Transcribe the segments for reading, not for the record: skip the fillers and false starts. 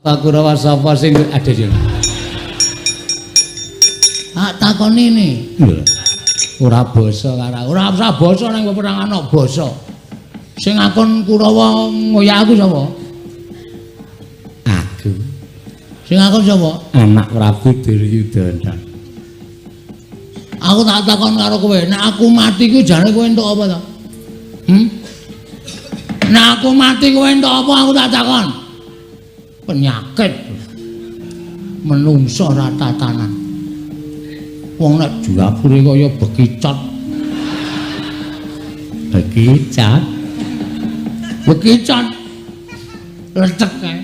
Kurawa sapa sing ada sing? Tak takoni ne. Lho. Ora basa karo ora usah basa nang peperangan kok basa. Sing akon Kurawa ngoyak aku sapa? Aku. Sing akon sapa? Anak Prabu Duryudana. Aku tak takon karo kowe, nek aku mati kuwi jane kowe entuk apa to? Hmm? Nek aku mati kowe entuk apa aku tak takon? Penyakit. Menungso ora tatanan. Wong nek jurapure kaya bekicot. Bekicot. Bekicot. Lecek kae.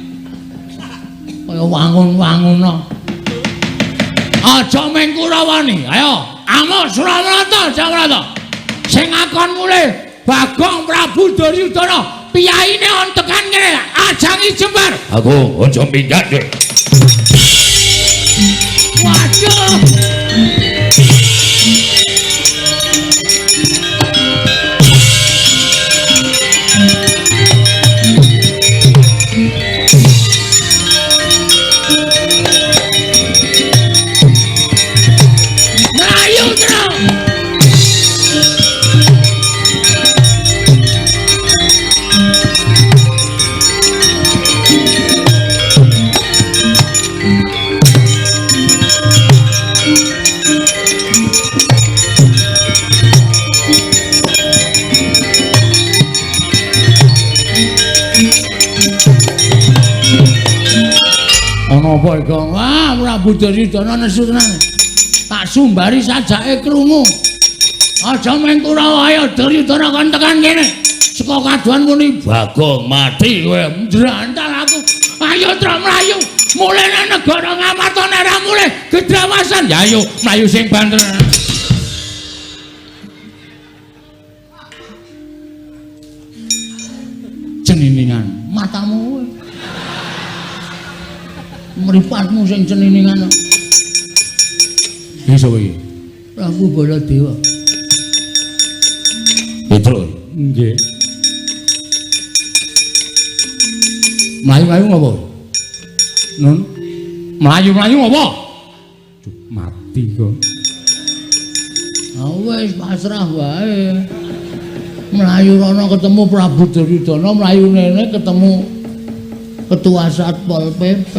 Kaya wangun-wangun. Aja mung Kurawani. Ayo, amuk Suramarta, Jamarta. Sing akon mulih Bagong Prabu Duryudana, piyaine on tekan kene, ajangi jembar. Aku aja minggat, Dik. Waduh. Mlayu terus. Ana apa iki? Wah, Prabu Duryudana nesu tenan. Tak sumbari sajake krungu. Aja mung Kurawa, ayo Duryudana kon tekan kene. Saka kaduan muni Bagong mati kowe. Njrantal aku. Ayo tra mlayu. Mulih nang negara Ngamarta nek ora mulih gedrawasan. Ya ayo mlayu sing banter. Ceniningan matamu kowe. Mripatmu sing ceniningan. Iki sapa iki? Prabu Baladewa. Petro. Nggih. Mlayu-mlayu ngopo? Nun. Mlayu-mlayu ngopo? Mati kok. Ah wis pasrah wae. Mlayu rono ketemu Prabu Duryudana, mlayu nene ketemu Ketua Satpol PP.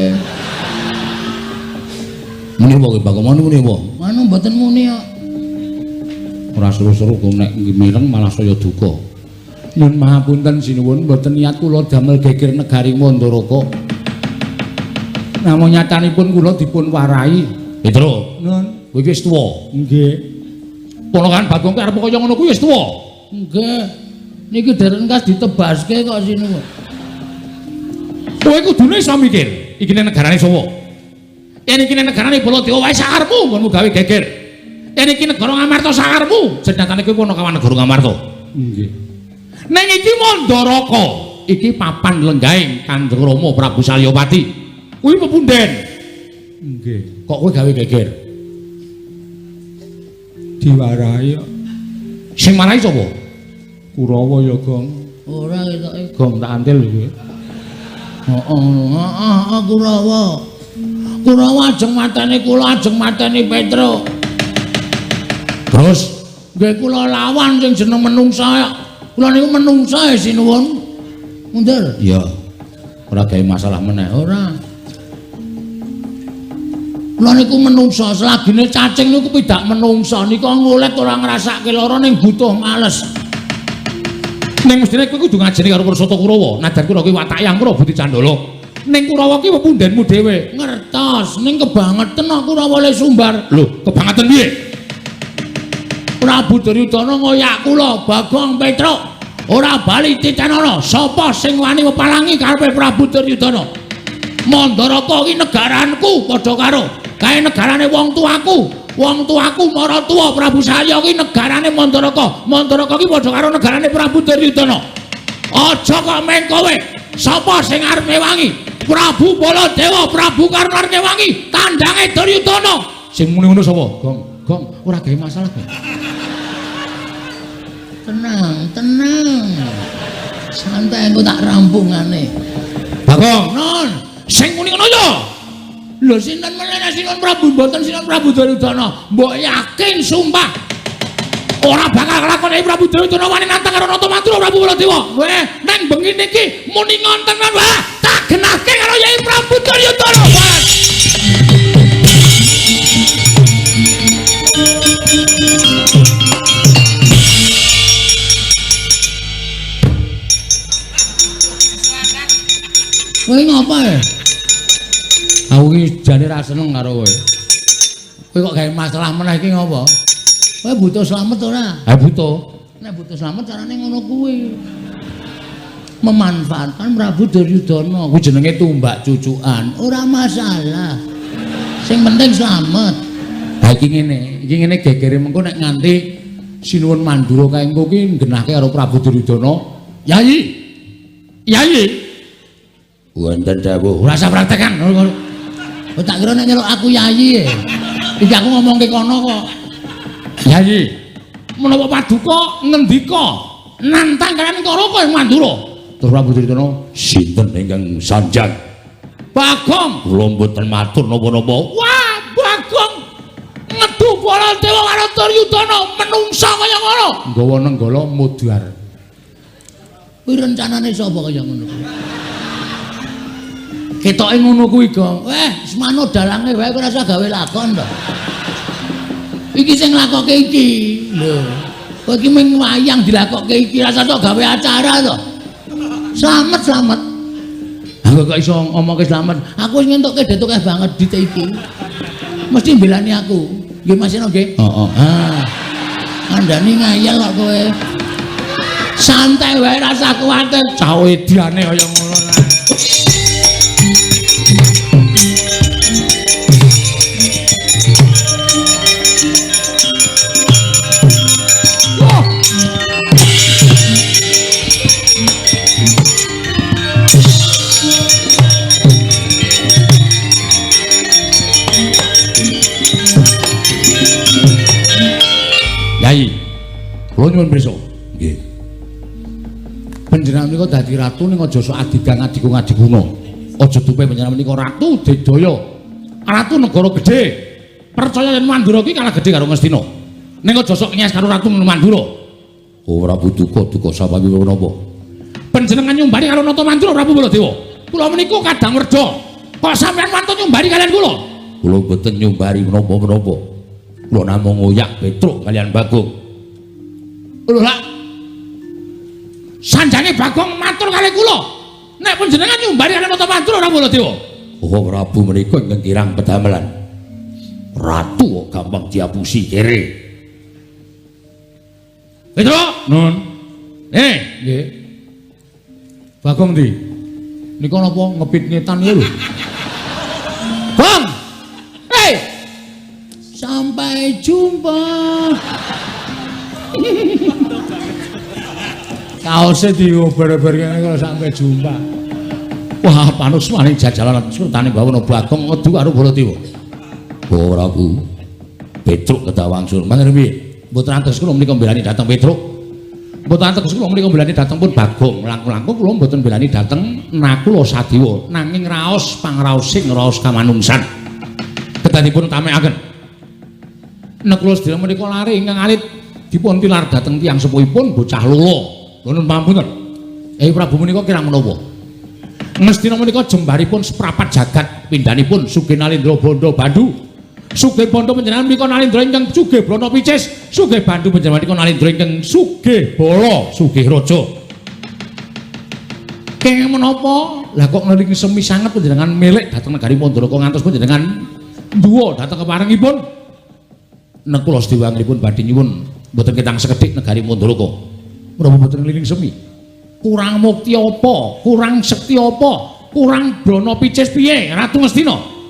Muni apa kowe Bagong? Muni apa? Anu mboten muni kok. Ora seru-seru kok nek mireng malah saya duka. Nyun mahapunten sinuwun, mboten niat kula damel geger negari Mandaraka. Namung nyatanipun kula dipun warai. Petro, Nun. kowe iki wis tuwa. Nggih. Ponakan Bagong ki arep kaya ngono kuwi wis tuwa. Nggih. Niki dereng kas ditebaske kok sinuwun. Kowe kudune iso mikir, iki nek negarane sapa? Yen iki nek negarane Baladewa wae sakarepmu nggonmu gawe geger. Yen iki negara Ngamarta sakarepmu, senyatane kowe ponokawan negara Ngamarta. Nggih. Ning iki Mandaraka, iki papan lenggahing Kanjeng Rama Prabu Salyapati. Kuwi pepunden. Nggih. Kok kowe gawe geger? Diwarai kok. Sing marai sapa? Kurawa ya, Gong. Ora ketoke. Gong tak antil iki. Heeh, heeh, Kurawa. Kurawa ajeng mateni kula, ajeng mateni Petro. Terus nggih kula lawan sing jeneng menungsa. Kula niku menungsa sinuwun. Mundur. Iya. Ora gawe masalah meneh. Ora. Kula niku menungsa, selagine cacing niku pidak menungsa nika ngulet ora ngrasake lara ning butuh males. Ning mestine kowe kudu ngajeni karo Pursata Kurawa. Najan kula kuwi watake angkara budi candala. Ning Kurawa ki pepundenmu dhewe. Ngertos, ning kebangeten kok Kurawa le sumbar. Lho, kebangeten piye? Prabu Duryudana ngoyak kula, Bagong Petruk. Ora bali titenana, sapa sing wani mepalangi karepe Prabu Duryudana? Mandaraka ki negaranku padha karo kae negarane wong tuaku. Wong tuaku maratuwa Prabu Salya ki negarane Mandaraka. Mandaraka ki padha karo negarane Prabu Duryudana. Aja kok meng kowe. Sapa sing arep ngewangi? Prabu Baladewa, Prabu Karna arep ngewangi tandange Duryudana. Sing muni ngono sapa? Gong, Gong, ora gawe masalah, Gong. Tenang, tenang. Santai engko tak rampungane. Bagong, Non. Sing muni ngono ya. Lho sinten meneh Sinuwun Prabu mboten Sinuwun Prabu Duryudana. Mbok yakin sumpah ora bakal kelakon Yai Prabu Duryudana wani nantang karo Nata Mandura Prabu Baladewa. Weh, neng bengi niki muni ngonten wah, tak genahke karo Yai Prabu Duryudana. Kowe ngapa ya? Aku iki jane ra seneng karo kowe. Kowe kok gawe masalah meneh iki ngopo? Kowe butuh slamet ora? Ha butuh. Nek butuh slamet carane ngono kuwi. Memanfaatkan Prabu Duryudana. Kuwi jenenge tumbak cucukan. Ora masalah. Sing penting slamet. Ha iki ngene, iki ngene gegere mengko nek nganti Sinuwun Mandura kae engko ki nggenahke karo Prabu Duryudana. Yai. Yai. Wonten dawuh. Ora usah praktekan. Oh, tak kira nek nyeluk aku yai. Iki aku ngomongke kono kok. Yai, menapa paduka ngendika nantang kaliyan Karaka ing Mandura? Terus Prabu Duryudana, sinten ingkang sanjang? Bagong, kula mboten matur napa-napa. Wah, Bagong ngedu Baladewa karo Duryudana menungsa kaya ngono. Nggawa nenggala mudhar. Kuwi rencanane sapa kaya ngono? Ketoke ngono kuwi, Gong. Weh, semano dalange wae ora usah gawe lakon to. Iki sing nglakoke iki. Lho. Kowe iki mung wayang dilakoke iki, ora usah tok gawe acara to. Slamet, slamet. Aku kok iso ngomongke slamet. Aku wis ngentukke detuk banget dite iki. Mesti mbelani aku. Nggih Mas Seno nggih? Heeh. Ah. Kandhani ngayal kok kowe. Santai wae ora usah kuwatir. Cah ediane kaya ngono lah. Yai, kula nyuwun pirsa. Nggih. Panjenengan menika dadi ratu ning aja sok adigang adigung adiguna. Aja dupe panjenengan menika ratu Digdaya. Ratu negara gedhe. Percaya yen Mandura iki kalah gedhe karo Ngastina. Ning aja sok nyes karo ratu Mandura. Oh, Prabu duka duka sapawi menapa? Panjenengan nyumbari karo Nata Mandura Prabu Baladewa. Kula menika kadang werda. Kok sampeyan wantun nyumbari kalian kula? Kula mboten nyumbari menapa-menapa. Kula namung ngoyak Petruk kalian Bagong. Lho lak sanjange Bagong matur kali kula. Nek panjenengan nyumbari kalian Nata Mandura ora Baladewa. Oh Prabu menika ingkang kirang pedamelan. Ratu kok gampang diapusi kere. Petruk, nun. Nggih. Bagong ndi? Nika napa ngepit ngetan lho. Bang. Hei. Sampai jumpa. Kaose diober-ober kene kalau sampai jumpa. Wah, panusmane jajalan sultane Bawana Bagong ngedu karo Baladewa. Oh, Prabu. Petruk kedawangsul. Mangke piye? Mboten antos kula menika mbelani dhateng Petruk. Mboten antos kula menika mbelani dhateng pun Bagong. Langkung-langkung kula mboten mbelani dhateng Nakula Sadewa, nanging raos pangraosing raos kamanungsan. Kedanipun tamekaken. Nakula sedaya menika lare ingkang alit dipun tilar dhateng tiyang sepuhipun bocah lolo. Nuwun pangapunten. Prabu menika kirang menapa? Ngastina menika jembaripun seprapat jagat pindhanipun Sugih Nalendra Bandha Bandu. Sugih Bandha panjenengan menika Nalendra ingkang sugih brana picis, sugih Bandu panjenengan menika Nalendra ingkang sugih bala, sugih raja. Kenging menapa? Lah kok ngeling semi sanget panjenengan milik dhateng negari Mandaraka ngantos panjenengan nduwa dhateng keparengipun. Nekula sedaya angripun badhe nyuwun mboten ketang sekedhik negari Mandaraka. Menapa mboten ngliling semi? Kurang mukti apa? Kurang sekti apa? Kurang brana picis piye Ratu Ngastina?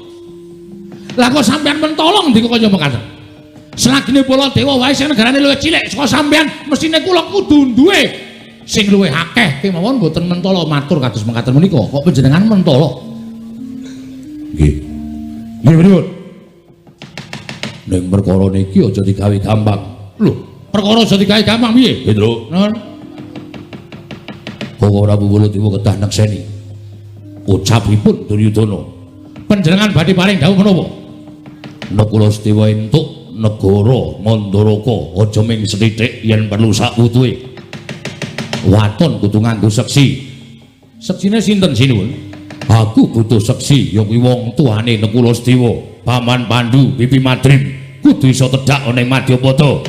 Lah kok sampeyan mentolong ndika kaya mekaten? Selagine Baladewa wae sing negarane luwih cilik saka sampeyan, mesthine kula kudu duwe sing luwih akeh kemawon mboten mentolo matur kados mekaten menika. Kok panjenengan mentolo? Nggih. Nggih pripun? Ning perkara niki aja digawe gampang. Lho, perkara aja digawe gampang piye? Hendro. Nun. Koko Prabu Baladewa kedah nekseni. Ucapipun Duryudana. Panjenengan badhe paring dawuh menapa? Nakula Sedewa entuk negara Mandaraka aja ming sethithik yen perlu sakwutuhe. Waton kudu nganggo seksi. Seksine sinten sinuwun? Aku butuh seksi ya kuwi wong tuane Nakula Sedewa, Paman Pandu, Bibi Madrim kudu iso tedhak ana ing Madyapada.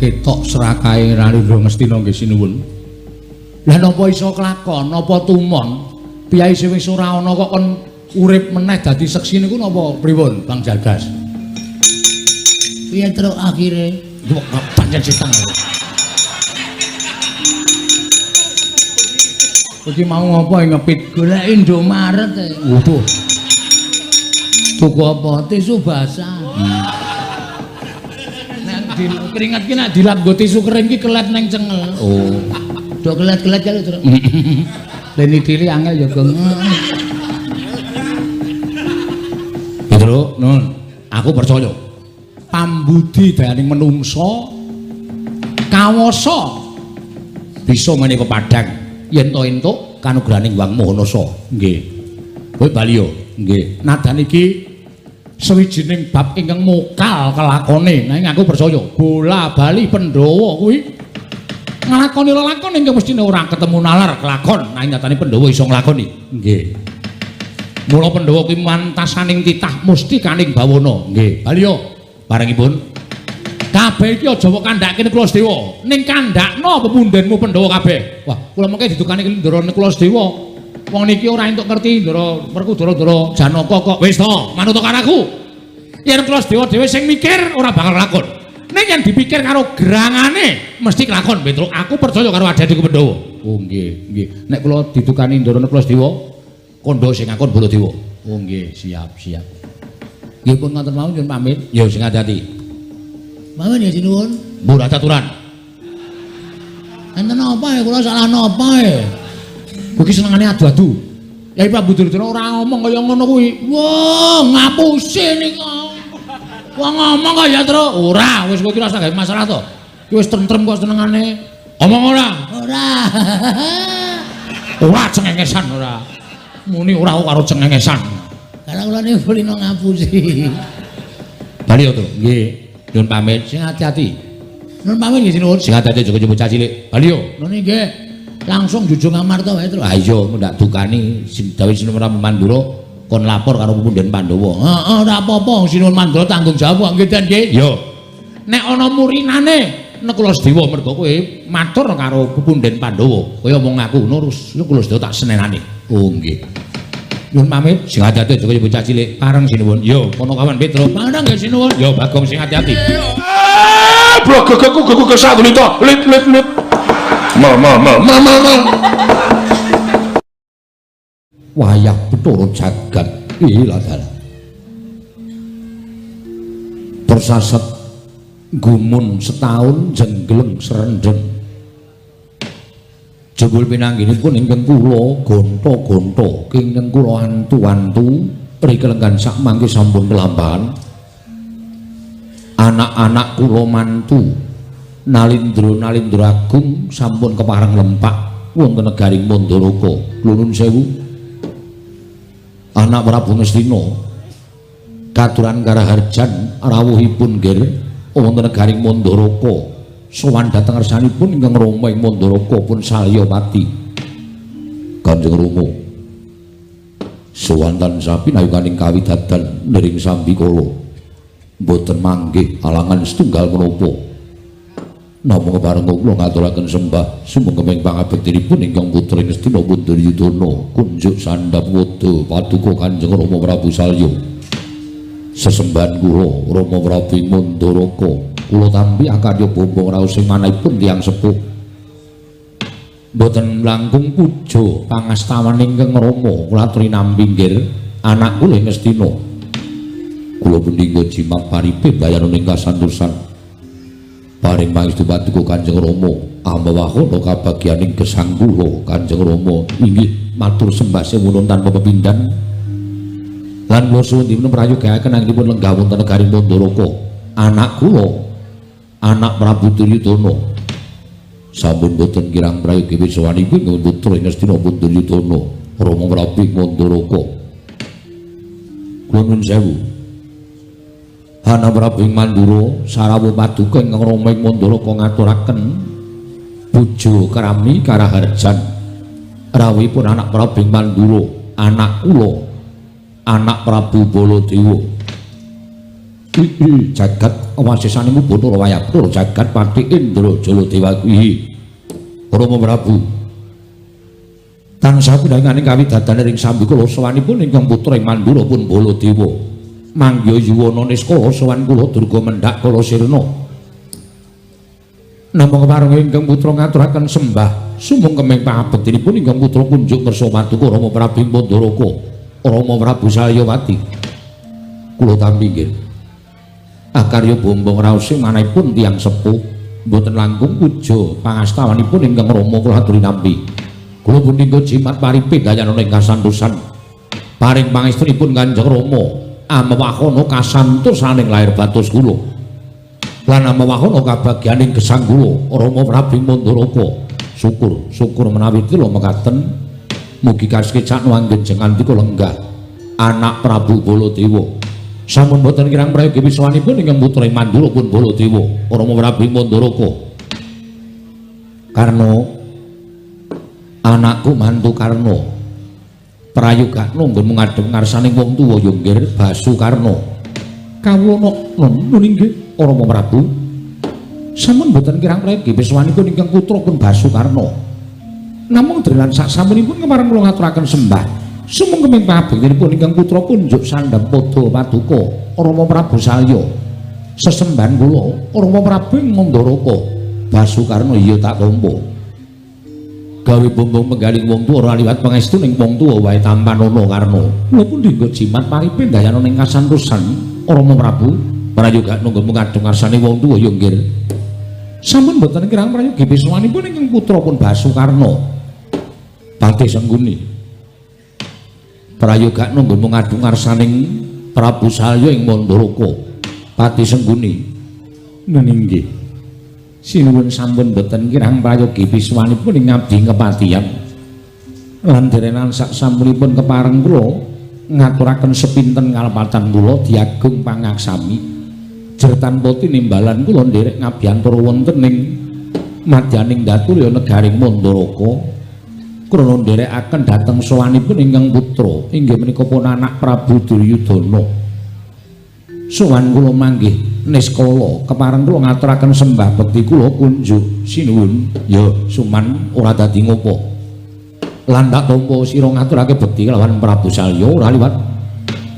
Ketok serakahe Rarindra Ngastina nggih sinuwun. Lah napa iso kelakon, napa tumon? Piyai sing wis ora ana kok kon urip meneh dadi seksi niku napa pripun, Bang Jalgas? Piye truk akhire? Kok pancen setan. Iki mau ngopo ngepit? Golek Indomaret. Waduh. Tuku apa? Tisu basah. Keringat ki nek dilap nggo tisu kering ki kelet neng cengel. Oh. Do kelet-kelet kali terus. Leni diri angel ya, Gong. Petro, nun, aku percaya. Pambudi dayaning menungsa kawasa bisa menika padhang yen to entuk kanugrahaning Hyang Maha Nasa. Nggih. Kowe bali yo. Nggih. Nadan iki sawijining bab ingkang mokal kelakone, nanging aku percaya bola bali Pandhawa kuwi nglakoni lelakon ingkang mestine ora ketemu nalar kelakon, nanging nyatane Pandhawa iso nglakoni. Nggih. Mula Pandhawa kuwi mantasaning titah mustikaning bawana. Nggih. Bali yo barengipun kabeh iki aja mbok kandhake Nakula Sedewa, ning kandhakno pepundhenmu Pandhawa kabeh. Wah, kula mengke didukani Ndara Nakula Sedewa. Wong niki ora entuk ngerti Ndara Werkudara-ndara Janaka kok. Wis to, manut karo aku. Yen Nakula Sedewa dhewe sing mikir ora bakal lakon. Ning yen dipikir karo gerangane mesti kelakon, Petruk. Aku percaya karo adikku Pandhawa. Oh nggih, nggih. Nek kula didukani Ndara Nakula Sedewa, kandha sing ngakon Baladewa. Oh nggih, siap, siap. Nggih pun ngoten mawon nyuwun pamit. Ya sing ati-ati. Mawon ya sinuwun. Murah caturan. Enten apa ya kula salah napa ya? Kuwi senengane adu-adu. Yai Prabu Duryudana ora ngomong kaya ngono kuwi. Wah, ngapusi nika. Wong ngomong kaya terus ora, wis kowe iki ora usah gawe masalah to. Ki wis tentrem kok senengane. Omong ora? Ora. Ora cengengesan ora. Muni ora karo cengengesan. Karena kula niku kulino ngapusi. Bali yo to. Nggih. Nyuwun pamit sing ati-ati. Nyuwun pamit nggih sinuwun. Sing ati-ati aja bocah cilik. Bali yo. Ngono nggih. Langsung jujung Amarta wae terus. Ha iya ndak dukani sing dawuh Sinuwun Prabu Mandura kon lapor karo punden Pandhawa. Heeh, ora apa-apa Sinuwun Mandura tanggung jawab nggih Den nggih. Yo. Nek ana murinane Nakula Sedewa mergo kowe matur karo punden Pandhawa. Kowe omong aku ngono Nakula Sedewa tak senenane. Oh nggih. Nyuwun pamit sing ati-ati aja kaya bocah cilik. Pareng sinuwun. Yo, kono kawan Petro. Pareng nggih sinuwun. Yo Bagong sing ati-ati. Blogogoku gogo kesadulita. Lit lit lit. Ma ma ma ma ma ma. Wayah Bathara jagat ilah dalah. Tersaset gumun setahun jenggleng serendeng. Jebul pinangginipun ingkang kula gonta-gonta, ingkang kula antu-antu rikelenggan sak mangke sampun kelampahan. Anak-anak kula mantu Nalindra-nalindra agung sampun kepareng lempak wonten negaring Mandaraka. Nuwun sewu. Anak Prabu Ngastina katuran karaharjan rawuhipun nggih wonten negaring Mandaraka. Sowan dhateng ngersanipun ingkang Rama ing Mandaraka pun Salyapati. Kanjeng Rama sowan tansah pinayukaning kawidadan nering sambikala. Mboten manggih alangan setunggal menapa. Namung kepareng kula ngaturaken sembah sumengkeming pangabektinipun ingkang putra Ngastina pun Duryudana kunjuk sandhap wada paduka Kanjeng Rama Prabu Salya. Sesembahan kula Rama Prabu Mandaraka kula tampi akarya bombong raos sing manahipun tiyang sepuh. Mboten langkung puja pangastawan ingkang Rama kula aturi nampi nggih anak kula Ngastina. Kula punika jimat paripe bayaran ing kasantosan. Paring pangestu paduka Kanjeng Rama, amewahana kabagyaning gesang kula Kanjeng Rama. Inggih matur sembah sewunan tanpa pepindhan. Lan kula suwun dipun prayogaaken anggenipun lenggah wonten negari Mandaraka. Anak kula, anak Prabu Duryudana. Sampun boten kirang prayogi wiswanipun putra ing Ngastina Duryudana, Rama Prabu Mandaraka. Kula nuwun sewu. Hana Prabu ing Mandura sarawuh paduka ingkang rama ing Mandaraka ngaturaken puja krami karaharjan rawuhipun anak Prabu ing Mandura, anak kula, anak Prabu Baladewa. Iki jagat wasesane Bathara Wayabdara jagat Pati Indra Jaladewa kuwi. Rama Prabu tansah pinanganing kawidadane ring sambikala sawanipun ingkang putra ing Mandura pun Baladewa. Mangya yuwana niskala sowan kula durga mendhak kala sirna. Namung kepareng ingkang putra ngaturaken sembah sumung keming pangabektinipun ingkang putra kunjuk kersa paduka Rama Prabu Mandaraka, Rama Prabu Salyawati. Kula tampi nggih. Akarya bombong raose manahipun tiyang sepuh mboten langkung puja pangastawanipun ingkang Rama kula aturi nampi. Kula pun ninggo jimat paripe dayanana ing kasantosan. Paring pangestunipun Kanjeng Rama amewahana kasantosaning lair batos kula. Lan amewahana kabagyaning gesang kula Rama Prabu Mandaraka. Syukur, syukur menawi kula mekaten mugi kasekecakno anggen jengandika lenggah anak Prabu Baladewa. Sampun boten kirang prayogi wiswanipun ingkang putra ing Mandura pun Baladewa, Rama Prabu Mandaraka. Karna anakku mantu Karna prayogakno nggon ngadhep ngarsaning wong tuwa ya nggih Basukarna. Kawula nun inggih Rama Prabu. Sampun boten kirang prayogi wiswanipun ingkang putra pun Basukarna. Namung drelan sak samunipun kemareng kula ngaturaken sembah sumung keming pangabektinipun ingkang putra kunjuk sandhang padha paduka Rama Prabu Salya. Sesembahan kula Rama Prabu ing Mandaraka. Basukarna iya tak tampa. Gawe bombong penggaling wong tuwa ora liwat pangestu ning wong tuwa wae tampanana Karna. Kula pun dinggo jimat paripe ndayana ning kasantosan Rama Prabu prayoga nunggu ngadhep ngarsane wong tuwa ya nggih. Sampun boten kirang prayogi wiswanipun ingkang putra pun Basukarna. Patih Sengguni. Prayoga nunggu ngadhep ngarsaning Prabu Salya ing Mandaraka. Patih Sengguni. Nun inggih. Sinuwun sampun boten kirang prayogi wiswanipun ing ngabdi kepatihan. Lan derenan sak sampunipun kepareng kula ngaturaken sepinten kalepatan kula diagung pangaksami. Jer tanpa tinimbalan kula nderek ngabiyantara wonten ing madyaning Daturya negaring Mandaraka. Krana nderekaken dhateng sowanipun ingkang putra inggih menika pun anak Prabu Duryudana. Sowan kula manggih niskala kepareng kula ngaturaken sembah bekti kula kunjuk sinuwun ya suman ora dadi ngopo. Lan tak tampa sira ngaturake bekti kelawan Prabu Salya ora liwat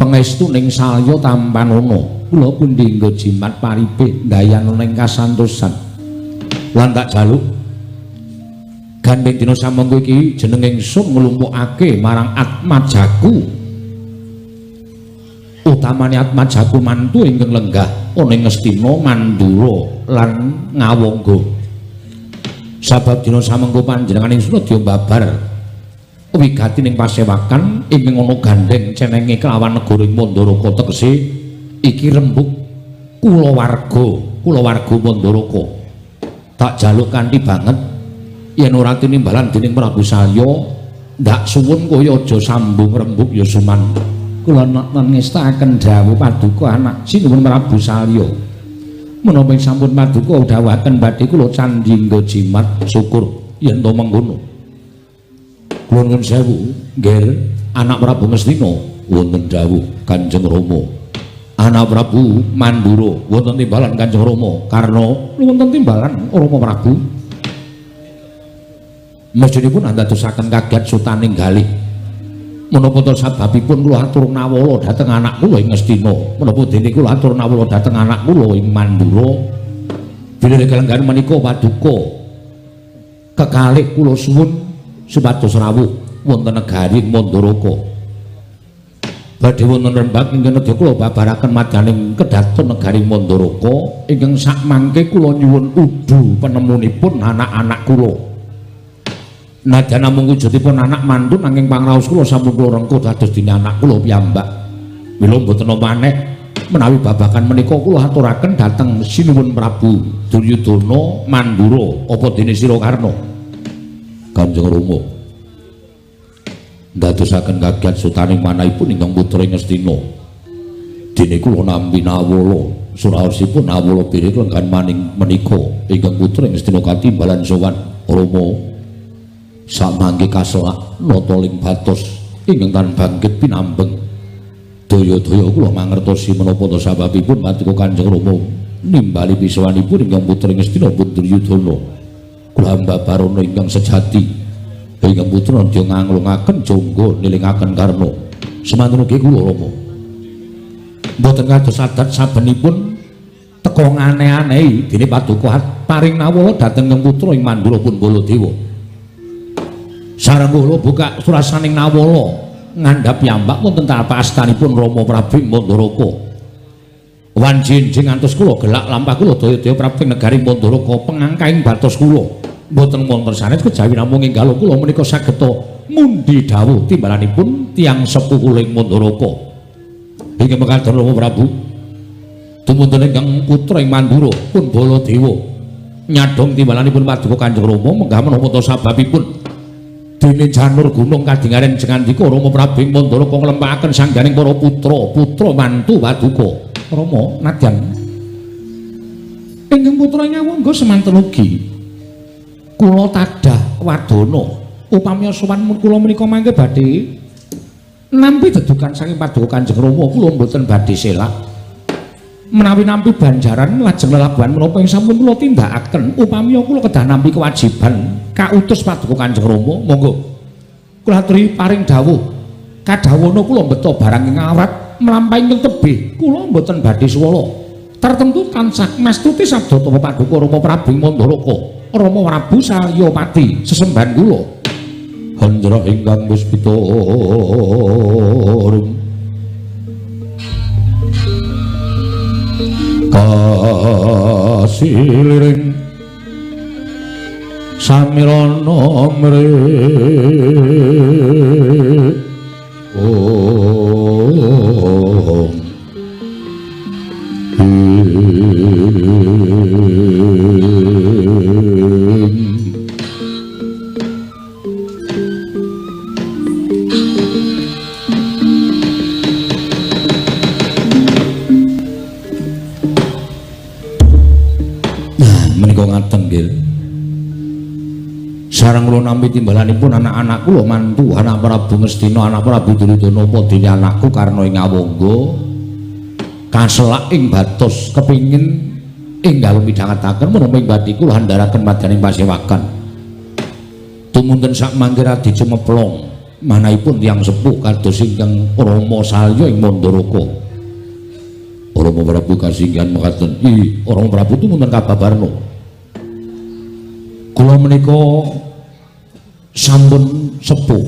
pangestu ning Salya tampanana. Kula pun dinggo jimat paripe ndayana ning kasantosan. Lan tak jaluk gandeng dina samangka iki jeneng ingsun nglumpukake marang atmajaku. Utamane atmajaku mantu ingkang lenggah ana ing Ngastina Mandura lan Ngawangga. Sabab dina samengko panjenengan ingsun dya babar wigati ning pasewakan ingkang ana gandeng cenenge kelawan negara Mandaraka tegese iki rembug kulawarga, kulawarga Mandaraka. Tak jaluk kanthi banget yen ora tinimbalan dening Prabu Salya ndak suwun kowe aja sambung rembug ya Suman. Kula ngestakaken dawuh paduka anak sinuwun Prabu Salya. Menapa sampun paduka dawuhaken badhe kula candhi nggo jimat syukur yen to mengkono. Kula nuwun sewu, nggih anak Prabu Ngastina wonten dawuh Kanjeng Rama. Anak Prabu Mandura wonten timbalan Kanjeng Rama. Karna wonten timbalan Rama Prabu. Mestinipun andadosaken kaget sutaning galih. Menapa to sababipun kula atur nawala dhateng anak kula ing Ngastina, menapa dene kula atur nawala dhateng anak kula ing Mandura. Bilih kalenggahan menika paduka kekalih kula suwun supados rawuh wonten negari Mandaraka. Badhe wonten rembag ingkang nedya kula babaraken madyaning kedaton negari Mandaraka ingkang sakmangke kula nyuwun udu penemunipun anak-anak kula. Nadyan namung wujudipun anak mantu nanging pangraos kula sampun kula rengkuh dados dene anak kula piyambak. Mila mboten maneh menawi babagan menika kula aturaken dhateng Sinuwun Prabu Duryudana Mandura apa dene sira Karna. Kanjeng Rama ndadosaken kagiat sutaning manahipun ingkang putra Ngastina. Dene kula nampi nawala suraosipun nawala birik lenggan maning menika ingkang putra Ngastina katimbalan sowan Rama. Samangke kaselak nata ling batos ingkang tan bangkit pinambeng. Daya-daya kula mangertosi menapa ta sababipun paduka Kanjeng Rama nimbali pisawanipun ingkang putra Ngastina pun Duryudana. Kula hamba barana ingkang sejati ingkang putra nedya nganglungaken jangga nilingaken Karna. Semanten ugi kula Rama. Mboten kados adat sabenipun teka ngane-anehi dene paduka paring nawala dhateng ingkang putra ing Mandura pun Baladewa. Sareng kula buka surasaning nawala ngandhap piyambak wonten tapak astanipun Rama Prabu Mandaraka. Wanci enjing ngantos kula gelak lampah kula daya-daya Prabu negari Mandaraka pengangkaing batos kula. Mboten wonten sanes kejawi namung enggal kula menika sageta mundi dawuh timbalanipun tiyang sepuh kula ing Mandaraka. Inggih mekaten Rama Prabu. Tumunten ingkang putra ing Mandura pun Baladewa nyadhong timbalanipun paduka Kanjeng Rama menggah menapa ta sababipun dene janur gunung kadingaren jengandika Rama Prabu ing Mandaraka nglempakaken sangganing para putra mantu paduka. Rama nadyan ingkang putra Ngawangga semanten ugi kula tadah wadana upami sowan kula menika mangke badhe nampi dedukan saking paduka Kanjeng Rama kula mboten badhe selak menawi nampi banjaran lajeng lelabuhan menapa ing sampun kula tindakaken upami kula kedah nampi kewajiban kautus paduka Kanjeng Rama monggo kula aturi paring dawuh kadhawana kula mbeta barang ing awrat mlampahi ing tebih kula mboten badhe suwala tertentu tansah mastuti sabda tapa paduka Rama Prabu Mandaraka Rama Prabu Salyapati sesembahan kula Handra ingkang puspita arum kasiliring samirana mre om. Nah, menika ngaten nggih. Sareng kula nampi timbalanipun anak-anak kula mantu, anak Prabu Ngastina, anak Prabu Duryudana apa dene anakku Karna ing Awangga kaselak ing batos kepingin enggal midhangetaken menapa ing bathi kula andharaken madyaning pasewakan. Tumunten sak mangke radi cumeplong manahipun tiyang sepuh kados ingkang Rama Salya ing Mandaraka. Rama Prabu kasinggihan mekaten. Ih, Rama Prabu tumunten kababarna. Kula menika sampun sepuh.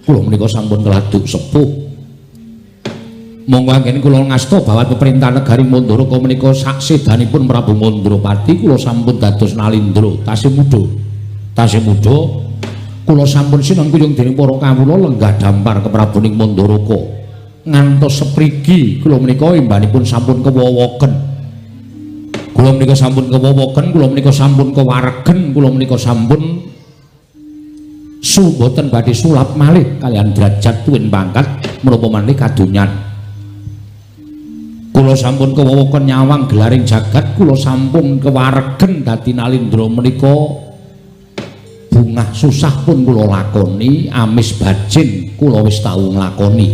Kula menika sampun keladuk sepuh. Monggo anggen kula ngasta bawat peperintahan negari Mandaraka menika saksedanipun Prabu Mandrapati kula sampun dados nalindra tasih muda. Tasih muda kula sampun sinengkuyung dening para kawula lenggah dampar keprabuning Mandaraka. Ngantos seprigi kula menika imbanipun sampun kewowoken. Kula menika sampun kewowoken, kula menika sampun kewaregen, kula menika sampun mboten badhe sulap malih kaliyan derajat tuwin pangkat menapa malih kadonyan. Kula sampun kewowoken nyawang gelaring jagat, kula sampun kewaregen dadi nalindra menika bungah susah pun kula lakoni, amis bajin kula wis tau nglakoni.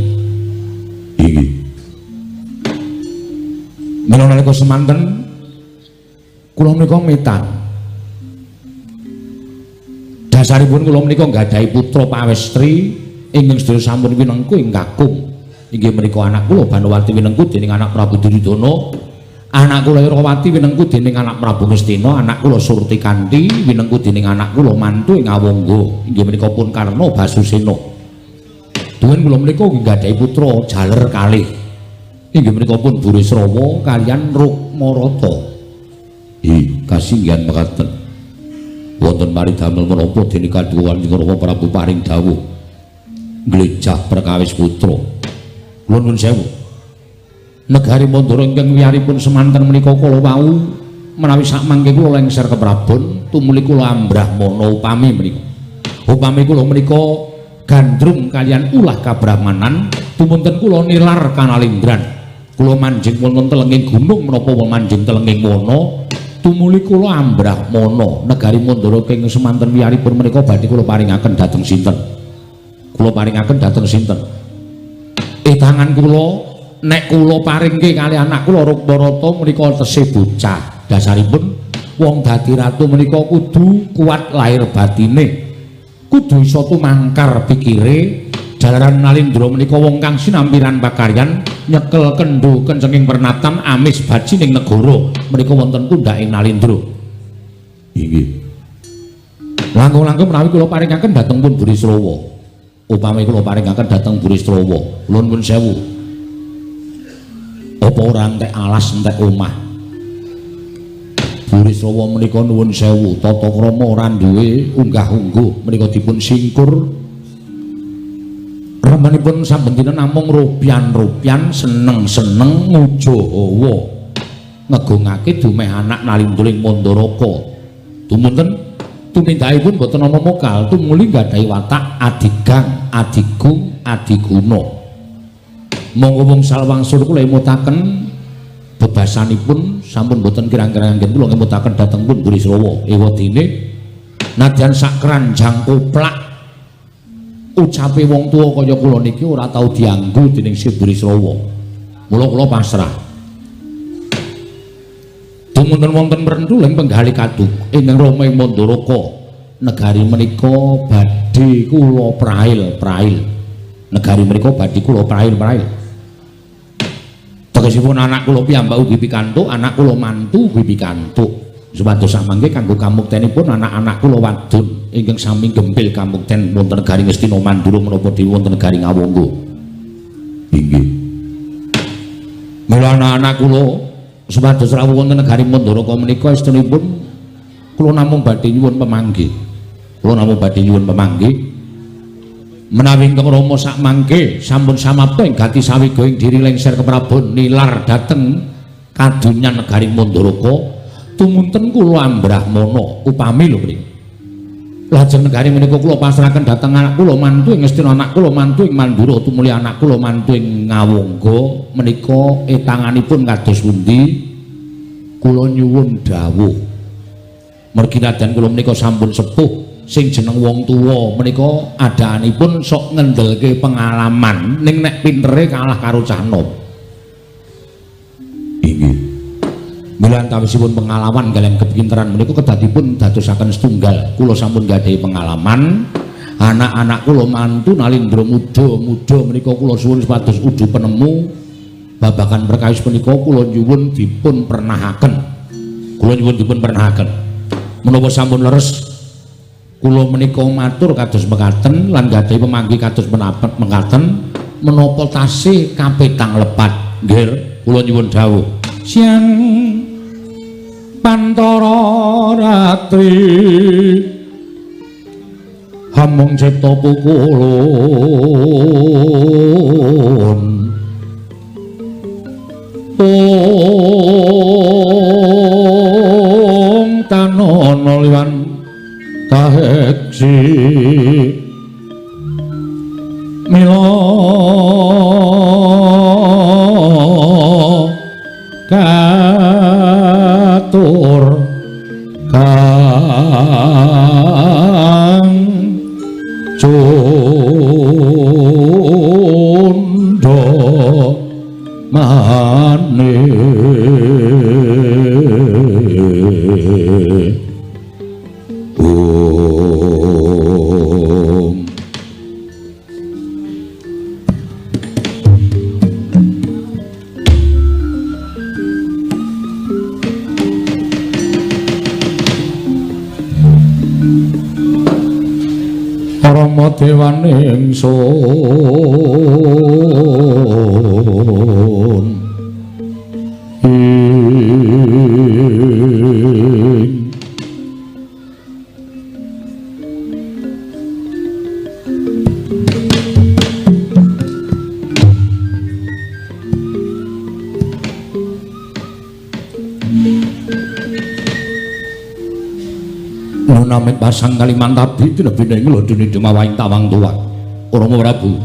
Inggih. Mila nalika semanten kula menika metan. Dasaripun kula menika nggadahi putra pawestri ingkang sedaya sampun winengku ing kakung. Inggih menika anak kula Banowati winengku dening anak Prabu Duryudana, anak kula Irawati winengku dening anak Prabu Ngastina, anak kula Surtikanti winengku dening anak kula mantu ing Awangga. Inggih menika pun Karna Basusena. Duwen Dumunten kula menika ugi nggadahi putra jaler kalih. Inggih menika pun Burisrawa kaliyan Rukmarata. Kasinggihan mekaten. Wonten paridamel menapa dene kadhuwan Kurawa Prabu paring dawuh nglejah perkawis putra. Kula nuwun sewu. Negari Mandura ingkang wiyaripun semanten menika kala wau menawi sakmangke kula lengser keprabon tumuli kula ambrahmana upami menika. Upami kula menika gandrung kaliyan ulah kabrahmanan tumunten kula nilar kanalindran. Kula manjing wonten telenging gunung menapa manjing telenging wana tumuli kula ambrahmana. Negari Mandura king semanten wiyaripun menika badhe kula paringaken dhateng sinten? Kula paringaken dhateng sinten? Tangan kula nek kula paringke kali anak kula Rukmarata menika tesih bocah. Dasaripun wong dadi ratu menika kudu kuat lahir batine, kudu iso tumangkar pikire. Jalaran Nalindra menika wong kang sinampiran pakaryan nyekel kendho kencenging pernatan amis bajining negara menika wonten pundhaking Nalindra. Inggih. Langkung-langkung menawi kula paringaken dhateng pun Burisrawa. Upami kula paringaken dhateng Burisrawa, kula nuwun sewu. Apa ora entek alas entek omah? Burisrawa menika nuwun sewu, tata krama ora duwe unggah-ungguh menika dipun singkur. Remenipun saben dina namung rupian-rupian seneng-seneng ngujahawa ngegungake dumeh anak Nalindra ing Mandaraka. Tumunten tumindakipun boten ana mokal, tumuli nggadahi watak adigang, adigung, adiguna. Monggo wong salwangsul kula emutaken bebasanipun sampun boten kirang-kirang anggen kula ngemutaken dhateng pun Burisrawa. Ewadene nadyan sak keranjang koplak ucape wong tuwa kaya kula niki ora tau dianggo dening Si Burisrawa. Mula kula pasrah. Dumunten wonten mrentuling penggalih kaduk ingkang Rama ing Mandaraka. Negari menika badhe kula prail-prail. Negari menika badhe kula prail-prail. Tegesipun anak kula piyambak ugi pikantuk, anak kula mantu ugi pikantuk. Supados samangke kanggo kamuktenipun anak-anak kula wadon ingkang sami gempil kamukten wonten negari Ngastina Mandura menapa dhewe wonten negari Ngawangga. Inggih. Mila anak-anak kula supados rawuh wonten negari Mandaraka menika estunipun kula namung badhe nyuwun pemanggih. Kula namung badhe nyuwun pemanggih. Menawi ingkang Rama sakmangke sampun samapta ing gati sawiga ing diri lengser keprabon nilar dhateng kadunyan negari Mandaraka, tumunten kula ambrahmana upami lho mriki. Lajeng negari menika kula pasrahaken dhateng anak kula mantu ing Ngastina, anak kula mantu ing Mandura, tumuli anak kula mantu ing Ngawangga menika etanganipun kados pundi? Kula nyuwun dawuh. Mergi nadyan kula menika sampun sepuh, sing jeneng wong tuwa menika adaanipun sok ngendelke pengalaman, ning nek pintere kalah karo cah nom. Inggih. Mila antawisipun pengalaman kaliyan kepinteran menika kedadipun dadosaken setunggal. Kula sampun gadhahi pengalaman, anak-anak kula mantu Nalindra muda-muda menika kula suwun supados udu penemu babagan perkawis menika kula nyuwun dipun pernahaken. Kula nyuwun dipun pernahaken. Menapa sampun leres kula menika matur kados mekaten lan gadhahi pemanggih kados mekaten menapa tasih kapetang lepat. Nggih, kula nyuwun dawuh. Siang pantara ratri hamung cipta pukulun ong tanono liwan kaheksi mila katur kang cundha mane. Om. Para Rama dewane ingsun. Namit pasang Kalimantabi tinebine ing lodene dumawaing tawang tuwa. Rama Prabu,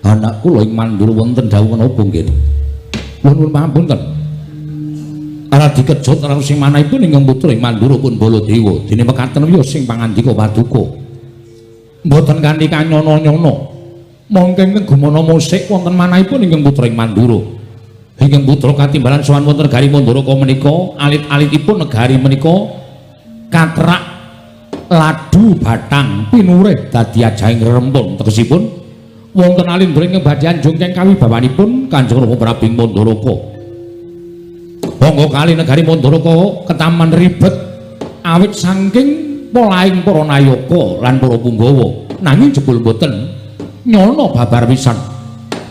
anak kula ing Mandura wonten dawuh menapa nggih? Nuwun pangapunten. Aradi kejut raos sing manahipun ingkang putra ing Mandura pun Baladewa. Dene mekaten wiya sing pangandika paduka. Mboten kanthi kanyono-nyono. Mongko ingkang gumana musik wonten manahipun ingkang putra ing Mandura. Ingkang putra katimbalan sowan wonten negari Mandaraka menika, alit-alitipun negari menika katrak ladu batang pinurih dadi ajahing rerempun. Tegesipun wonten alindra ingkang badhe anjung kang kawibawanipun Kanjeng Rama Prabu ing Mandaraka. Monggo kali negari Mandaraka ketaman ribet awit saking polahing para nayaka lan para punggawa, nanging jebul boten nyono babar pisan.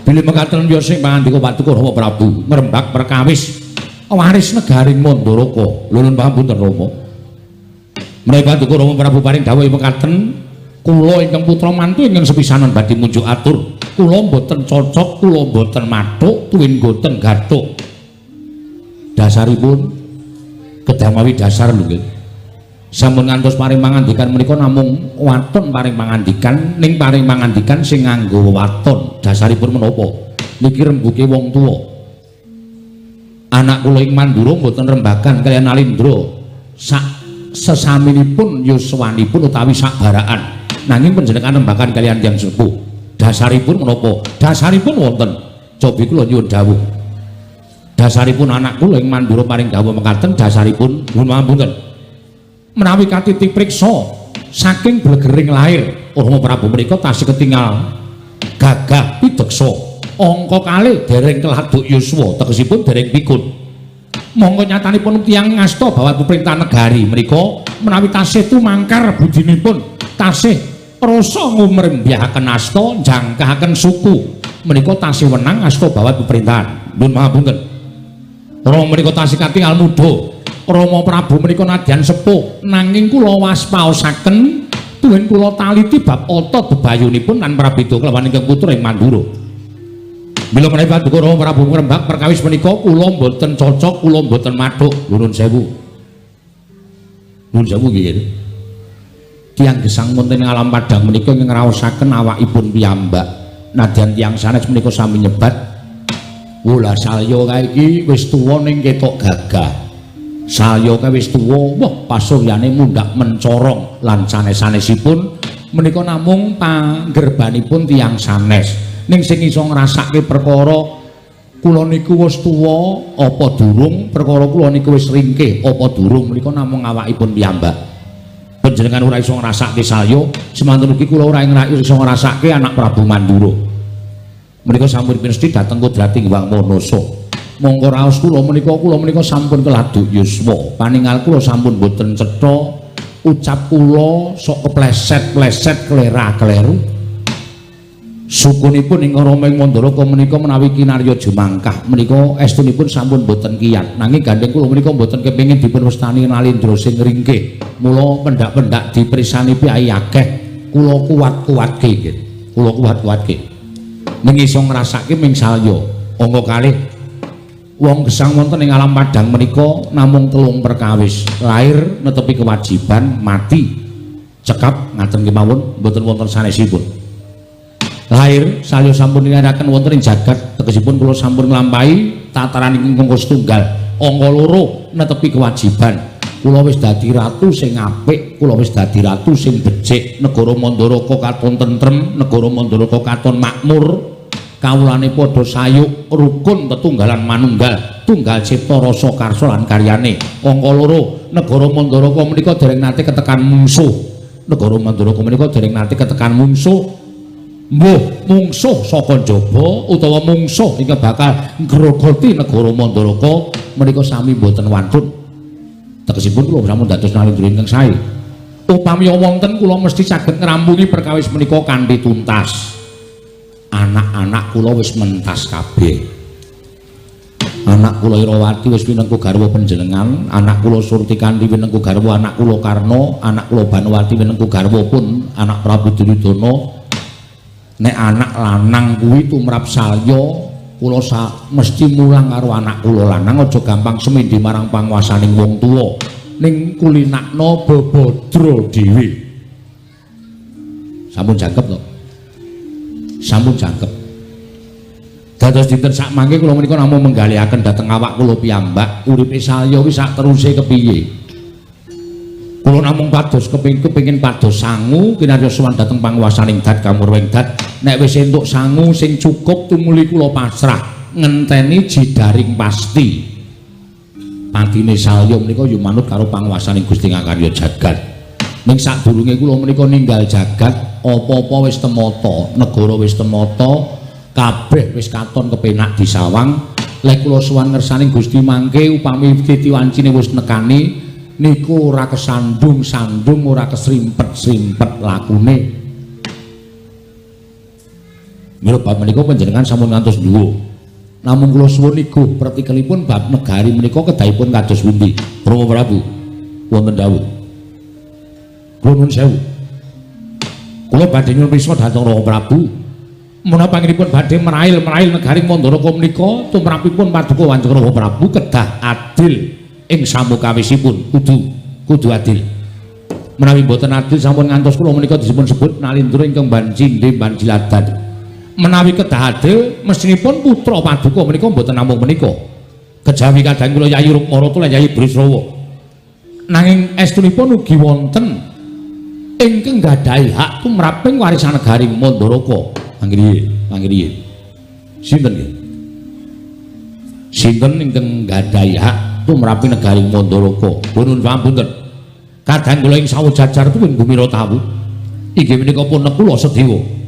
Bilih mekaten ya sing pangandika paduka Rama Prabu ngrembak perkawis waris negari Mandaraka. Nuwun pangapunten Rama. Menawi paduka Rama Prabu paring dawuh mekaten, kula ingkang putra mantu ingkang sepisanan badhe munjuk atur. Kula mboten cocok, kula mboten mathuk, tuwin mboten gathuk. Dasaripun kedamawi dasar lho nggih. Sampun ngantos paring pangandikan menika namung waton paring pangandikan, ning paring pangandikan sing nganggo waton. Dasaripun menapa? Niki rembuke wong tuwa. Anak kula ing Mandura mboten rembagan kaliyan Alindra sak sesaminipun yuswanipun utawi sakbaraan, nanging panjenengan rembagan kaliyan tiyang sepuh. Dasaripun menapa? Dasaripun wonten. Cobi kula nyuwun dawuh. Dasaripun anak kula ing Mandura paring dawuh mekaten, dasaripun nuwun pangapunten. Menawi katiti priksa saking blegering lahir Rama Prabu menika tasih ketingal gagah pideksa, angka kalih dereng keladuk yuswa, tegesipun dereng pikun. Monggo nyatanipun tiyang ngasta bahwa pemerintahan negari menika menawi tasih tumangkar budinipun, tasih rasa ngumrembyahaken asta, njangkahaken suku, menika tasih wenang asta bahwa pemerintahan. Nuwun pangapunten. Rama menika tasih katingal muda. Rama Prabu menika nadyan sepuh, nanging kula waspaosaken tuwin kula taliti bab otot bebayunipun lan prabeda kelawan ingkang putra ing Mandura. Mila menawi paduka Rama Prabu ngrembak perkawis menika kula mboten cocok, kula mboten mathuk. Nuwun sewu. Nuwun sewu nggih. Tiyang gesang wonten ing alam padhang menika ingkang ngraosaken awakipun piyambak. Nadyan tiyang sanes menika sami nyebat, "Wula salya kae iki wis tuwa ning ketok gagah." Salya kae wis tuwa, wah pasuryane mundhak mencorong lan sanes-sanesipun menika namung panggerbanipun tiyang sanes. Ning sing iso ngrasake perkara kula niku wis tuwa apa durung, perkara kula niku wis ringkih apa durung menika namung awakipun piyambak. Panjenengan ora iso ngrasake salya, semanten ugi kula ora iso ngrasake anak Prabu Mandura. Menika sampun pinesti dhateng kodrating Hyang Manasa. Mongko raos kula menika sampun keladuk yuswa. Paningal kula sampun boten cetha, ucap kula sok kepleset-pleset klera-kleru. Sukunipun ing Rama ing Mandaraka menika menawi kinarya jumangkah menika estunipun sampun boten kiyat. Nanging gandheng kula menika boten kepengin dipun wastani Nalindra sing ringkih. Mula pendak-pendak dipersani piyai akeh kula kuat-kuatke nggih. Kula kuat-kuatke. Ning iso ngrasake ming salya. Angka kalih wong gesang wonten ing alam padhang menika namung telung perkawis. Lahir netepi kewajiban, mati cekap ngaten kemawon mboten wonten sanesipun. Lahir salya sampun nirakaken wonten ing jagat, tegesipun kula sampun nglampahi tataran ingkang setunggal. Angka loro netepi kewajiban. Kula wis dadi ratu sing apik, kula wis dadi ratu sing becik. Negara Mandaraka katon tentrem, negara Mandaraka katon makmur. Kawulane padha sayuk rukun tetunggalan manunggal, tunggal cipta rasa karsa lan karyane. Angka loro negara Mandaraka menika dereng nate ketekan mungsuh. Negara Mandaraka menika dereng nate ketekan mungsuh. Mbuh mungsuh saka njaba utawa mungsuh ingkang bakal ngrogoti negara Mandaraka menika sami mboten wantun. Tegesipun kula sampun dados nalindra ingkang sae. Upami wonten kula mesti saged ngrampungi perkawis menika kanthi tuntas. Anak-anak kula wis mentas kabeh. Anak kula Irawati wis pinengku garwa panjenengan, anak kula Surtikanthi pinengku garwa anak kula Karna, anak kula Banowati pinengku garwa pun anak Prabu Duryudana. Nek anak lanang kuwi tumrap Salya, kula mesti mulang karo anak kula lanang aja gampang semindhi marang panguwasaning wong tuwa, ning kulinakno bebadra dhewe. Sampun jangkep to? Sampun jangkep. Dados dinten sakmangke kula menika namung menggalihaken dhateng awak kula piyambak, uripe Salya kuwi sak teruse kepiye. Kula namung pados kepengin pados sangu kinarya sowan dhateng panguwasaning dat kamurwing dat. Nek wis entuk sangu sing cukup tumuli kula pasrah ngenteni jidaring pasti. Patine Salya menika ya manut karo panguwasaning Gusti Ngakarya jagat. Ning sadurunge kula menika ninggal jagat, apa-apa wis temata, negara wis temata, kabeh wis katon kepenak disawang. Lek kula sowan ngersaning Gusti mangke upami titi wancine wis nekani niku ora kesandung-sandung, ora kesrimpet-srimpet lakune. Mila bab menika panjenengan sampun ngantos dhuwur. Namung kula suwun niku pretikelipun bab negari menika kedahipun kados pundi? Rama Prabu wonten dawuh. Kula nuwun sewu. Kula badhe nyuwun pirsa dhateng Rama Prabu. Menapa panjenenganipun badhe merail-merail negari Mandaraka menika tumrapipun paduka Kanjeng Rama Prabu kedah adil ing samukawisipun, kudu adil. Menawi mboten adil sampun ngantos kula menika dipun sebut nalindra ingkang bancindhe banjiladan. Menawi kedah adil mestinipun putra paduka menika mboten namung menika. Kejawi kadang kula Yayi Rukmarata lan Yayi Brisrawa. Nanging estunipun ugi wonten ingkang gadhahi hak tumraping warisan negari Mandaraka. Mangkriye, mangkriye. Sinten nggih? Sinten ingkang gadhahi hak tumraping negari Mandaraka? Nuwun pangapunten. Kadang kula ing sawujajar tuwin gumira tawu. Inggih menika pun Nekula Sedewa.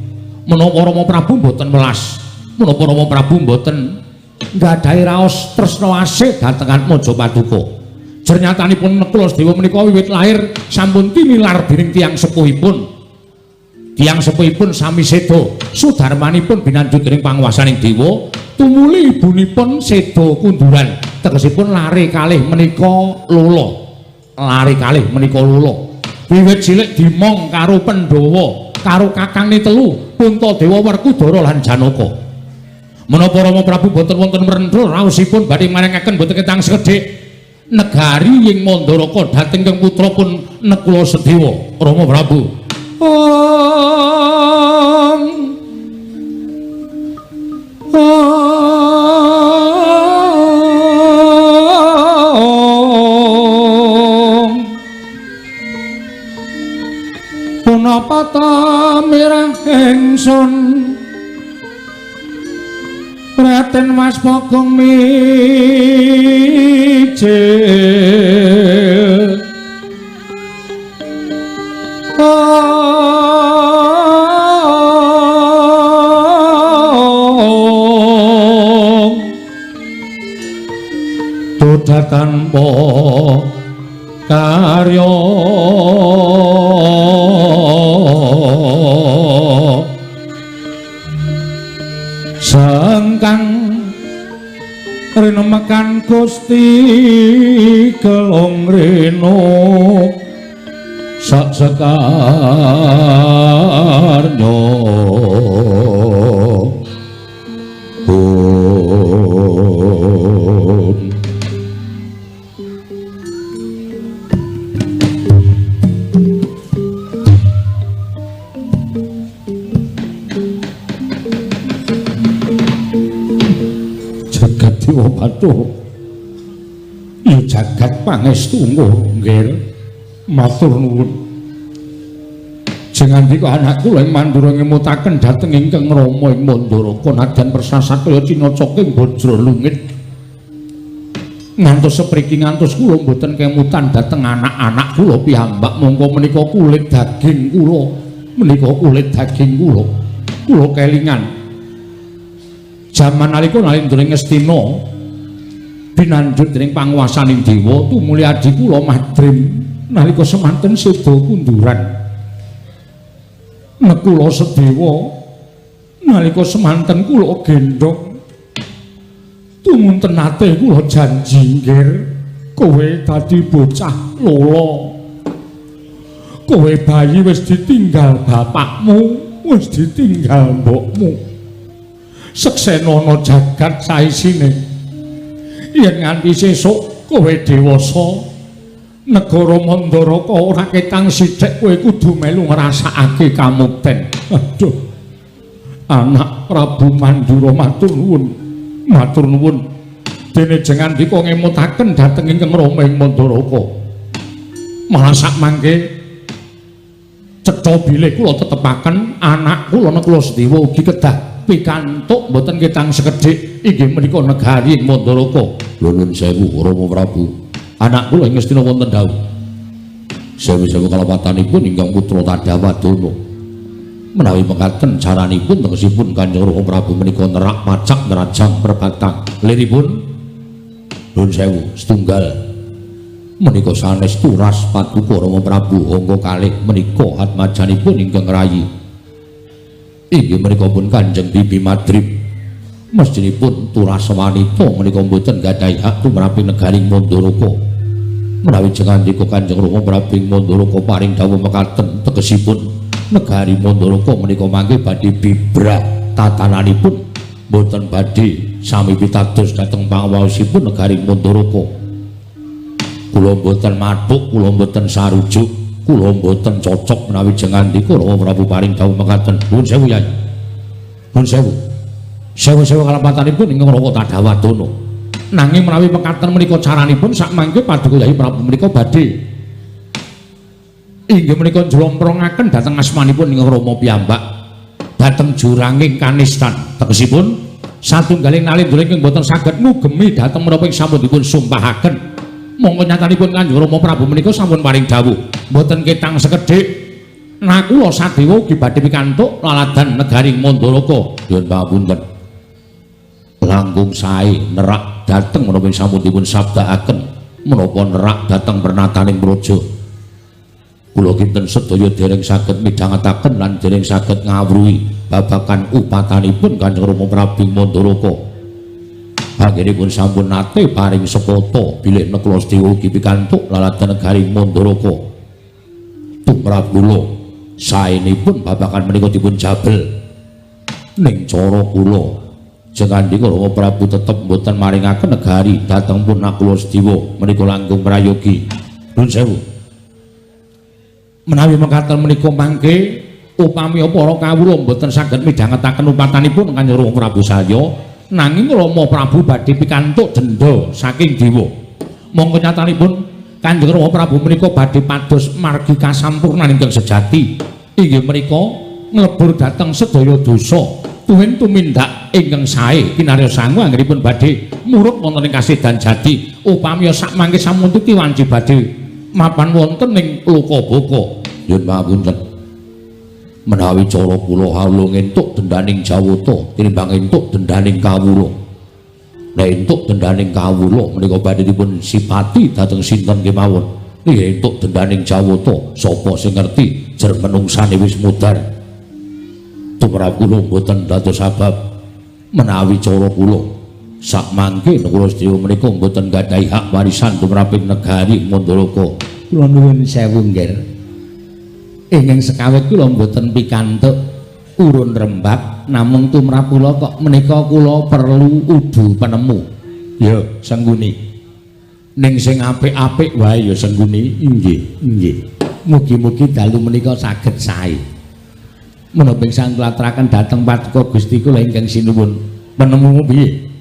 Menapa Rama Prabu mboten welas? Menapa Rama Prabu mboten nggadahi raos tresna asih dhateng Atmaja Paduka? Jernyatanipun Nekula Sedewa menika wiwit lahir sampun tinilar dening tiyang sepuhipun. Tiyang sepuhipun sami seda, sudarmanipun binanjut dening panguwasaning dewa, tumuli ibunipun seda kunduran. Tegesipun lare kalih menika lolo. Lare kalih menika lolo. Wiwit cilik dimong karo Pandhawa, karo kakangne telu, Puntadewa, Werkudara lan Janaka. Menapa Rama Prabu boten wonten mrendra raosipun badhe marengaken boten ketang sekedhik negari ing Mandaraka dhateng kang putra pun Nekula Sedewa. Rama Prabu. Ong Ong punapa ta mireng ingsun Raden Mas Bagong mijil. Duda tanpa karya sengkang rinemekan Gusti gelong reno sak sekarnya. Jagat Dewa Bathara ya jagat pangestu nggih matur nuwun. Jengandika anak kula ing Mandura ngemutaken dhateng ingkang Rama ing Mandaraka nadyan persasat kaya cinacaking bajra lungit. Ngantos sepriki ngantos kula mboten kemutan dhateng anak-anak kula piyambak mongko menika kulit daging kula, menika kulit daging kula. Kula kelingan jaman nalika Nalindra Ngastina binanjut dening panguwasaning dewa tumuli adhi kula Madrim Nalika semanten seda kunduran. Nekula Sedewa nalika semanten kula gendhong. Tumunten nate kula janji nggir, kowe dadi bocah lolo. Kowe bayi wis ditinggal bapakmu, wis ditinggal mbokmu. Seksenono jagat saisine. Yen nganti sesuk kowe dewasa, negara Mandaraka ora ketang sithik, kowe kudu melu ngrasakake kamukten. Aduh. Anak Prabu Mandura matur nuwun. Matur nuwun. Dene jengandika ngemutaken dhateng ingkang Rama ing Mandaraka. Malah sak mangke cetha bilih kula tetepaken anak kula Nakula Sedewa ugi kedah pikantuk mboten ketang sekedhik inggih menika negari ing Mandaraka. Lho nuwun sewu Rama Prabu. Anak kula ing Ngastina wonten dawuh. Sewu-sewu kalepatanipun ingkang putra Tadawadana. Menawi mekaten caranipun tegesipun Kanjeng Rama Prabu menika nerak pacak nerajang perbatang. Liripun nuwun sewu setunggal menika sanes turas paduka Rama Prabu angka kalih menika atmajanipun ingkang rayi. Inggih menika pun Kanjeng Bibi Madrib. Mestinipun turas wanita menika mboten gadhahi hak tumraping negari Mandaraka. Menawi jengandika Kanjeng Rama Prabu Mandaraka paring dawuh mekaten tegesipun negari Mandaraka menika mangke badhe bibrah tatananipun mboten badhe sami pitados dhateng pangawaosipun negari Mandaraka. Kula mboten mathuk, kula mboten sarujuk, kula mboten cocok menawi jengandika Rama Prabu paring dawuh mekaten. Nuwun sewu Yai. Nuwun sewu. Sewu-sewu kalepatanipun ingkang Raka Tadawadana. Nanging menawi mekaten menika caranipun sak mangke paduka Yai Prabu menika badhe inggih menika njlomprongaken dhateng asmanipun ingkang Rama piyambak dhateng juranging kanistan. Tegesipun satunggaling nalindra ingkang boten saged ngugemi dhateng menapa ing sampun dipun sumpahaken. Monggo nyatanipun Kanjeng Rama Prabu menika sampun paring dawuh mboten ketang sekedhik. Nakula Sadewa ugi badhe pikantuk laladan negari Mandaraka. Nyuwun pangapunten. Langkung sae nerak dhateng menapa ing sampun dipun sabdakaken menapa nerak dhateng pernataning praja. Kula kinten sedaya dereng saged midhangetaken lan dereng saged ngawruhi babagan upatanipun Kanjeng Rama Prabu Mandaraka. Anggenipun sampun nate paring sepata bilih Nakula Sedewa ugi pikantuk laladan negari Mandaraka. Tumrap kula saenipun babagan menika dipun jabel. Ning cara kula jengandika Rama Prabu tetep mboten maringaken negari dhateng pun Nakula Sedewa menika langkung prayogi. Nuwun sewu. Menawi mekaten menika mangke upami para kawula mboten saged midhangetaken upatanipun Kanjeng Rama Prabu saya, nanging Rama Prabu badhe pikantuk denda saking dewa. Monggo nyatanipun Kanjeng Rama Prabu menika badhe pados margi kasampurnan ingkang sejati. Inggih menika nglebur dhateng sedaya dosa tuwin tumindak ingkang sae kinarya sangu anggenipun badhe murub wonten ing kasedan jati. Upami sak mangke sampun titi wanci badhe mapan wonten ing Lokabaka. Nyuwun pangapunten. Menawi cara kula hawula entuk dendaning Jawata tinimbang entuk dendaning kawula. Nek entuk dendaning kawula menika badhe dipun sipati dhateng sinten kemawon. Nggih entuk dendaning Jawata, sapa sing ngerti jer menungsane wis mudhar. Tumrap kula mboten dados sebab menawi cara kula sak mangke Nakula Sedewa menika mboten gadhahi hak warisan tumraping negari Mandaraka. Kula nuwun sewu nggih. Ingkang sekawit kula mboten pikantuk urun rembab, namung tumrap kula kok menika kula perlu udu penemu. Ya, Sengguni. Ning sing apik-apik wae ya Sengguni. Inggih, inggih. Mugi-mugi dalu menika saged sae. Menapa ingkang klaturaken dhateng paduka Gusti kula ingkang sinuwun. Penemumu piye?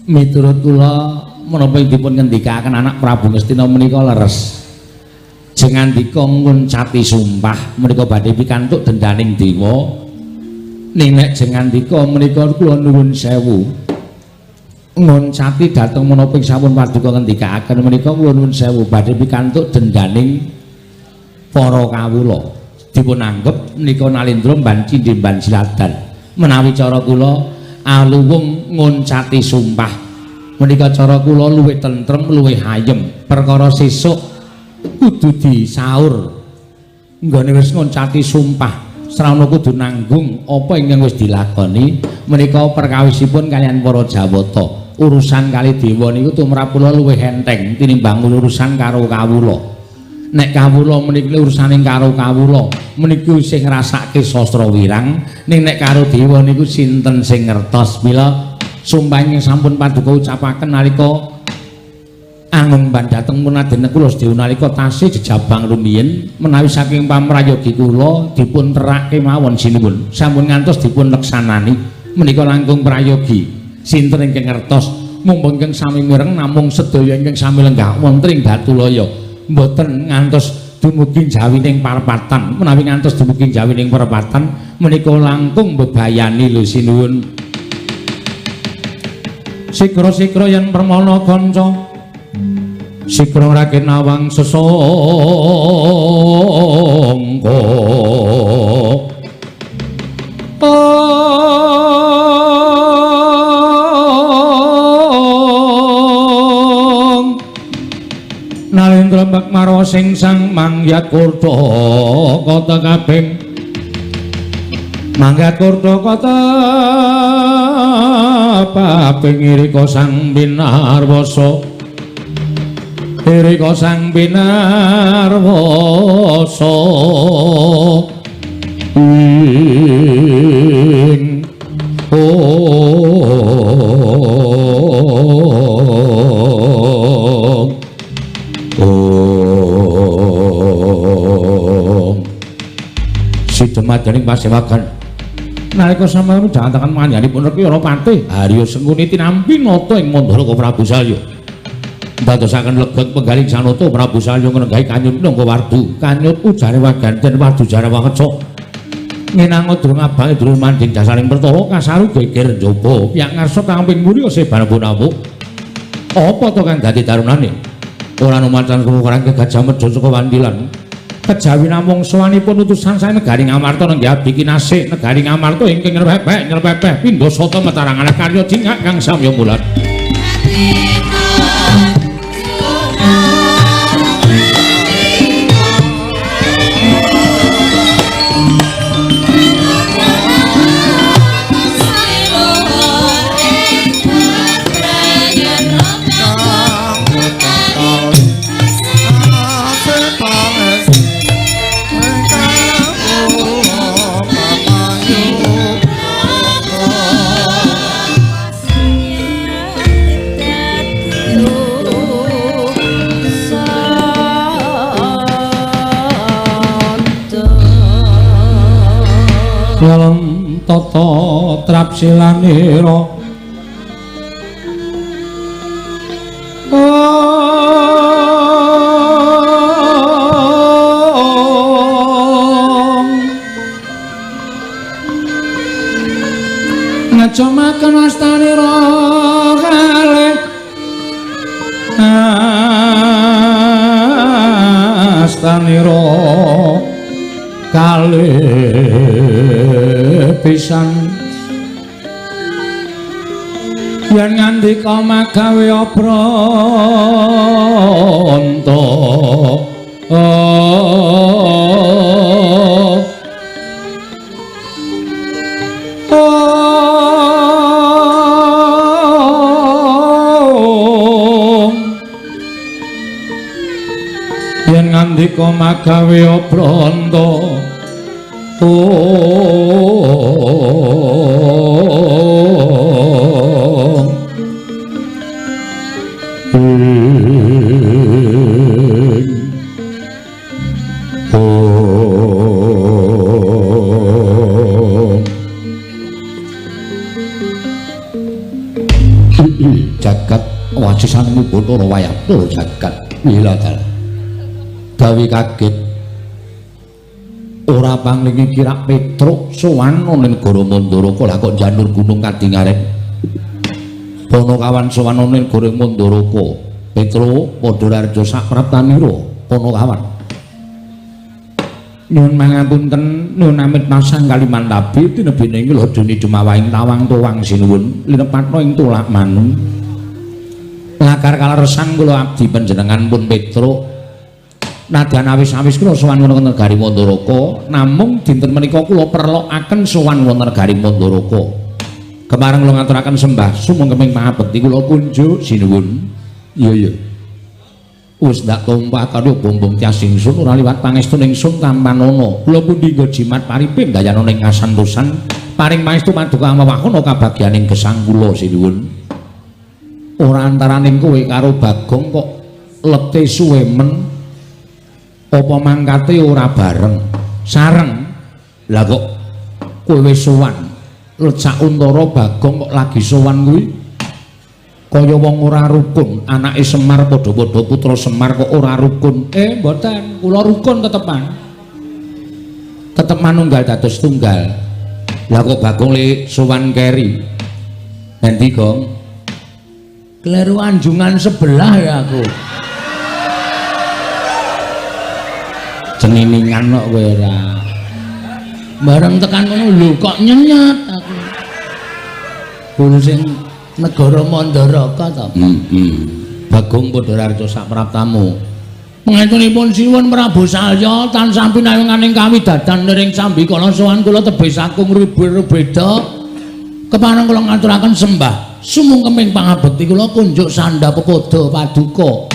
Miturut kula menapa dipun ngendikaken anak Prabu Ngastina menika leres. Jengandika nguncati sumpah menika badhe pikantuk dendaning dewa. Ning nek jengandika menika kula nuwun sewu. Nguncati dhateng menapa sampun paduka ngendikaaken menika kula nuwun sewu badhe pikantuk dendaning para kawula. Dipun anggep menika nalindra mban cindhe mban siladan. Menawi cara kula aluwung nguncati sumpah menika cara kula luwih tentrem luwih ayem. Perkara sesuk Kudu disaur. Nggone wis ngoncati sumpah, srana kudu nanggung apa ingkang wis dilakoni. Menika perkawisipun kaliyan para Jawata. Urusan kali dewa niku tumrap kula luwih enteng tinimbang urusan karo kawula. Nek kawula menika urusane karo kawula menika isih ngrasake sastra wirang, ning nek karo dewa niku sinten sing ngertos. Mila sumpah ingkang sampun paduka ucapaken nalika angumban dhateng Raden kula sedaya nalika tasih jejabang rumiyin menawi saking pamrayogi kula dipun terake mawon sinuwun sampun ngantos dipun leksanani menika langkung prayogi. Sinten ingkang ngertos mumpung ingkang sami mireng namung sedaya ingkang sami lenggah wonten ing Batulaya mboten ngantos dumugi jawining parepatan. Menawi ngantos dumugi jawining parepatan menika langkung bebayani lho sinuwun. Sikra-sikra yen permana kanca sikra raken awang sesangka Nalendra Mbak sing sang mangyat kurta kota kabeng mangyat kurta kota paping irika sang binarwasa irika sang binarwasa ing ong Sidemadaning pasewagan nalika sampeyan dhantaken manjanipun Rekayana Patih Harya Sengkuni tinampi nata ing Mandaraka Prabu Salya ndadosaken legot penggaling sanata Prabu Salya ngrenggahi kanyut minangka wardu kanyut ujare waganten wardu jare wakeca ngenanga durung abange durung manding dasaring pertara kasaru geger njaba piyak ngarsa kang ping mulya sebar pun apa to kang dadi tarunane ora numacan kumukaran Gajah Mada saka Wandilan kejawi namung sowanipun utusan saking negari Ngamarta nenggih abdi kinasih negari Ngamarta ingkang nyerpepeh nyerpepeh pindha sata metarangan karya jingak kang samya mulat. Dalam tata trapsilanira ngajomaken astanira kalih astanira kalih pisan yen ngandika magawe abranta yen ngandika magawe abranta Jagat wajisanmu Bathara wayah jagat wilatal gawe kaget ora panglingi kirak Petruk sowan ana ning negara Mandaraka lah kok janur gunung kadingaren Panakawan sowan ana ning negara Mandaraka Petruk padha raja sapraptanira Panakawan nyuwun mangapunten nyuwun amit pasang Kalimantabi tinebene ing lodene dumawahing tawang tuwang sinuwun linepatna ing tulak manu lakar kaleresan kula abdi panjenengan pun Petruk Nadyan awis-awis kula sowan wonten negari Mandaraka, namung dinten menika kula perlokaken sowan wonten negari Mandaraka. Kepareng kula ngaturaken sembah sumangga pangabekti kula kunjuk sinuwun. Iya iya. Wis ndak tumpah karo bombong tias ingsun ora liwat pangestu ingsun tampanana. Kula pundi nggo jimat paripe ndayana ing kasantosan paring pangestu paduka amawakana kabagyaning gesang kula sinuwun. Ora antaraning kowe karo Bagong kok lete suwe men. Apa mangkate ora bareng sareng? Lah kok kowe wis sowan lecak untara Bagong kok lagi sowan kuwi kaya wong ora rukun. Anake Semar padha-padha putra Semar kok ora rukun. Mboten, kula rukun tetepan, tetep manunggal dados tunggal. Lah kok Bagong le sowan keri nanti Gong? Kleru anjungan sebelah ya aku. Ceniningan kok kowe ora. Bareng tekan kono lho kok nyenyet aku. Kulo sing negara Mandaraka ta. Bagong padha raharja sak praptamu. Pangestunipun sinuwun Prabu Salya tansah pinayunganing kawidadan niring sambikala sowan kula tebih saking ribeda. Kepareng kula ngaturaken sembah sumungkeming pangabekti kula kunjuk sandha pepoda paduka.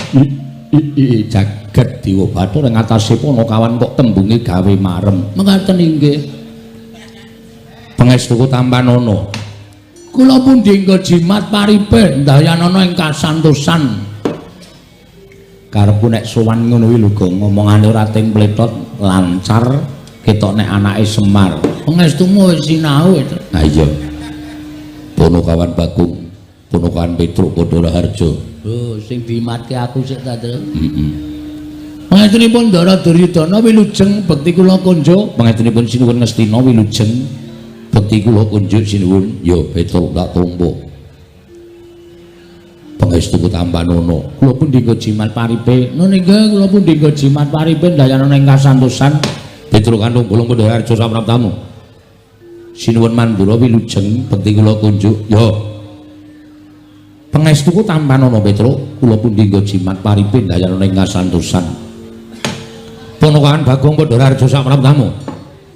Jagat Dewa Bathara ing atase Panakawan kok tembunge gawe marem. Mekaten inggih. Pangestuku tampanana. Kula pundi nggo jimat paripe ndayanana ing kasantosan. Karepku nek sowan ngono kuwi lho Gong, ngomongane ora ting pletot lancar ketok nek anake Semar. Pangestumu wis sinau itu. Ha iya. Panakawan Bagong, Panakawan Petruk padha raharja. Oh, sing dimatke aku sik ta, Tru. Heeh. Pangestunipun Ndara Duryudana wilujeng bekti kula kunjuk. Pangestunipun sinuwun Ngastina wilujeng bekti kula kunjuk sinuwun. Ya Petruk tak tampa. Pangestuku tampanana. Kula pundi nggo jimat paripe? Nun inggih kula pundi nggo jimat paripe ndayana ing kasantosan. Petruk kandung bolong padha harja samraptamu. Sinuwun Mandura wilujeng bekti kula kunjuk. Ya Pangestuku tampanana Petruk, kula pundi nggo jimat paripe ndayana ing kasantosan. Panakawan Bagong padha raharja samraptamu.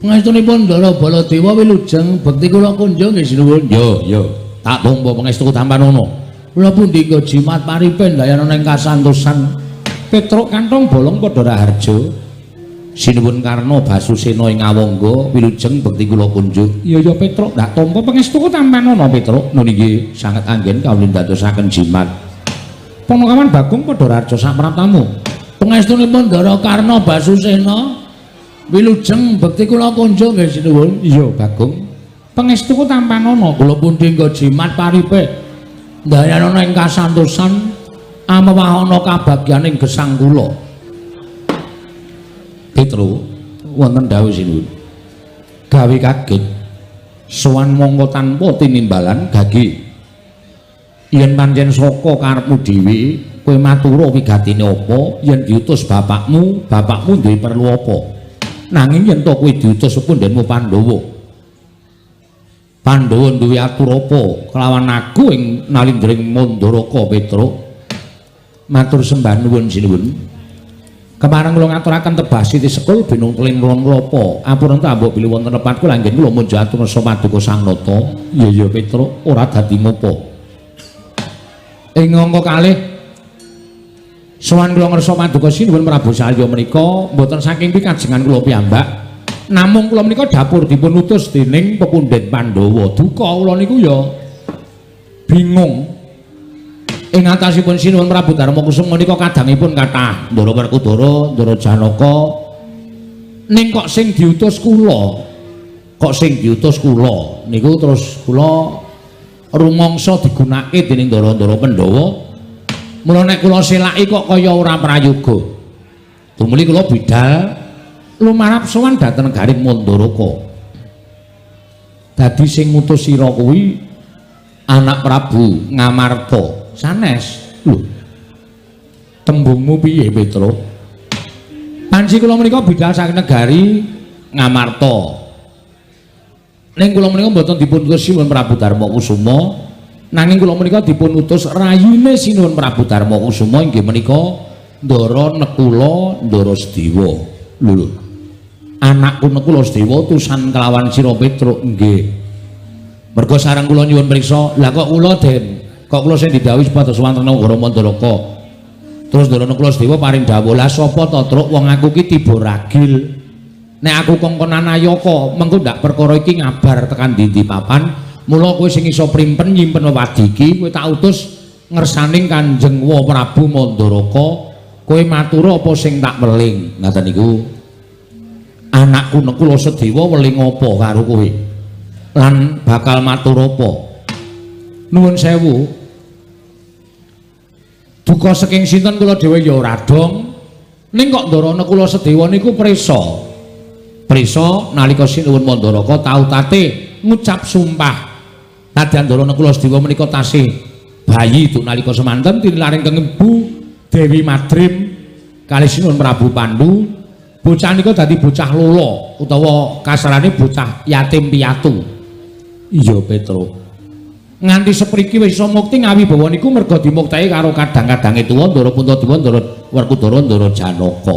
Pangestunipun Ndara Baladewa wilujeng bekti kula kunjuk nggih sinuwun. Yo yo, tak tampa pangestuku tampanana. Kula pundi nggo jimat paripe ndayana ing kasantosan. Petruk kantong bolong padha raharja. Sinuwun Karna Basusena ing Awangga wilujeng bekti kula kunjuk. Iya ya Petruk, ndak tampa pangestuku tampanana Petruk. Nun inggih sanget anggen kawula ndadosaken jimat. Panakawan Bagong padha raharja samraptamu. Pangestunipun Ndara Karna Basusena wilujeng bekti kula kunjuk nggih sinuwun. Iya Bagong, pangestuku tampanana. Kula pundi nggo jimat paripe ndayana ing kasantosan amewahana kabagyaning gesang kula. Petruk wonten dawuh sinuwun. Gawe kaget sowan mongko tanpa tinimbalan gage. Yen pancen saka karepmu dhewe kowe matura wigatine apa, yen diutus bapakmu, bapakmu duwe perlu apa. Nanging yen to kowe diutus pundhenmu Pandhawa. Pandhawa duwe atur apa kelawan aku ing nalindring Mandaraka Petruk. Matur sembah nuwun sinuwun. Kepareng kula ngaturaken tebah siti sekul binung telin kulon klapa. Ampun ta mbok bilih wonten lepat kula anggen kula munjuk atur nasa paduka Sang Nata. Iya iya Petruk, ora dadi ngopo. Ing angka kalih sowan kula ngersa paduka sinuwun Prabu Salya menika mboten saking pikajengan kula piyambak. Namung kula menika dapur dipun utus dening pepundhen Pandhawa. Duka kula niku ya bingung. Ing atasipun sinuwun Prabu Darma Kusuma menika kadangipun kathah Ndara Werkudara, Ndara Janaka. Ning kok sing diutus kula, kok sing diutus kula niku terus kula rumangsa digunakake dening ndara-ndara Pandhawa. Mula nek kula selaki kok kaya ora prayoga. Tumuli kula bidal lumarap sowan dhateng negari Mandaraka. Dadi sing ngutus sira kuwi anak Prabu Ngamarta. Sanes. Lho. Tembungmu piye, Petruk? Panci kula menika bidal saking negari Ngamarta. Ning kula menika mboten dipun utus Sinuwun Prabu Darma Kusuma, nanging kula menika dipun utus rayine Sinuwun Prabu Darma Kusuma inggih menika Ndara Nekula, Ndara Sedewa. Lho lho. Anakku Nekula Sedewa utusan kelawan sira Petruk. Nggih. Merga sareng kula nyuwun priksa, lah kok kula Den, kok kula sing didhawuhi supados wonten negara Mandaraka. Terus Ndara Nekula Sedewa paring dawuh, lah sapa to Truk, wong aku ki tiba ragil. Nek aku kongkonan ayaka, mengko ndak perkara iki ngabar tekan ndi-ndi papan. Mula kowe sing iso primpen nyimpen wewadi iki, kowe tak utus ngersaning Kanjeng Wa Prabu Mandaraka, kowe matur apa sing tak weling. Ngaten niku. Anakku Nekula Sedewa weling apa karo kowe? Lan bakal matur apa? Nuwun sewu. Duka saking sinten kula dhewe ya ora dong. Ning kok Ndara Nekula Sedewa niku prisa. Prisa nalika sinuwun Mandaraka tau tate ngucap sumpah. Nadyan Ndara Nekula Sedewa menika tasih bayi duk nalika semanten tinilaring keng Ibu Dewi Madrim kalih sinuwun Prabu Pandu. Bocah nika dadi bocah lolo utawa kasarane bocah yatim piatu. Iya Petruk. Nganti sepriki wis iso mukti ngawibawa niku merga dimukteki karo kadang-kadange tuwa Ndara Puntadewa, Ndara Werkudara, Ndara Janaka.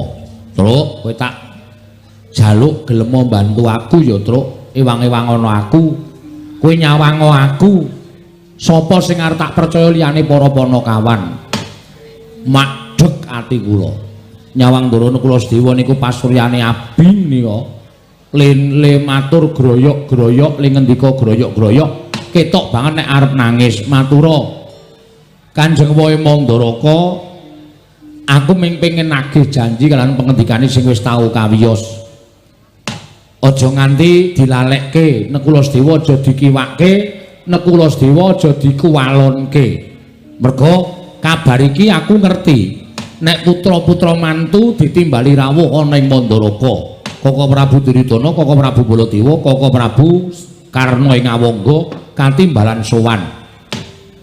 Truk, kowe tak jaluk gelem mbantu aku ya, Truk. Ewang-ewang ana aku. Kowe nyawango aku. Sapa sing arep tak percaya liyane para panakawan? Makdeg ati kula. Nyawang Ndara Nekula Sedewa niku pasuryane abing nika. Le matur groyok-groyok, le ngendika groyok-groyok, ketok banget nek arep nangis. Matura Kanjeng Wae Mandaraka, aku ming pengin nagih janji kalian pengendikane sing wis tau kawiyos. Aja nganti dilalekke, Nekula Sedewa aja dikiwake, Nekula Sedewa aja dikuwalonke. Merga kabar iki aku ngerti nek putra-putra mantu ditimbali rawuh ana ing Mandaraka. Koko Prabu Duryudana, Koko Prabu Baladewa, Koko Prabu Karna ing Awangga katimbalan sowan.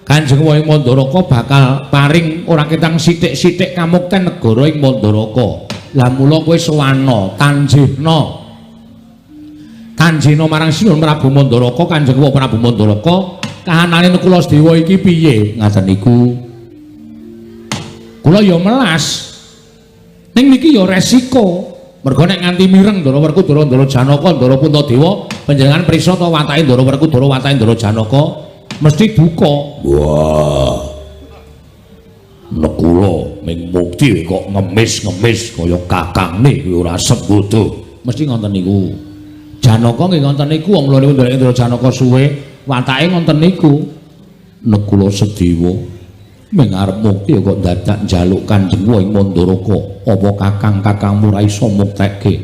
Kanjeng Wae Mandaraka bakal paring ora ketang sithik-sithik kamukten negara ing Mandaraka. Lah mula kowe sowana, tanjihna. Tanjihna marang Sinuwun Prabu Mandaraka, Kanjeng Wae Prabu Mandaraka, kahanane Nekula Sedewa iki piye? Ngaten niku. Kula ya melas. Ning niki ya resiko. Merga nek nganti mireng Ndara Werkudara, Ndara Janaka, Ndara Puntadewa, panjenengan prisa ta watake Ndara Werkudara, watake Ndara Janaka mesti duka. Wah. Nekula ming mukti kok ngemis-ngemis kaya kakangne kuwi ora sembodo. Mesti ngoten niku. Janaka nggih ngoten niku, wong loro niku Ndara Janaka suwe, watake ngoten niku. Nekula Sedewa ming arep mukti kok dadak njaluk Kanjeng Wa ing Mandaraka, apa kakang-kakangmu ra iso muktekke?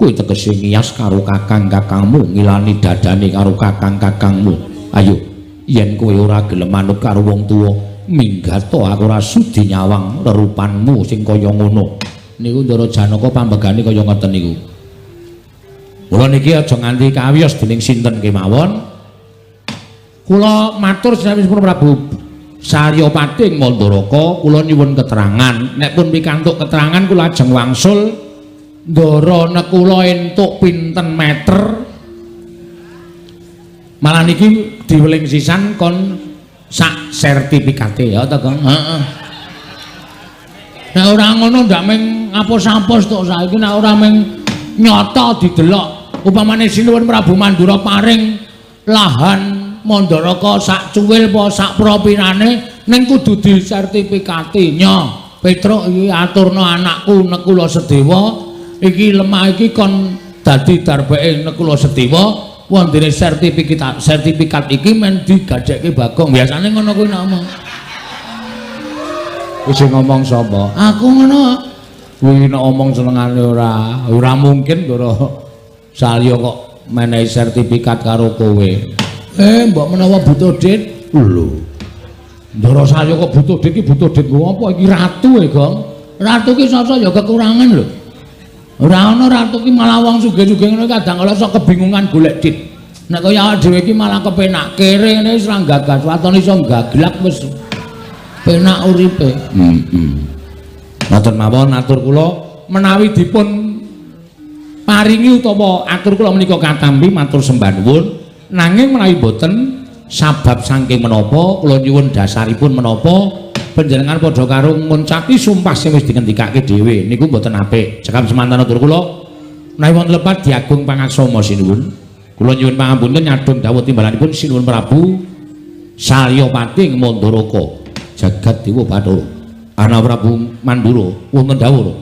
Kuwi tegese ngiyas karo kakang-kakangmu, ngilani dadane karo kakang-kakangmu. Ayo, yen kowe ora gelem manut karo wong tuwa, minggat aku ora sudi nyawang rerupanmu sing kaya ngono. Niku Ndara Janaka pambegane kaya ngoten niku. Mula niki aja nganti kawiyos dening sinten kemawon. Kula matur sampun Prabu Saryapati ing Mandaraka, kula nyuwun keterangan. Nek pun pikantuk keterangan kula ajeng wangsul Ndara Nekula entuk pinten meter. Malah niki diweling sisan kon sak sertifikate ya ta, Kang? Heeh. Nek ora ngono ndak ming apos-apos tok saiki, nek ora ming nyata didelok. Upamane Sinuwun Prabu Mandura paring lahan Mandaraka sak cuwil apa sak propinane, ning kudu disertifikati. Nyo, Petruk iki aturna anakku Nekula Sedewa, iki lemah iki kon dadi darbeke Nekula Sedewa, wondene sertifikat iki men digadekke Bagong. Biasane ngono kuwi nek omong. Wis ngomong sapa? Aku ngono. Kuwi nek omong senengane ora mungkin Ndara Salya kok menehi sertifikat karo kowe. Mbok menawa butuh dit. Lho. Ndara Salya kok butuh dit iki butuh dit nggo apa? Iki ratu e, Gong. Ratu ki sasa ya kekurangan lho. Ora ana ratu ki malah wong sugih-sugih ngono kadang kala sok kebingungan golek dit. Nek kaya awake dhewe iki malah kepenak kere ngene wis ra gagas waton iso gaglak wis penak uripe. Heeh. Ngoten mawon atur kula menawi dipun paringi utawa atur kula menika katampi matur sembah nuwun. Nanging menawi boten sabab saking menapa kula nyuwun dasaripun menapa Panjenengan padha karo nguncati sumpah sing wis dingendikake dhewe niku mboten apik. Cekap semanten atur kula menawi wonten lepat diagung pangaksama sinuwun. Kula nyuwun pangapunten nyadhong dawuh timbalanipun Sinuwun Prabu Salyapati ing Mandaraka jagat Dewa Bathara. Ana Prabu Mandura wonten dawuh.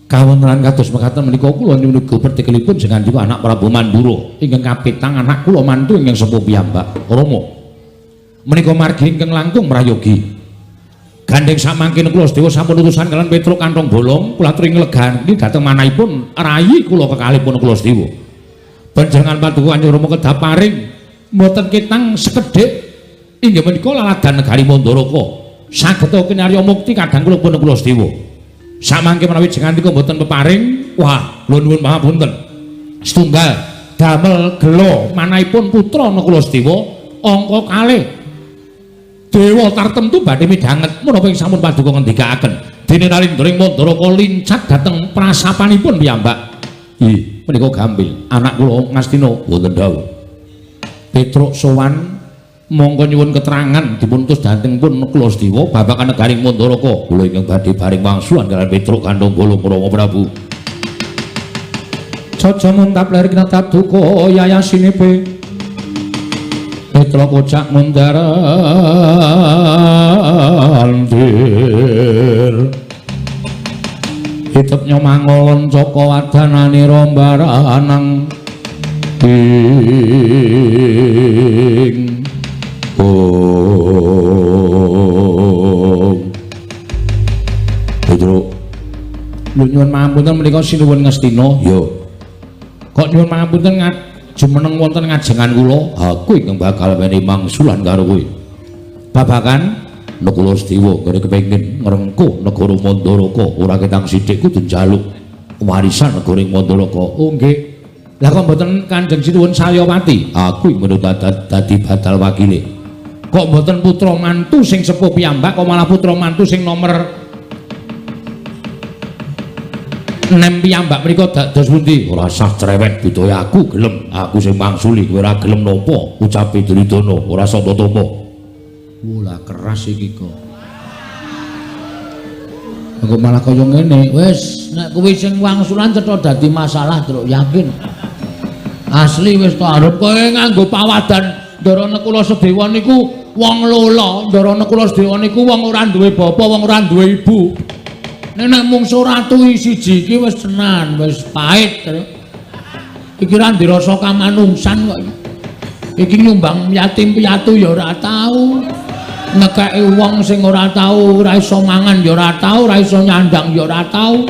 Kawontenan kados mekaten menika kula nyuwun uga pertikelipun jenengan anak Prabu Mandura ingkang kapitang anak kula mantu ingkang sepuh piyambak Rama. Menika margi ingkang langkung prayogi. Gandheng samangkin kula sedaya sampun utusan kalian Petruk kantong bolong kula aturi nglegani dhateng manahipun rayi kula kekalihipun kula sedaya. Panjenengan paduka Kanjeng Rama kedah paring mboten ketang sekedhik inggih menika laladan negari Mandaraka. Saged kinarya mukti kadang kula pun kula sedaya. Samangke menawi jenengan nika mboten peparing, wah kula nuwun pangapunten. Setunggal damel gela manahipun putra Nakula Sedewa angka kalih dewa tartemtu badhe midhanget menapa ing sampun paduka ngendikaaken dene Nalindra ing Mandaraka lincat dhateng prasapanipun piyambak. Ih, menika gampil anak kula Ngastina wonten dawuh. Petruk sowan mongko nyuwun keterangan dipuntus dhateng pun Nakula Sedewa babagan negaring Mandaraka. Kula ingkang badhe baring wangsulan kaliyan Petruk kantong bolong Rama Prabu. Caca muntap ler kinatap duka yayasinipe Petruk kocak mundaran dir hitep nyomangolon caka wadanane rombaranang ing Om. Petruk lho nyuwun pangapunten menika sinuwun Ngastina. Ya. Kok nyuwun pangapunten jumeneng wonten ngajengan kula? Aku ingkang bakal menehi mangsulan karo kowe. Babagan Nakula Sedewa nggone kepengin ngrengkuh negara Mandaraka, ora ketang sithik kudu njaluk warisan negara ing Mandaraka. Oh nggih. Lah kok mboten Kanjeng Sinuwun Salyapati? Aku ing menut dadi badal wakile. Kok mboten putra mantu sing sepuh piyambak kok malah putra mantu sing nomor 6 piyambak mriku dados pundi? Ora sah cerewet budaya aku gelem, aku sing mangsuli kowe ora gelem napa ucape Duryudana ora santa tapa. Wah keras iki kok. Aku malah kaya ngene. Wis nek kuwi sing wangsulan cetha dadi masalah, Truk, yakin. Asli wis to arep kowe nganggo pawadan Ndara Nakula Sedewa niku wong lola, Ndara Nakula Sedewa niku wong ora duwe bapa, wong ora duwe ibu. Nek mungsu ratu siji iki wis tenan, wis pahit. Iki ra dirasa kamanungsan kok. Iki nyumbang yatim piatu ya ora tau. Ngekeki wong sing ora tau, ora iso mangan ya ora tau, ora iso nyandang ya ora tau.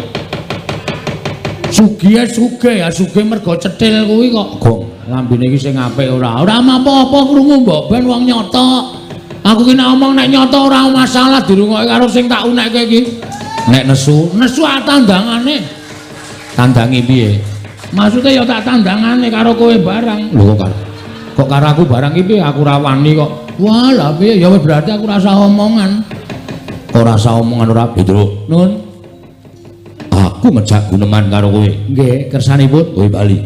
Sugihe sugih ya sugih mergo cethil kuwi kok. Gong, lambene iki sing apik ora. Ora apa-apa krungu mbok ben wong nyata. Aku ki nek omong nek nyata ora masalah dirungokke karo sing tak unekke iki. Nek nesu, nesu tandangane. Tandangi piye? Maksude ya tak tandangane karo kowe barang. Lho kok kok karo aku barang iki piye? Aku ora wani kok. Wah, lha piye? Ya wis berarti aku rasa omongan. Kok rasa omongan ora, Petruk? Nun. Aku ngejak guneman karo kowe. Nggih, kersanipun kowe bali.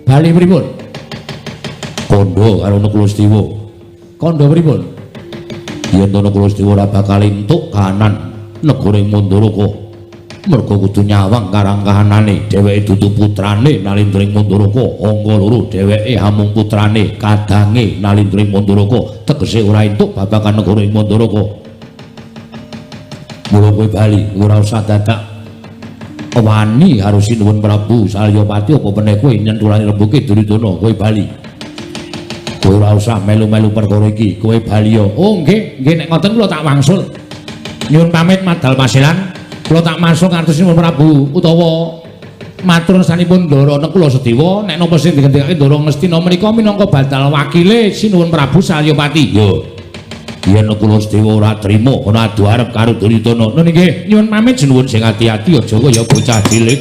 Bali pripun? Kandha karo Nakula Sedewa. Kandha pripun? Yen to Nakula Sedewa ora bakal entuk kahanan negara Mandaraka. Mergo kudu nyawang karang kahanane, dheweke dudu putrane Nalindra ing Mandaraka, angka loro dheweke hamung putrane kadange Nalindra ing Mandaraka, tegese ora entuk babagan negara ing Mandaraka. Mula kowe bali, ora usah dadak wani karo Sinuwun Prabu Salyapati apa meneh kowe nyenthulane rembuke Duryudana, kowe bali. Kowe ora usah melu-melu perkara iki, kowe bali ya. Oh nggih, nggih nek ngoten kula tak wangsul. Nyuwun pamit madal pasilan. Kula tak masuk ngantos Sinuwun Prabu utawa matur sanipun Ndara Nakula Sedewa nek napa sing digendhekake Ndara Ngastina menika minangka badal wakile Sinuwun Prabu Salyapati. Yo. Yen Nakula Sedewa ora trima ana adu arep karo Duryudana. Nun nggih, nyuwun pamit sinuwun sing ati-ati aja kaya bocah cilik.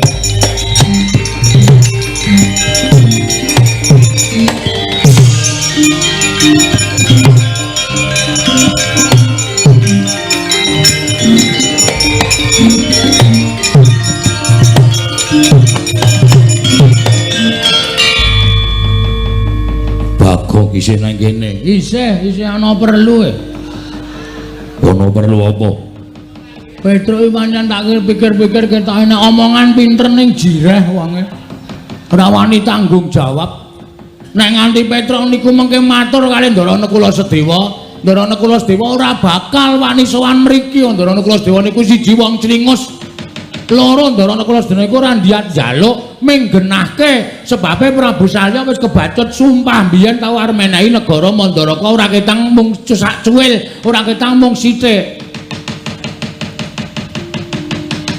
Bagong isih nang kene. Isih, isih ana perlu e. Ana perlu apa? Petruk iki pancen tak pikir-pikir ketoke nek omongan pinter ning jireh wonge. Ora wani tanggung jawab. Nek nganti Petruk niku mengke matur kali Ndara Nakula Sedewa, Ndara Nakula Sedewa ora bakal wani sowan mriki. Ndara Nakula Sedewa niku siji wong clingus. Loro Ndara Nakula Sedewa niku ora ndiyat njaluk ming genahke sebabe Prabu Salya wis kebacut sumpah biyen tau arep menehi negara Mandaraka ora ketang mung sak cuwil, ora ketang mung sithik.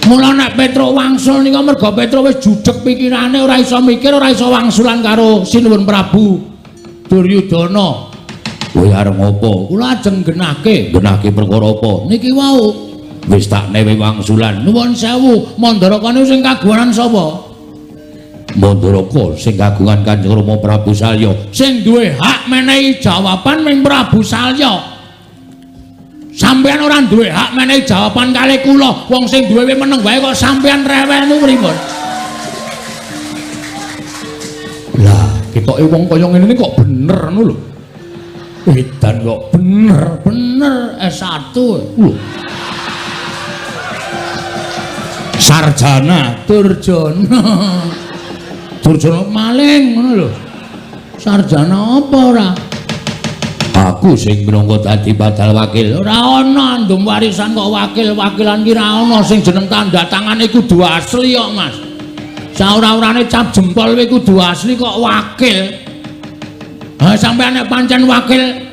Mula nek Petruk wangsul nika merga Petruk wis judeg pikirane ora iso mikir, ora iso wangsulan karo Sinuwun Prabu Duryudana. Kowe arep ngopo? Kula ajeng genahke. Genahke perkara apa? Niki wau wis tak newe wangsulan. Nuwun sewu, Mandaraka niku sing kagungan sapa? Mandaraka sing kagungan Kanjeng Rama Prabu Salya. Sing duwe hak menehi jawaban ming Prabu Salya. Sampeyan ora duwe hak menehi jawaban kalih kula. Wong sing duwe meneng wae kok sampeyan rewel niku pripun? Lah, ketoke wong kaya ngene iki kok bener ngono lho. Edan kok bener, bener S1. Lho. Sarjana Durjana. Durjana maling ngono lho. Sarjana apa ora? Aku sing minangka dadi badal wakil. Ora ana andum warisan kok wakil-wakilan ki ora ana sing jeneng tanda tangane kudu asli kok, Mas. Saora-orane cap jempol kuwi kudu asli kok wakil. Ha sampeyan nek pancen wakil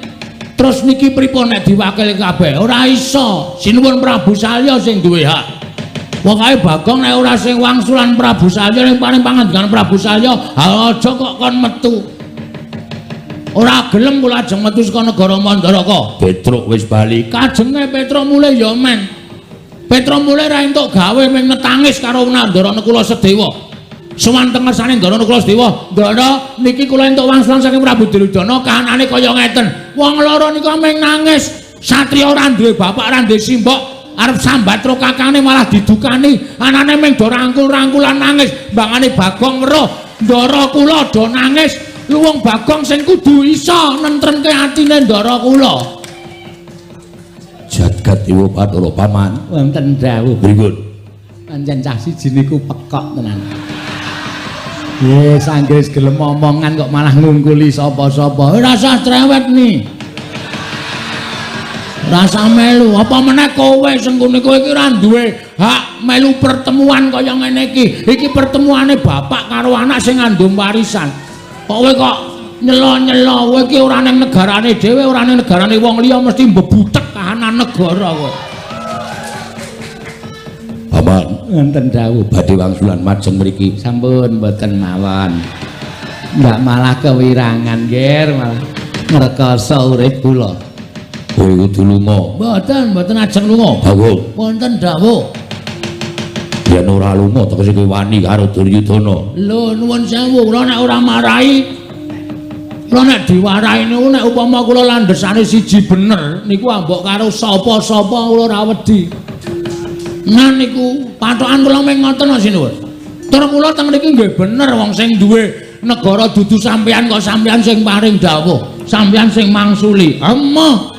terus niki pripun nek diwakil kabeh? Ora iso. Sinuwun Prabu Salya sing duwe hak. Pokoke Bagong nek ora sing wangsulan Prabu Salya ning paring pangandikan Prabu Salya, ha aja kok kon metu. Ora gelem kula ajeng metu saka negara Mandaraka. Petruk wis bali. Kajenge Petruk mulih ya men. Petruk mulih ra entuk gawe ming netangis karo Ndara Nakula Sedewa. Sowan teng ngersane Ndara Nakula Sedewa, "Ndara, niki kula entuk wangsulan saking Prabu Duryudana kahanane kaya ngeten." Wong loro nika ming nangis. Satriya ora duwe bapak, ora duwe simbok, arep sambat karo kakane malah didukani. Anane ming do rangkul-rangkulan nangis. Mbangane Bagong weruh, "Ndara kula do nangis." Luwung Bagong sing kudu iso nentremke atine ndara kula. Jagat Dewa Bathara Paman wonten dawuh. Pripun? Pancen cah siji niku pekok tenan. Yes, anggere gelem omongan kok malah ngungkuli sapa-sapa. Ora usah trewet nih. Rasa melu, apa meneh kowe sengkune kowe iki ora duwe hak melu pertemuan kaya ngene iki. Iki pertemuane bapak karo anak sing ngandung warisan. Kok kowe kok nyelo-nyelo, kowe iki ora ning negarane dhewe, ora ning negarane wong liya mesti mbebutek kahanan negara kowe. Paman, wonten dawuh badhe wangsulan majeng mriki. Sampun mboten mawon. Ndak malah kewirangan, Ger, malah ngrekoso urip kula. Kowe kudu lunga. Mboten, mboten ajeng lunga. Dawuh. Wonten dawuh. Yen ora lunga tegese kowe wani karo Duryudana. Lho nuwun sewu, kula nek ora marahi, kula nek diwarahi niku nek upama kula landhesane siji bener niku ambok karo sapa-sapa kula ora wedi. Nah niku patokan kula mung ngoten sinuwun. Tur kula teng mriki nggih bener wong sing duwe negara dudu sampeyan kok sampeyan sing paring dawuh, sampeyan sing mangsuli. Emoh.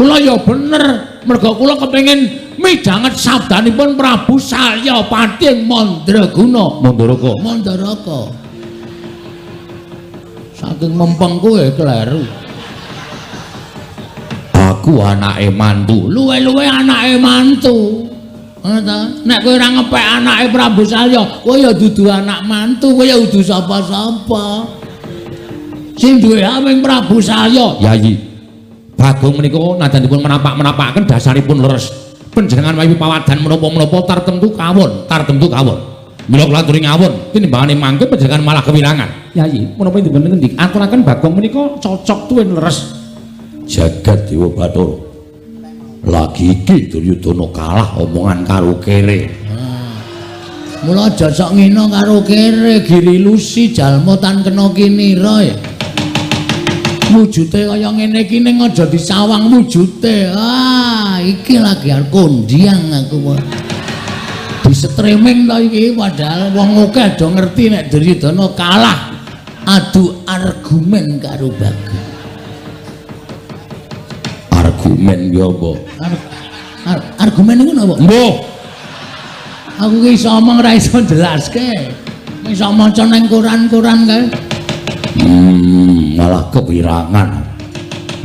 Kula ya bener merga kula kepengin midhanget sabdanipun Prabu Salyapati ing Mandraguna. Mandaraka. Mandaraka. Saking mempeng kowe kleru. Aku anake mantu. Luwe-luwe anake mantu. Ngono ta? Nek kowe ora ngepek anake Prabu Salya, kowe ya dudu anak mantu, kowe ya dudu sapa-sapa. Sing duwe hak ming Prabu Salya. Yayi. Bagong menika najan dipun menapak-menapakaken dasaripun leres. Panjenengan wayu pawadan menapa-menapa tartemtu kawon, tartemtu kawon. Mila kula aturi ngawon, tinimbangane mangke panjenengan malah kewirangan. Yayi, menapa dipun ngendik aturaken Bagong menika cocok tuwin leres. Jagat Dewa Bathara. Lagi iki Duryudana kalah omongan karo kere. Mula aja sok ngina karo kere, giri lusi jalma tan kena kinira ya. Wujute kaya ngene iki ning aja disawang wujute. Ah, iki lagi arep kondiang aku. Di streaming to iki padahal wong akeh do ngerti nek Duryudana kalah adu argumen karo Bagong. Argumen Argumen ki apa? Argumen niku napa? Mbuh. Aku ki iso omong ora iso jelaske. Iso maca nang koran-koran kae. Malah kepirangan.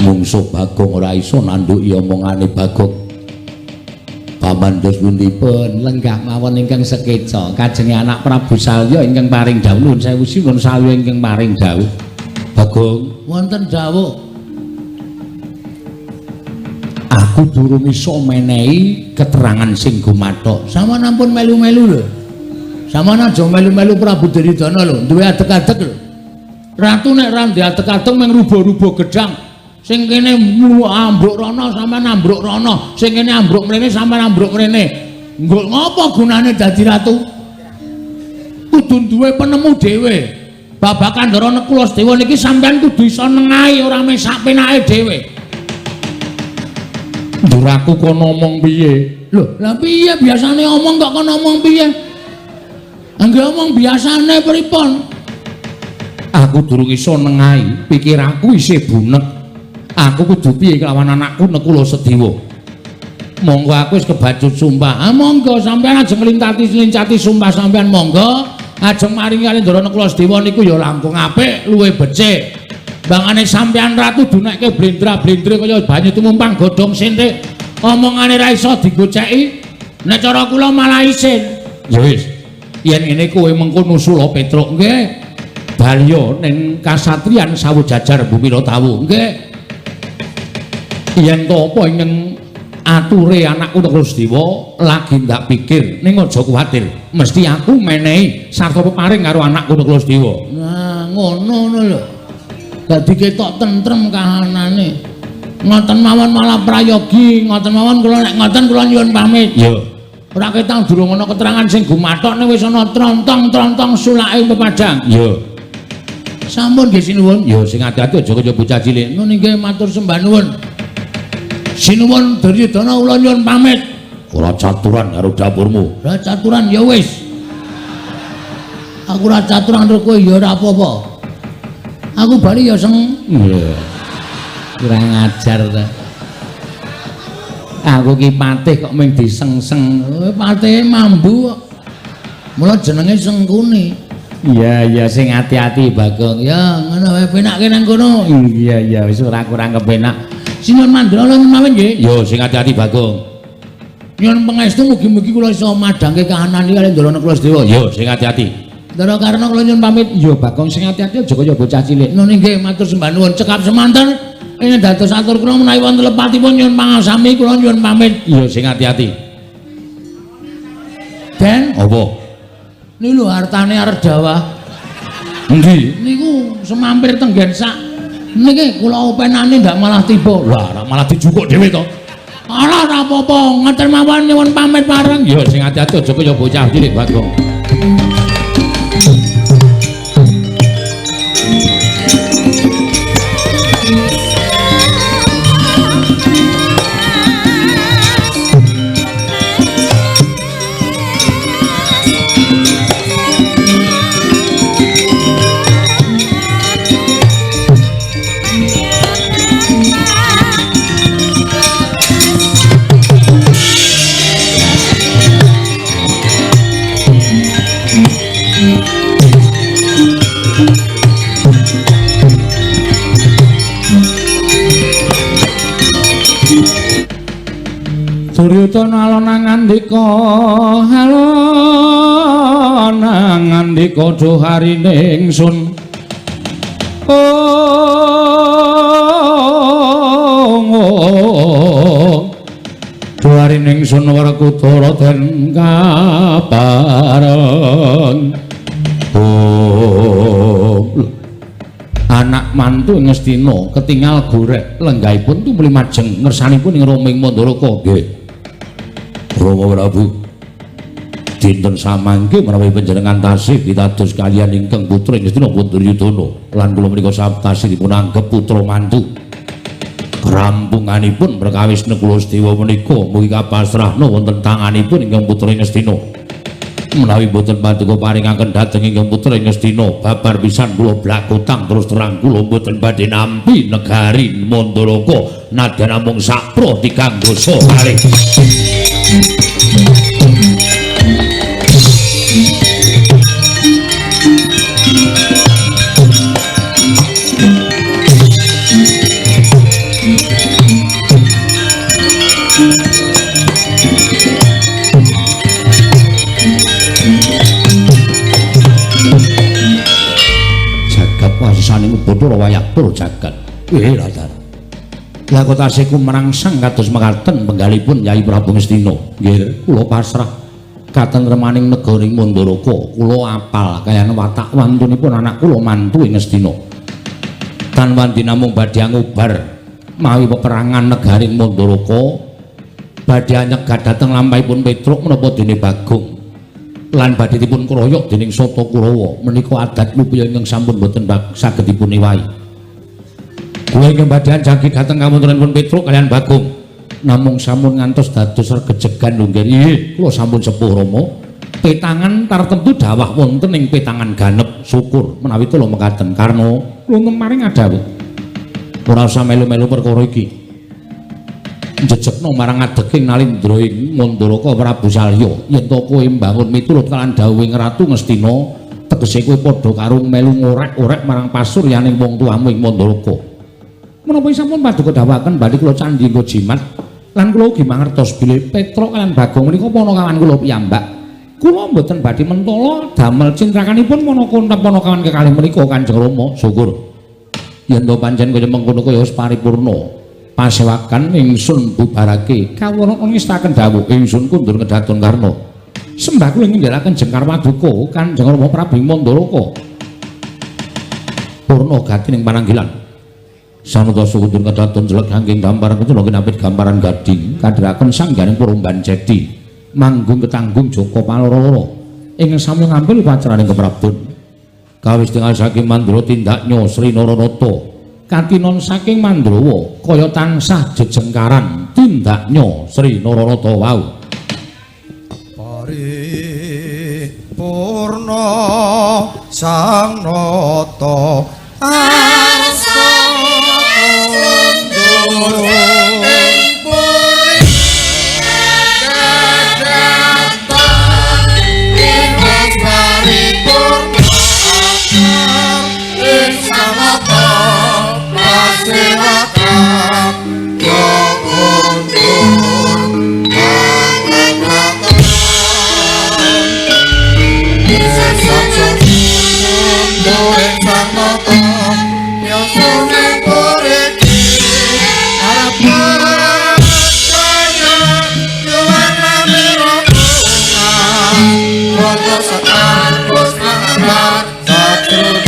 Mungsuh Bagong ora iso nandhuki omongane Bagong. Paman dos pundipun lenggah mawon ingkang sekeca kajenge anak Prabu Salya ingkang paring dawuh nuwun sewu sinuwun Salya ingkang paring dawuh. Bagong wonten dawuh. Aku durung iso menehi keterangan sing gumathok. Sampeyan ampun melu-melu lho. Sampeyan aja melu-melu Prabu Duryudana lho, duwe adeg-adeg lho. Ratu nek ra ndek adeg-adeg mung rubuh-rubuh gedhang. Sing kene ambruk rono sampeyan ambruk rono, sing kene ambruk mrene sampeyan ambruk mrene. Nggo ngopo gunane dadi ratu? Kudu duwe penemu dhewe. Babagan Ndara Nekula Sedewa niki sampeyan kudu iso nengahi ora mung sak penake dhewe. Nduraku kono omong piye? Lho, lah piye biasane omong kok kono omong piye? Angge omong biasane pripun? Aku durung iso nengahi, pikiranku isih bunek. Aku kudu piye kelawan anakku Nekula Sedewa. Monggo aku wis kebacut sumpah. Ah monggo sampeyan ajeng nglintati-lincati sumpah sampeyan monggo. Ajeng maringi kali Ndara Nekula Sedewa niku ya langkung apik, luwih becik. Bangane sampeyan ratu dunekke blendra-blendre kaya banyu tumumpang godhong senthik. Omongane ra iso digoceki. Nek cara kula malah isin. Ya wis. Yen ngene kowe mengko nusula Petruk nggih. Balya ning kasatriyan Sawujajar Bumi Tawu nggih. Yen to apa ingkang ature anakku Nekula Sedewa lagi ndak pikir ning aja kuwatir mesti aku menehi sarta peparing karo anakku Nekula Sedewa. Nah ngono ngono lho. Dadi ketok tentrem kahanane. Ngoten mawon malah prayogi, ngoten mawon kula nek ngoten kula nyuwun pamit. Ya. Ora ketang durung ana keterangan sing gumathok ning wis ana trontong-trontong sulake pepadang. Ya. Sampun nggih sinuwun. Ya sing ati-ati aja kaya bocah cilik. Nun inggih matur sembah nuwun. Sinuwun Duryudana kula nyuwun pamit. Ora caturan karo dapurmu. Ora caturan ya wis. Aku ora caturan karo kowe ya ora apa-apa. Aku bali ya seng. Iya. Kurang ajar ta. Aku ki patih kok mung diseng-seng. Patihe mambu kok. Mula jenenge Sengkuni. Iya iya sing ati-ati Bagong. Ya ngono wae penakke nang kono. Iya iya wis ora kurang kepenak. Sinuwun mandra lan mawon nggih. Yo sing ati-ati Bagong. Nyuwun pangestu mugi-mugi kula iso madhangke kahanan iki kali Ndara Nekula Sedewa. Yo sing ati-ati. Ndara Karna kula nyuwun pamit. Yo Bagong sing ati-ati aja kaya bocah cilik. Nun inggih matur sembah nuwun cekap semanten. Ing dados atur kula menawi wonten lepatipun nyuwun pangasami kula nyuwun pamit. Yo sing ati-ati. Den, apa? Niku lho hartane arep dawah. Endi? Niku semampir tenggen sak. Niki kula openane ndak malah tiba. Lah, malah dijukuk dhewe to. Ora ora apa-apa, ngoten mawon nyuwun pamit bareng. Ya sing ati-ati aja kaya bocah cilik Bagong. Duryudana alon ngandika alon ngandika duharine ingsun. Oh, duharine ingsun Werkudara den kapareng. Oh, anak mantu ing Ngastina ketingal gorek lenggahipun tumuli majeng ngersanipun ing Roming Mandaraka. Nggih. Rama Prabu, dinten samangke menawi panjenengan tasih pitados kaliyan ingkang putra Ngastina pun Duryudana lan kula menika tasih dipun anggep putra mantu. Rampunganipun perkawis Nekula Sedewa menika mugi kapasrahna wonten tanganipun ingkang putra Ngastina. Menawi boten paduka paringaken dhateng ingkang putra ing Ngastina babar pisan kula blakutang terus terang kula boten badhe nampi negari Mandaraka nadyan namung sakpro tigang dasa kalih. Bathara Wayakpur jagat. Latar. Lah kok tasih kumrangsang kados mekaten penggalipun Yai Prabu Ngastina. Nggih, kula pasrah katentremaning negari Mandaraka. Kula apal kayane watak wantunipun anak kula mantu ing Ngastina. Tan wandi namung badhe ngubar mawi peperangan negari Mandaraka, badhe nyegat dhateng lampahipun Petruk menapa dene Bagong. Lan badhe dipun kroyok dening Sata Kurawa menika adat lupiya ingkang sampun boten saged dipun ewahi. Kula ingkang badhe anjagi dhateng kawontenanipun Petruk kaliyan Bagong namung sampun ngantos dados regejegan lho nggih. Nggih, kula sampun sepuh Rama. Petangan tartemtu dawah wonten ing petangan ganep. Syukur menawi kula mekaten karna kula maring adhawuh. Ora usah melu-melu perkara iki. Jejekno marang adeking nalindra ing Mandaraka Prabu Salya yen to kowe mbangun miturut kalan dawuhing Ratu Ngastina tegese kowe padha karo melu ngorek-orek marang pasuryaning wong tuamu ing Mandaraka. Menapa sampun paduka dawuhaken badhe kula candhi nggo jimat lan kula ugi mangertos bilih Petruk lan Bagong menika panakawan kula piyambak. Kula mboten badhe mentala damel cintrakanipun manaka panakawan kekalih menika Kanjeng Rama. Syukur yen to pancen kaya mengkono kaya wis paripurna. Pasewakan ingsun bubarake kawula ngestaken dawuh ingsun kundur kedaton Karna. Sembah kula ngendhelaken jengkar paduka Kanjeng Rama Prabu Mandaraka. Purna gati ning pananggilan. Sanata kundur kedaton jelek saking gamparan kencana kinapit gamparan gading kadhiraken sangganing Purumban Jedi manggung ketanggung Joko Paloro-loro ingkang sami ngambil paceraning keprabon. Kawis tingal saking Mandra tindaknya Sri Naranata. Katinon saking Mandrawa kaya tansah jejengkaran tindaknya Sri Naranata wau. Paripurna sang nata arsa kundur ing puri kedatan ing paripurna ing sanata pasiwakan kundur kedatan ing sanata yasune puriki harapan kaya yuwana mirokunga wonten sekar puspa sajroning.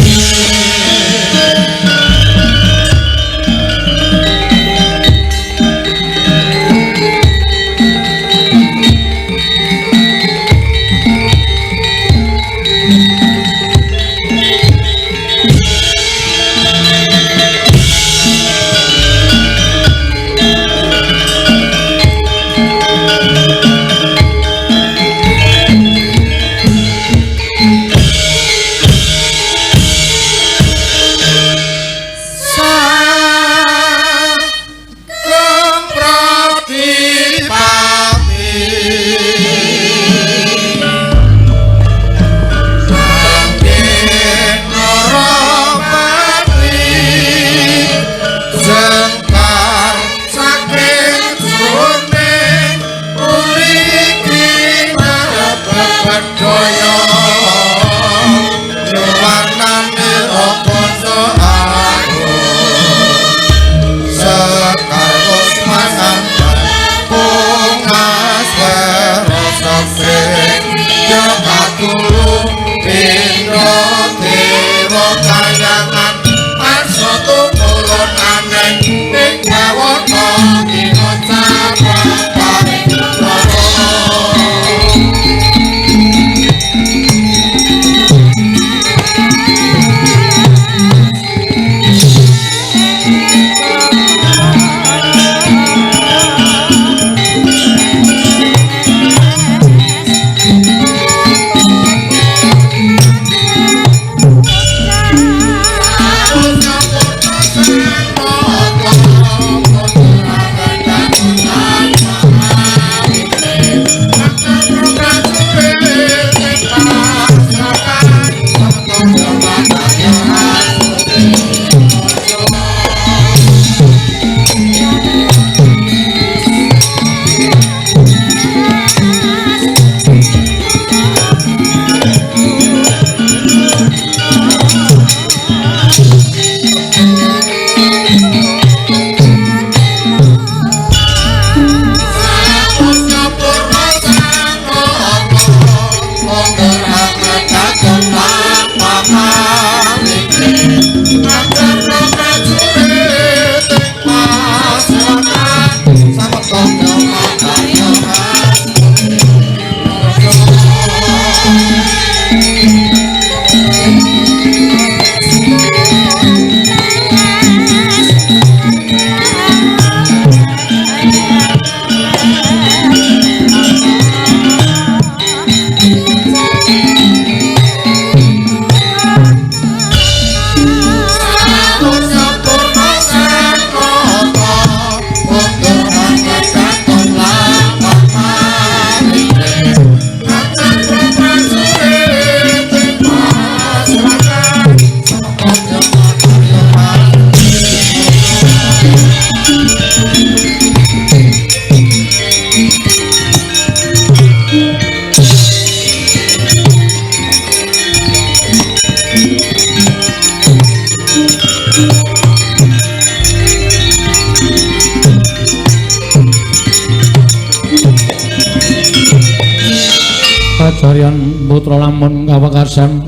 Kajaryan putra lamun kawekasan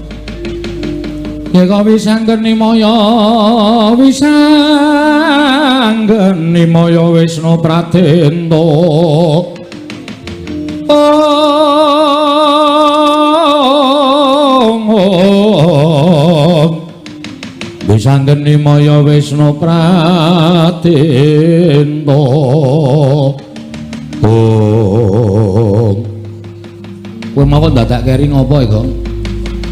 yeka wisanggeni maya wisanggeni maya Wisnu Pradenta. Om wisanggeni maya Wisnu Pradenta. Om. Kowe mau kok dadak keri ngopo iki, Gong?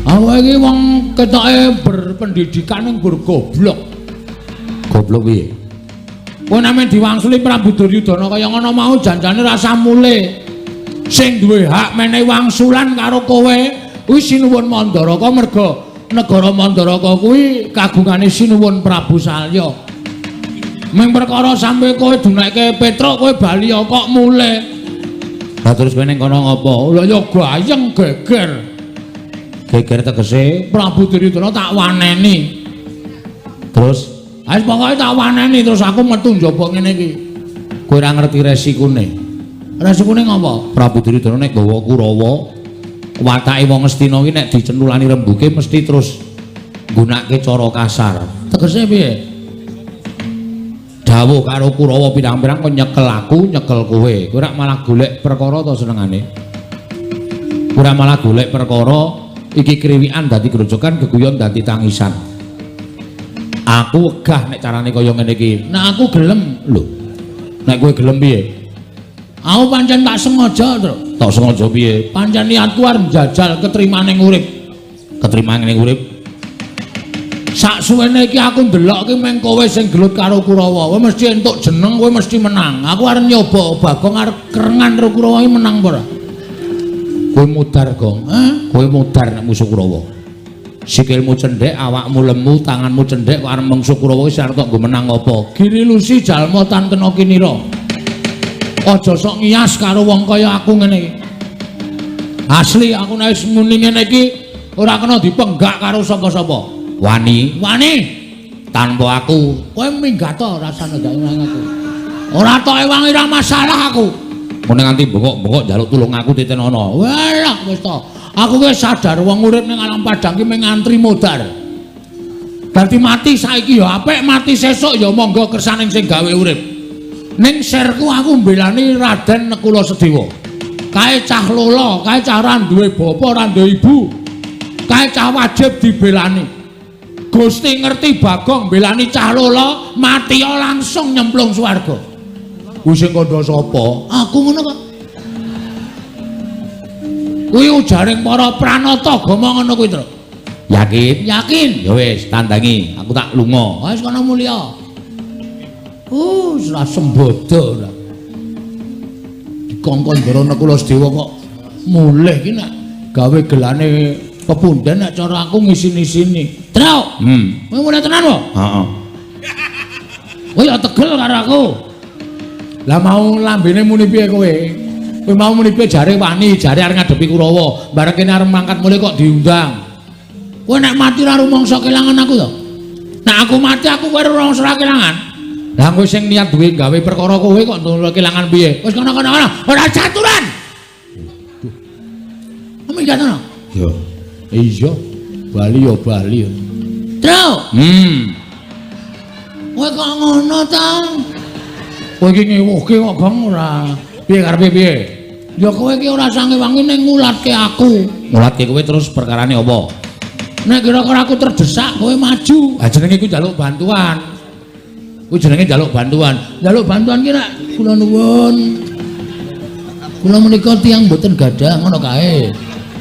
Aku iki wong ketoke berpendidikan ning goblok. Goblok piye? Kowe nek diwangsuli Prabu Duryudana kaya ngono mau janjane rasa mule. Sing duwe hak menehi wangsulan karo kowe kuwi Sinuwun Mandaraka, merga negara Mandaraka kuwi kagungane Sinuwun Prabu Salya. Ming perkara sampe kowe dunekke Petruk kowe bali kok mule. Lah terus kowe ning kono ngopo? Lah ya gayeng geger. Geger tegese Prabu Duryudana tak waneni. Terus wis pokoke tak waneni terus aku metu njaba ngene iki. Kowe ora ngerti resikune. Resikune ngopo? Prabu Duryudana nek gawa Kurawa, watake wong Ngastina iki nek dicentulani rembuke mesti terus nggunakake cara kasar. Tegese piye? Dawuh karo Kurawa pirang-pirang kok nyekel aku, nyekel kowe. Kowe ora malah golek perkara to senengane. Kowe ora malah golek perkara iki kriwikan dadi grojokan, geguyon dadi tangisan. Aku wegah nek carane kaya ngene iki. Nek aku gelem lho. Nek kowe gelem piye? Aku pancen tak sengaja, Tru. Tak sengaja piye? Pancen niatku arep njajal ketrimane urip. Ketrimane urip. Sak suwene iki aku ndelok iki meng kowe sing gelut karo Kurawa. Kowe mesti entuk jeneng, kowe mesti menang. Aku arep nyoba Bagong arep kerengan karo Kurawa iki menang apa ora? Kowe mudar, Gong. Hah? Kowe mudar nek musuh Kurawa. Sikilmu cendhek, awakmu lemu, tanganmu cendhek kok arep mungsuh Kurawa wis arep tok nggo menang apa? Giri Lusi jalma tan kena kinira. Aja sok ngiyas karo wong kaya aku ngene iki. Asli aku nek wis muni ngene iki ora kena dipenggak karo sapa-sapa. Wani, wani tanpa aku kowe minggat to rasane gak nang aku. Ora tok ewangi ora masalah aku. Mene nganti bengok-bengok njaluk tulung aku titenono. Walah wis to. Aku wis sadar wong urip ning alam padang ki mung ngantri modar. Dadi mati saiki ya apik, mati sesuk ya monggo kersane sing gawe urip. Ning serku aku mbelani Raden Nekula Sedewa. Kae cah lolo, kae cah ora duwe bapa, ora duwe ibu. Kae cah wajib dibelani. Gusti ngerti Bagong mbelani cah lolo, mati langsung nyemplung swarga. Kuwi sing kandha sapa? Aku ngono kok. Kuwi ujaring para pranata agama ngono kuwi, Tru. Yakin? Yakin. Ya wis, tandangi, aku tak lunga. Wis kono mulya. Ora sembodo ora. Dikongkon Ndara Nekula Sedewa kok mulih ki nek gawe gelane pepunden nek cara aku ngisin-isini. Truk. Kowe mulih tenan wae? Heeh. Kowe ya tegel karo aku. Lah mau lambene muni piye kowe? Kowe mau muni piye jare wani, jare arep ngadepi Kurawa. Bareng kene arep mangkat mulih kok diundang. Kowe nek mati ora rumangsa kelangan aku to. Nek Nek aku mati aku kowe ora ora kelangan. Lah kowe sing niat duwe gawe perkara kowe kok ora kelangan piye? Wis kono-kono ora caturan. Waduh. Minggat ngono. Ya. Iya. Bali ya bali. Truk. Kowe kok ngono ta? Kowe iki ngewuhke kok Gong ora. Piye karepe piye? Ya kowe iki ora sange-wangi ning ngulatke aku. Ngulatke kowe terus perkarane apa? Nek kira-kira aku terdesak kowe maju. Ha jenenge iku njaluk bantuan. Kuwi jenenge njaluk bantuan. Njaluk bantuan ki nek kula nuwun. Kula menika tiyang mboten gadah ngono kae.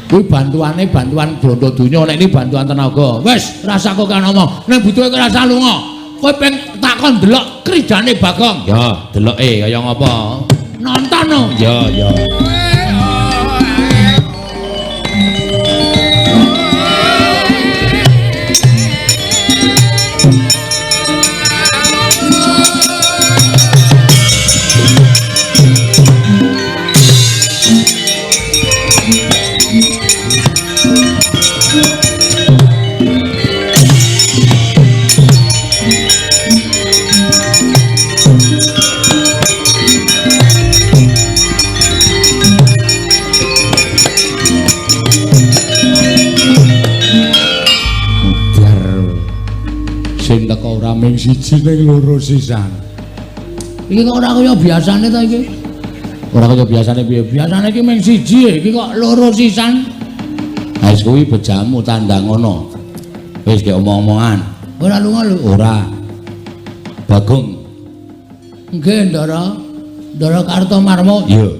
Kuwi bantuane bantuan bondo donya, nek ini bantuan tenaga. Wis, rasa kok kan ngomong. Nek butuhe kowe rasa lunga. Kowe peng takon delok krijane Bagong. Ya, deloke kaya ngapa. Nonton no. Ya, ya. Sing teko ora mung siji ning loro sisan. Iki kok ora kaya biasane ta iki? Ora kaya biasane piye? Biasane iki mung siji, iki kok loro sisan. Ha wis kuwi bejamu tandang ngono. Wis gek omong-omongan. Ora lunga lho. Ora. Bagong. Nggih, Ndara. Ndara Kartomarma. Iya.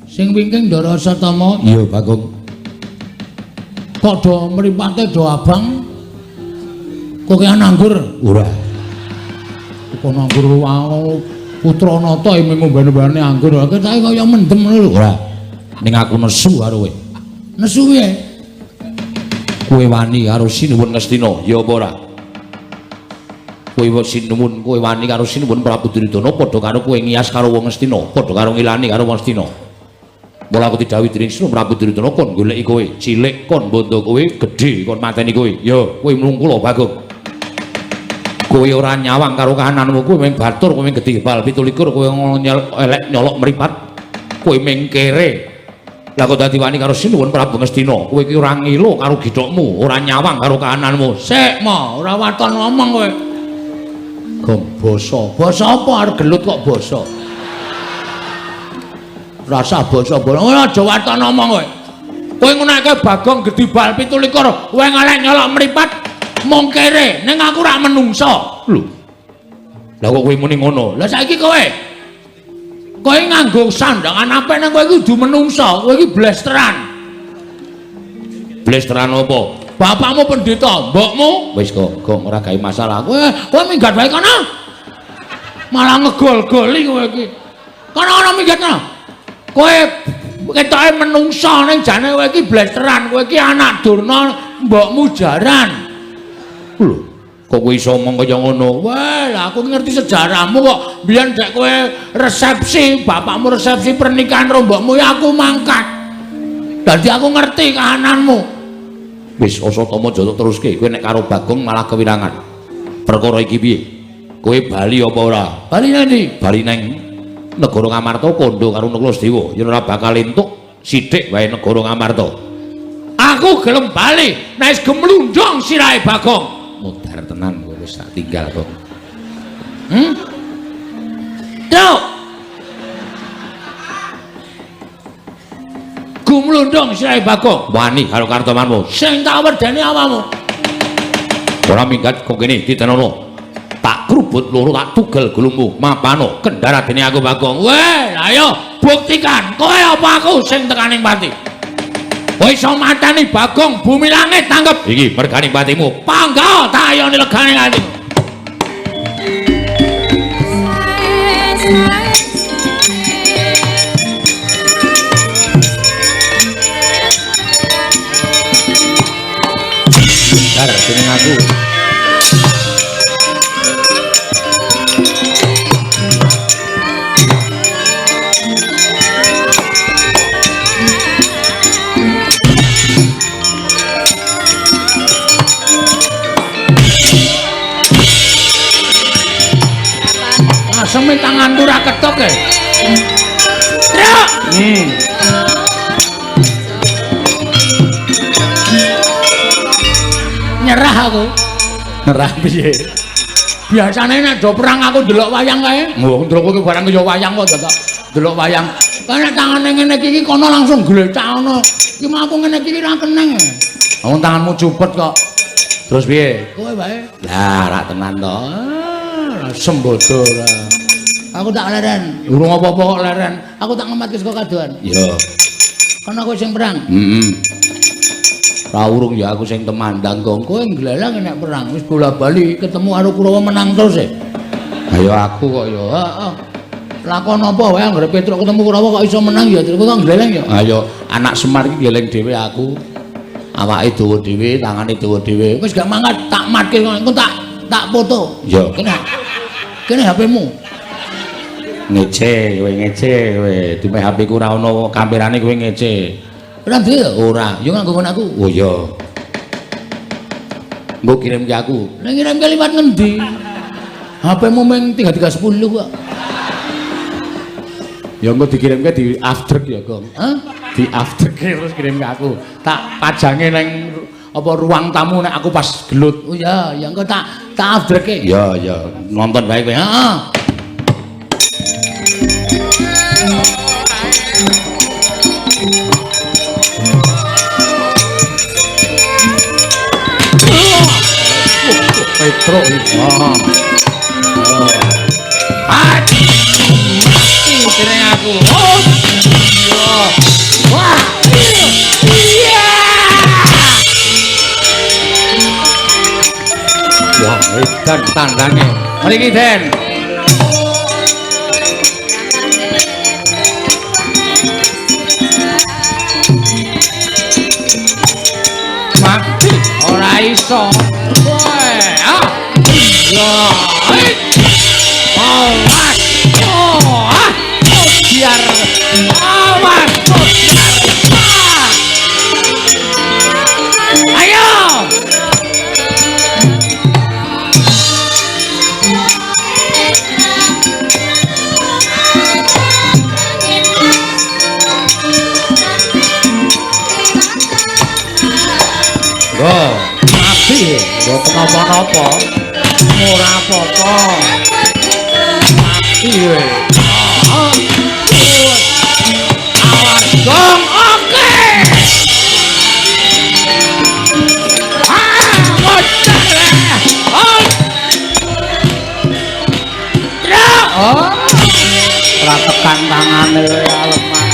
Sing wingking Ndara Satama. Iya, Bagong. Kok do mripate do abang? Kokean anggur? Ora. Kok anggur wae putra nata mung ngombe-ombene anggur. Ketoke kaya mendem ngono lho. Ora. Ning aku nesu karo kowe. Nesu piye? Kowe wani karo Sinuwun Ngastina, ya apa ora? Kowe sinuwun, kowe wani karo Sinuwun Prabu Duryudana padha karo kowe ngiyas karo wong Ngastina, padha karo ngilani karo wong Ngastina. Mula aku didhawuhi dening Sinuwun Prabu Duryudana kon goleki kowe, cilik kon bondo kowe, gedhe kon mateni kowe. Ya, kowe mlungkula Bagong. Kowe ora nyawang karo kahananmu, kowe mung batur, kowe mung gedhe bal 27, kowe elek nyolok mripat, kowe mung kere. Lah kok dadi wani karo Sinuwun Prabu Ngastina, kowe iki ora ngilo karo githokmu, ora nyawang karo kahananmu. Sik, mo, ora waton ngomong kowe. Gong basa. Basa apa arep gelut kok basa? Rasa basa basa. Ora aja waton ngomong kowe. Kowe ngunake Bagong gedhe bal 27, kowe ngelek nyolok mripat mung kere, ning aku ora menungso. Lho. Lah kok kowe muni ngono? Lah saiki kowe. Kowe nganggo sandangan apik ning kowe iki kudu menungso, kowe iki blesteran. Blesteran apa? Bapakmu pendeta, mbokmu wis kok, Gong ora gawe masalah. Kowe minggat wae kono. Malah ngegol-goli kowe iki. Kono-kono minggat kono. Kowe ketoke menungso ning jane kowe iki blesteran, kowe iki anak Durna, mbokmu jaran. Lho, kok kowe iso omong kaya ngono? Wah, lah aku ngerti sejarahmu kok. Biyen dek kowe resepsi, bapakmu resepsi pernikahan karo mbokmu ya aku mangkat. Dadi aku ngerti kahananmu. Wis Asatama aja teruske, kowe nek karo Bagong malah kewirangan. Perkara iki piye? Kowe bali apa ora? Bali nang ndi? Bali nang negara Ngamarta kandha karo Nakula Sedewa. Yen ora bakal entuk sithik wae negara Ngamarta. Aku gelem bali nek wis gemlundung sirahe Bagong. Modar tenan kowe wis tak tinggal kok. Truk. Gumlundung sirahe Bagong. Wani karo Kartomarma. Sing tak wedeni awakmu. Ora minggat kok kene ditenono. Tak krubut loro tak tugel gulungmu. Mapano kendara dene aku Bagong. Weh, ayo buktikan kowe apa aku sing tekaning pati. Kowe iso mateni Bagong bumi langit tanggep. Iki merganing patimu. Pangga tak ayone legane ati. Dar jeneng aku. Aseme tanganku ora ketok e. Truk. Nyerah aku. Nyerah piye? Biasane nek do perang aku ndelok wayang kae. Wong ndelok kowe barang ya wayang kok dadak ndelok wayang. Kae nek tangane ngene iki kono langsung glecak ngono. Iki mah aku ngene iki ora keneng. Wong tanganmu cupet kok. Terus piye? Kowe wae. Lah, rak tenan to. Sembodo ora. Aku tak leren. Urung apa-apa kok leren. Aku tak ngematke saka kadohan. Iya. Kono kowe sing perang. Heeh. Ra urung ya aku sing temandang kok. Kowe nglelang nek perang wis bola-bali ketemu karo Kurawa menang terus e. Ayo aku kok ya. Heeh. Lakon apa wae anggere Petruk ketemu Kurawa kok iso menang ya terus kok ngleleng ya. Ayo anak Semar iki ngleleng dhewe aku. Awake dawa dhewe, tangane dawa dhewe. Wis gak mangkat tak matke engko tak foto. Ya. Kene. Kene HP-mu. Ngece kowe ngece kowe. Dimeh HP ku ora ono kamerane kowe ngece. Ora duwe ya? Ora. Ya nganggo ngono aku. Oh iya. Engko kirim ke aku. Nek ngirim ke liwat ngendi? HP-mu mung 3310 kok. Ya engko dikirimke di aftrek ya, Gong. Hah? Di aftrek terus kirim ke aku. Tak pajange nang apa ruang tamu nek aku pas gelut. Oh iya, ya engko tak aftreke. Ya, ya, nonton bae kowe. Heeh. Petruk iki. Mati jeneng aku. Oh. Iya. Wah. Iya. Wah, edan tandange. Mriki, Den. Mati ora iso. Woi, ah. Iya. Awas. Oh, ah. Biar. Awas, biar. Ah. Ayo. Go, mati, mboten napa-napa. Ora apa-apa. Mati kowe. Awas gong, oke. Ah, bocah. Oh. Oh. Ora tekan tangane lemah.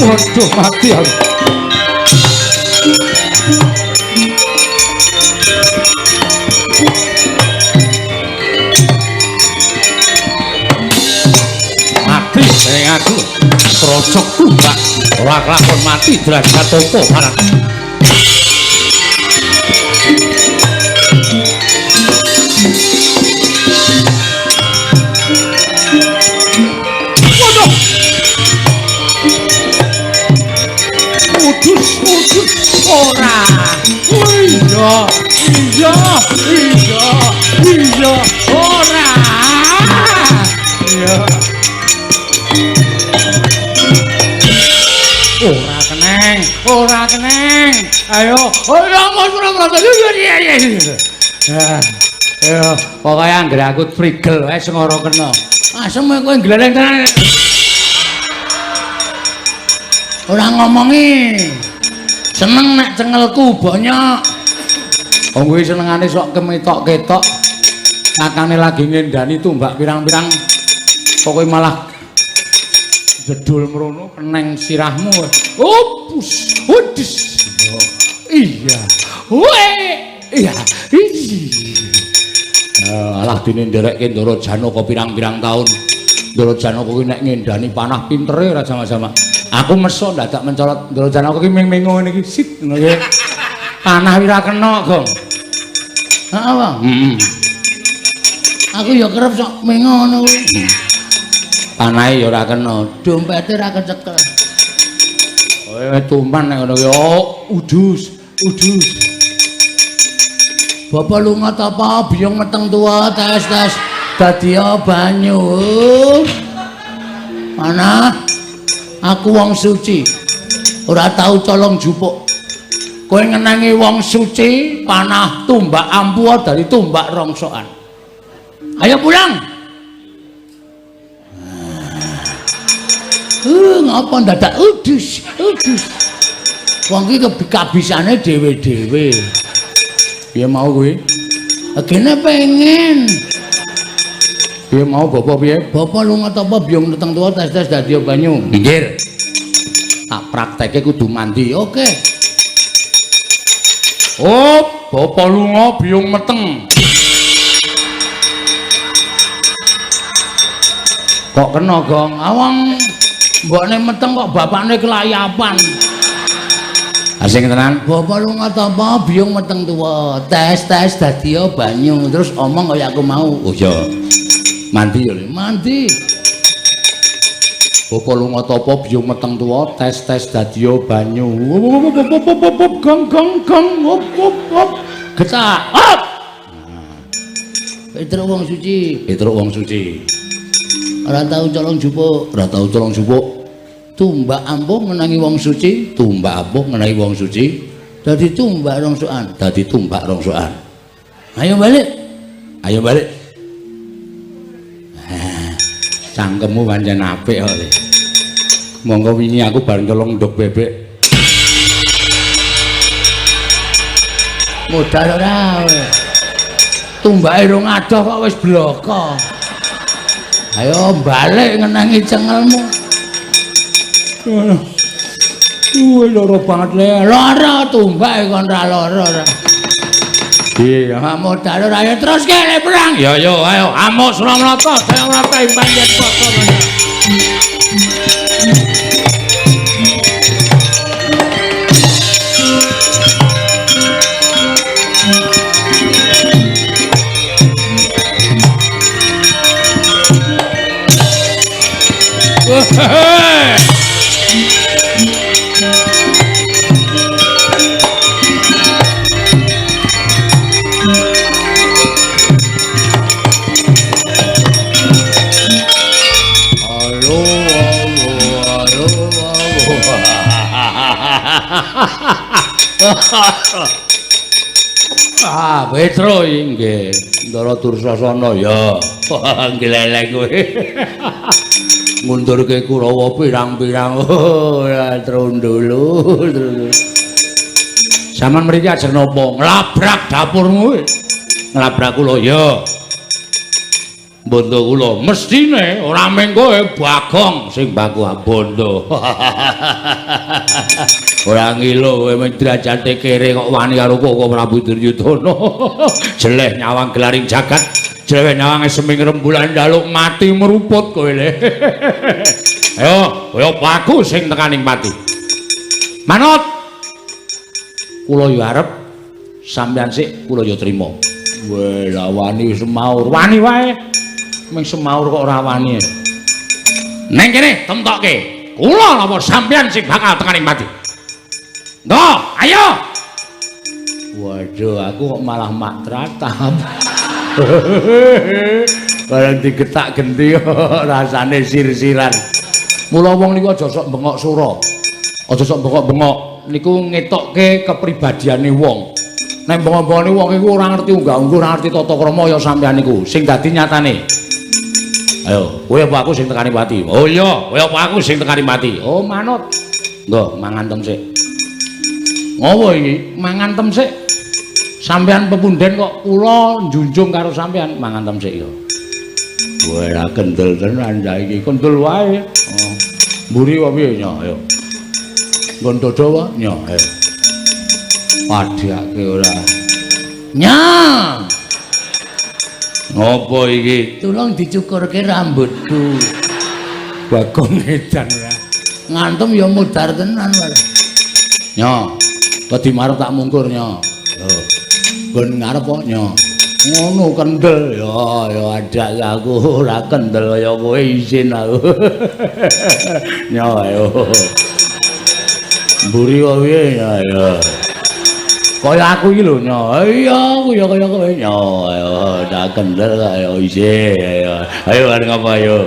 Waduh, mati aku. Mati sing aku. Krocok tumbak ora kelakon mati derajat topo barang. Waduh. Udus, udus, ora. Iya, iya, iya, iya, ora. Iya. Ora keneng, ora keneng. Ayo, ora ora ora. Iya, iya, iya. Ayo, pokoke anggere aku prigel wae sing ora kena. Asem kowe gleleng tenan. Ora ngomongi. Seneng nek cengelku bonyok. Wong kuwi senengane sok kemetok-ketok. Kakane lagi ngendani tumbak pirang-pirang. Pokoke malah jedul mrono keneng sirahmu. Oh, pus. Udis. Iya. Weh. Iya. Alah dene nderekke Ndara Janaka pirang-pirang taun. Ndara Janaka kuwi nek ngendani panah pintere ora sama-sama. Aku meso ndadak mencolot Ndara Janaka ki ming-mingo ngene iki sit ngono ki. Panah ora kena, Gong. Heeh, Bang. Heeh. Aku ya kerep sok mengo ngono kuwi. Panahe ya ora kena, dompete ora kecekel. Kowe tuman nek ngono kuwi. Oh, udus, udus. Bapak lunga tapa biyung meteng tuwa tes-tes dadiya banyu. Mana? Aku wong suci. Ora tau colong jupuk. Kowe ngenengi wong suci panah tumbak ampuh dari tumbak rongsokan. Ayo pulang. Ngapa ndadak udus, udus. Wong iki kabisane dhewe-dhewe. Piye mau kuwi? Gene pengen. Piye mau bapak piye? Bapak lunga tapa biyung meteng tuwa tes-tes dadi banyu. Minggir. Tak praktekke kudu mandi. Oke. Oh, bapak lunga biyung meteng. Kok kena, Gong? Awang mbokne meteng kok bapakne kelayapan. Asing tenan. Bapak lunga tapa biyung meteng tuwa, tes-tes dadi banyu, terus omong kaya aku mau. Oh iya. Mandi ya, Le. Mandi. Bapak lunga tapa biyung meteng tuwa, tes-tes dadi banyu. Gong gong gong, hop hop hop. Getak. Hop. Petruk wong suci. Petruk wong suci. Ora tau colong jupuk, ora tau colong jupuk. Tumbak ampuh ngenangi wong suci, tumbak ampuh ngenangi wong suci, dadi tumbak rongsokan, dadi tumbak rongsokan. Ayo balik. Ayo balik. Cangkemmu pancen apik kok. Monggo wingi aku bareng colong nduk bebek. Modal ora. Tumbake rong adoh kok wis bloko. Ayo balik ngenangi cengelmu. Wih, loro banget le. Loro tumbake kon ra loro ora. Iya, modal ora ayo terus ke le perang. Ya yo ayo amuk Suramlata, daya mrata ing panjen padha. Ah, Petro inggih. Ndara Dursasana ya. Gleleng kowe. Ngundurke Kurawa pirang-pirang. Ora trundulu. Saman mriki ajeng napa? Nglabrak dapurmu kowe. Nglabrak kula ya. Bondo kula mestine ora mung kowe Bagong sing baku bondo. Ora ngilo kowe mung derajate kere kok wani karo Koko Prabu Duryudana. Jeleh nyawang gelaring jagat, jeleh nyawang seming rembulan njaluk mati meruput kowe le. Ayo, kaya baku sing tekaning pati. Manut. Kula yo arep sampeyan sik kula yo trima. Weh, lah wani semaur, wani wae. Ming semaur kok ora wani. Neng kene temtokke. Kula napa sampeyan sing bakal tekaning pati. Nggo, ayo. Waduh, aku kok malah mak tratap. Bareng digetak genti rasane sir-siran. Mula wong niku aja sok bengok sura. Aja sok bengok-bengok niku ngetokke kepribadiane wong. Nek bengok-bengokne wong iku ora ngerti unggah-ungguh, ora ngerti tata krama ya sampeyan niku. Sing dadi nyatane. Ayo, kowe apa aku sing tekani pati? Oh iya, kowe apa aku sing tekani pati? Oh, manut. Nggo, mangan tem sik. Ngopo iki? Mangan tem sik. Sampeyan pepunden kok kula njunjung karo sampeyan mangan tem sik ya. Wah, kendel tenan saiki. Kendel wae. Oh. Mburi kok piye nya? Ayo. Nggon dodo wae nya, ayo. Padhake ora. Nya. Ngopo iki? Tulung dicukurke rambutku. Bagong edan ora. Ngantem ya mudhar tenan wae. Nya. Wedi marep tak mungkur nya. Lho. Nggon ngarep kok nya. Ngono kendel ya ya adak aku ora kendel kaya kowe isin aku. Nya ayo. Mburi kok piye ya ya. Kaya aku iki lho nya. Iya aku ya kaya kowe nya. Ayo tak kendel ayo isin ayo. Ayo arep ngapa ayo.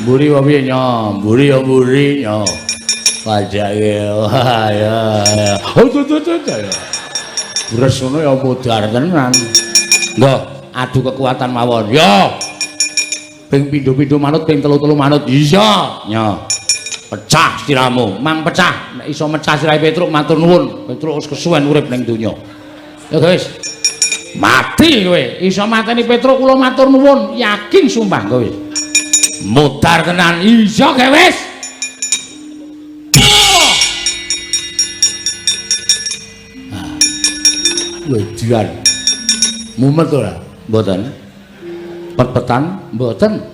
Mburi kok piye nya? Mburi ya mburi nya. Pajake wah ya. Oh tuh tuh tuh. Bres ngono ya modar tenan. Nggih, adu kekuatan mawon. Ya. Ping pindho-pindho manut, ping telu-telu manut. Iya, nya. Pecah siramu, mang pecah. Nek iso mecah sirahe Petruk matur nuwun. Petruk wis kesuwen urip ning donya. Ya guys. Mati kowe. Iso mateni Petruk kula matur nuwun, yakin sumpah kowe. Modar tenan. Iya, ge wis. Wedian. Mumet ora? Mboten. Pet-petan? Mboten.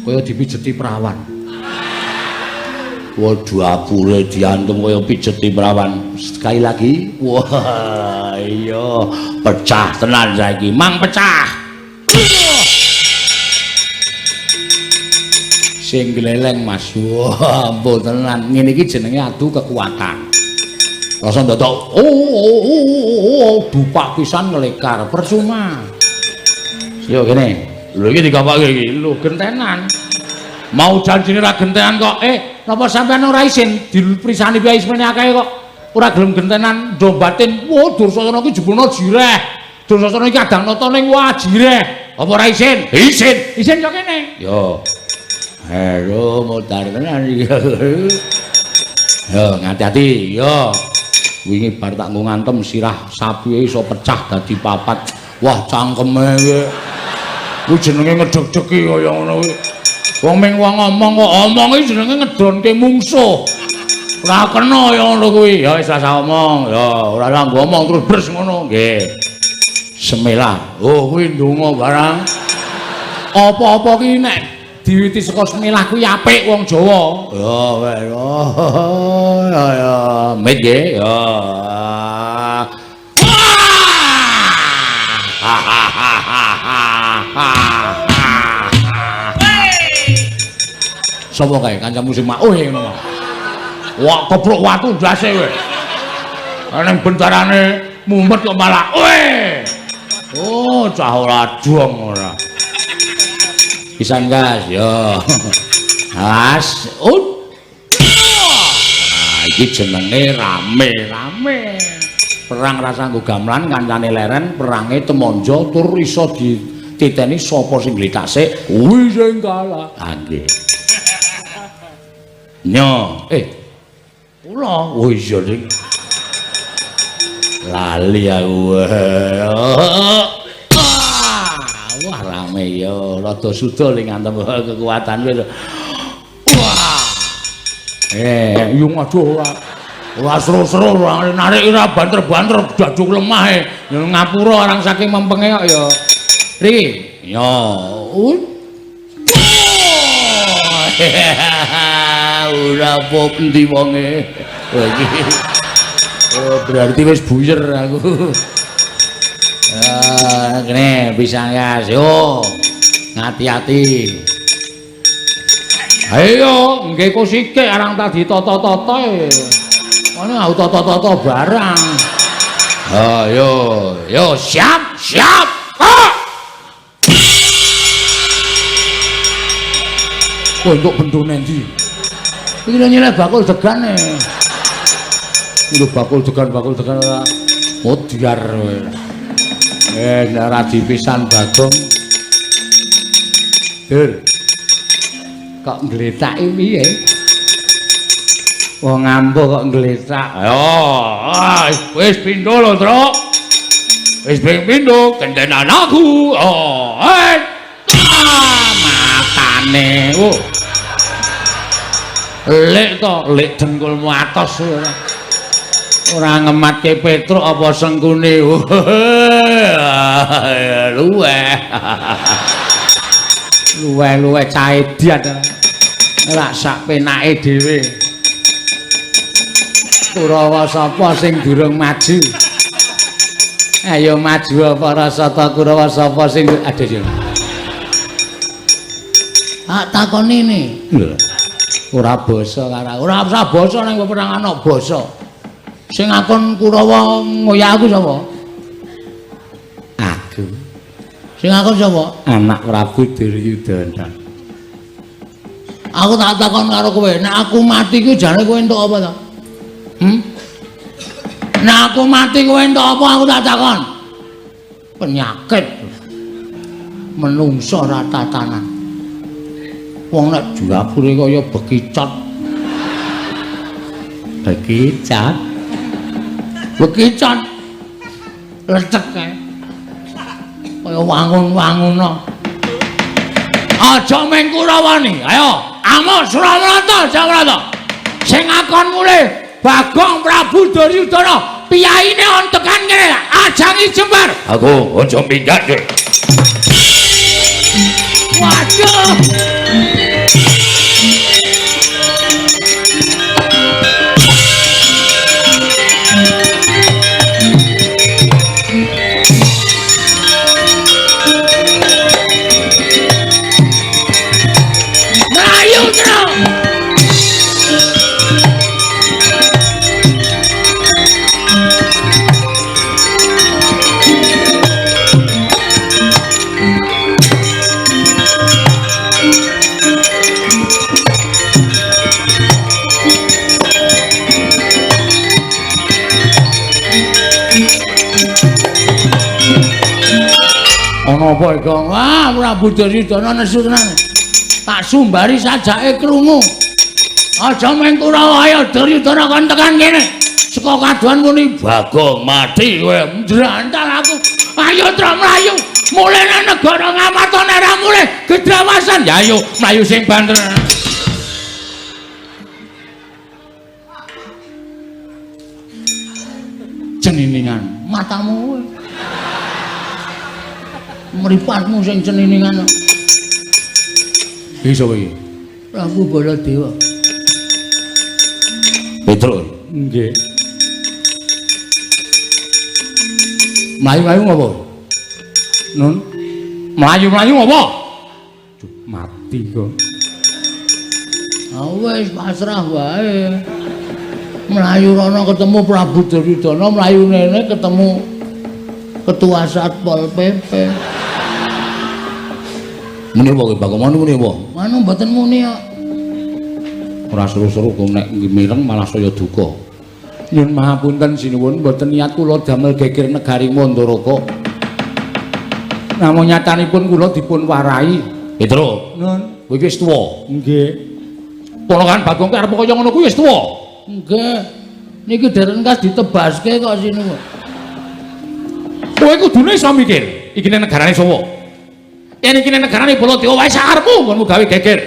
Kaya dipijeti perawan. Waduh apure diantem kaya pijeti perawan. Sekali lagi. Wah, iya, pecah tenan saiki. Mang pecah. Sing gleleng Mas. Wah, ampun tenan. Ngene iki jenenge adu kekuatan. Rasa ndadak oh dupak pisan ngelekar percuma. Yo kene. Lho iki digapake iki. Lho gentenan. Mau janjine ra gentenan kok. Napa sampean ora isin diprisani piye ismene akeh kok ora gelem gentenan ndo batin. Wah, Dursasana iki jebulna jireh. Dursasana iki kadang nata ning wah jireh. Apa ora isin? Isin. Isin yo kene. Yo. Halo modar tenan iki. Yo ngati-ati yo. Wingi bar tak nggo ngantem sirah sapi iso pecah dadi papat. Wah cangkeme iki. Kuwi jenenge ngedeg-degi kaya ngono kuwi. Wong ming wong ngomong kok omong iki jenenge ngedonke mungsuh. Ora kena ya ngono kuwi. Ya wis rasa omong. Ya ora nggo omong terus bres ngono. Nggih. Semilah. Oh kuwi ndonga barang. Apa-apa ki nek diwiti saka semilah kuwi apik wong Jawa. Ya weh. Ya ya, mit nggih. Ya. Sapa kae kancamu sing makuh ngono. Wah kepruk watu ndase kowe. Ning bendarane mumet kok malah kowe. Oh, cah ora dong ora. Pisan gas yo. As ut. Nah, iki jenenge rame-rame. Perang rasa nggo gamelan kancane leren, perange temonjo tur iso dititeni sapa sing glethak kuwi sing kalah. Ah nggih. Nyo, kula. Oh iya sing. Lali aku. Wah rame ya, rada suda ling ngantem kekuatan kowe. Wah. Yung aduh ora. Ora seru-seru narik ora banter-banter daduk lemah e. Ngapura orang saking mempenge kok ya. Riki. Ya. Ora apa endi wonge. Iki. Oh, berarti wis buyer aku. Kene bisa gas yo. Ngati-ati. Ayo, nggih kok sikik arang ta ditata-tata e. Ngono aku tata-tata barang. Ayo, yo siap, siap. Ah! Kok entuk bendone ndi? Iki lho nyileh bakul degane. Lho bakul degan ora modyar kowe. Nek ora dipisan Bagong. Dur. Kok ngletaki piye? Wong ampuh kok ngletak. Ayo, wis pindho lho, Truk. Wis ping pindho gentenan aku. Oh, matane. Oh. Lek to, lek dengkulmu atos ora. Ora ngematke Petruk apa Sengkuni. Luweh. Luweh-luweh caedian. Ora sak penake dhewe. Kurawa sapa sing durung maju? Ayo maju para sata Kurawa sapa sing aduh yo. Tak takoni ne. Lho. Ora basa karo ora usah basa ning peperangan ana basa. Sing akon Kurawa ngoyak aku sapa? Aku. Sing akon sapa? Anak Prabu Duryudana. Aku tak takon karo kowe, nek aku mati kuwi jane kowe entuk apa to? Hmm? Nek aku mati kowe entuk apa aku tak takon? Penyakit. Menungso ora tatanan. Wong nek jurapure kaya bekicot. Bekicot. Bekicot. Lecek kae. Kaya wangun-wanguno. Aja mung Kurawani. Ayo, amuk Suramarta, Jamarta. Sing akon mulih Bagong Prabu Duryudana, piyaine on tekan kene, ajangi jembar. Aku aja minggat, Dik. Waduh. Mlayu terus. Ana apa iki? Wah, Prabu Duryudana nesu tenan. Tak sumbari sajake krungu. Aja mung Kurawa, ayo Duryudana kon tekan kene. Saka kaduan muni Bagong mati kowe. Ndrantal aku. Ayo tra mlayu. Mulih nang negara Ngamarta nek ora mulih gedrawasan. Ya ayo mlayu sing banter. Ceniningan matamu kowe. Mripatmu sing ceniningan. Iki sapa iki? Prabu Baladewa. Petruk. Nggih. Mlayu-mlayu ngopo? Nun, Mlayu-mlayu ngopo? Mati kok. Ah wis pasrah wae. Mlayu rono ketemu Prabu Duryudana, mlayu nene ketemu Ketua Satpol PP. Muni apa kowe Bagong? Muni apa? Anu mboten muni kok. Ora seru-seru kok nek mireng malah saya duka. Nyuwun mahapunten sinuwun, mboten niat kula damel geger negari Mandaraka. Namung nyatanipun kula dipun warai. Petruk, Nun, kowe iki wis tuwa. Nggih. Ponokan Bagong ki arep kaya ngono kuwi wis tuwa. Nggih. Niki dereng kas ditebaske kok sinuwun. Kowe kudune iso mikir, iki nek negarane sapa? Yen iki nek negarane Baladewa wae sakarepmu nggonmu gawe geger.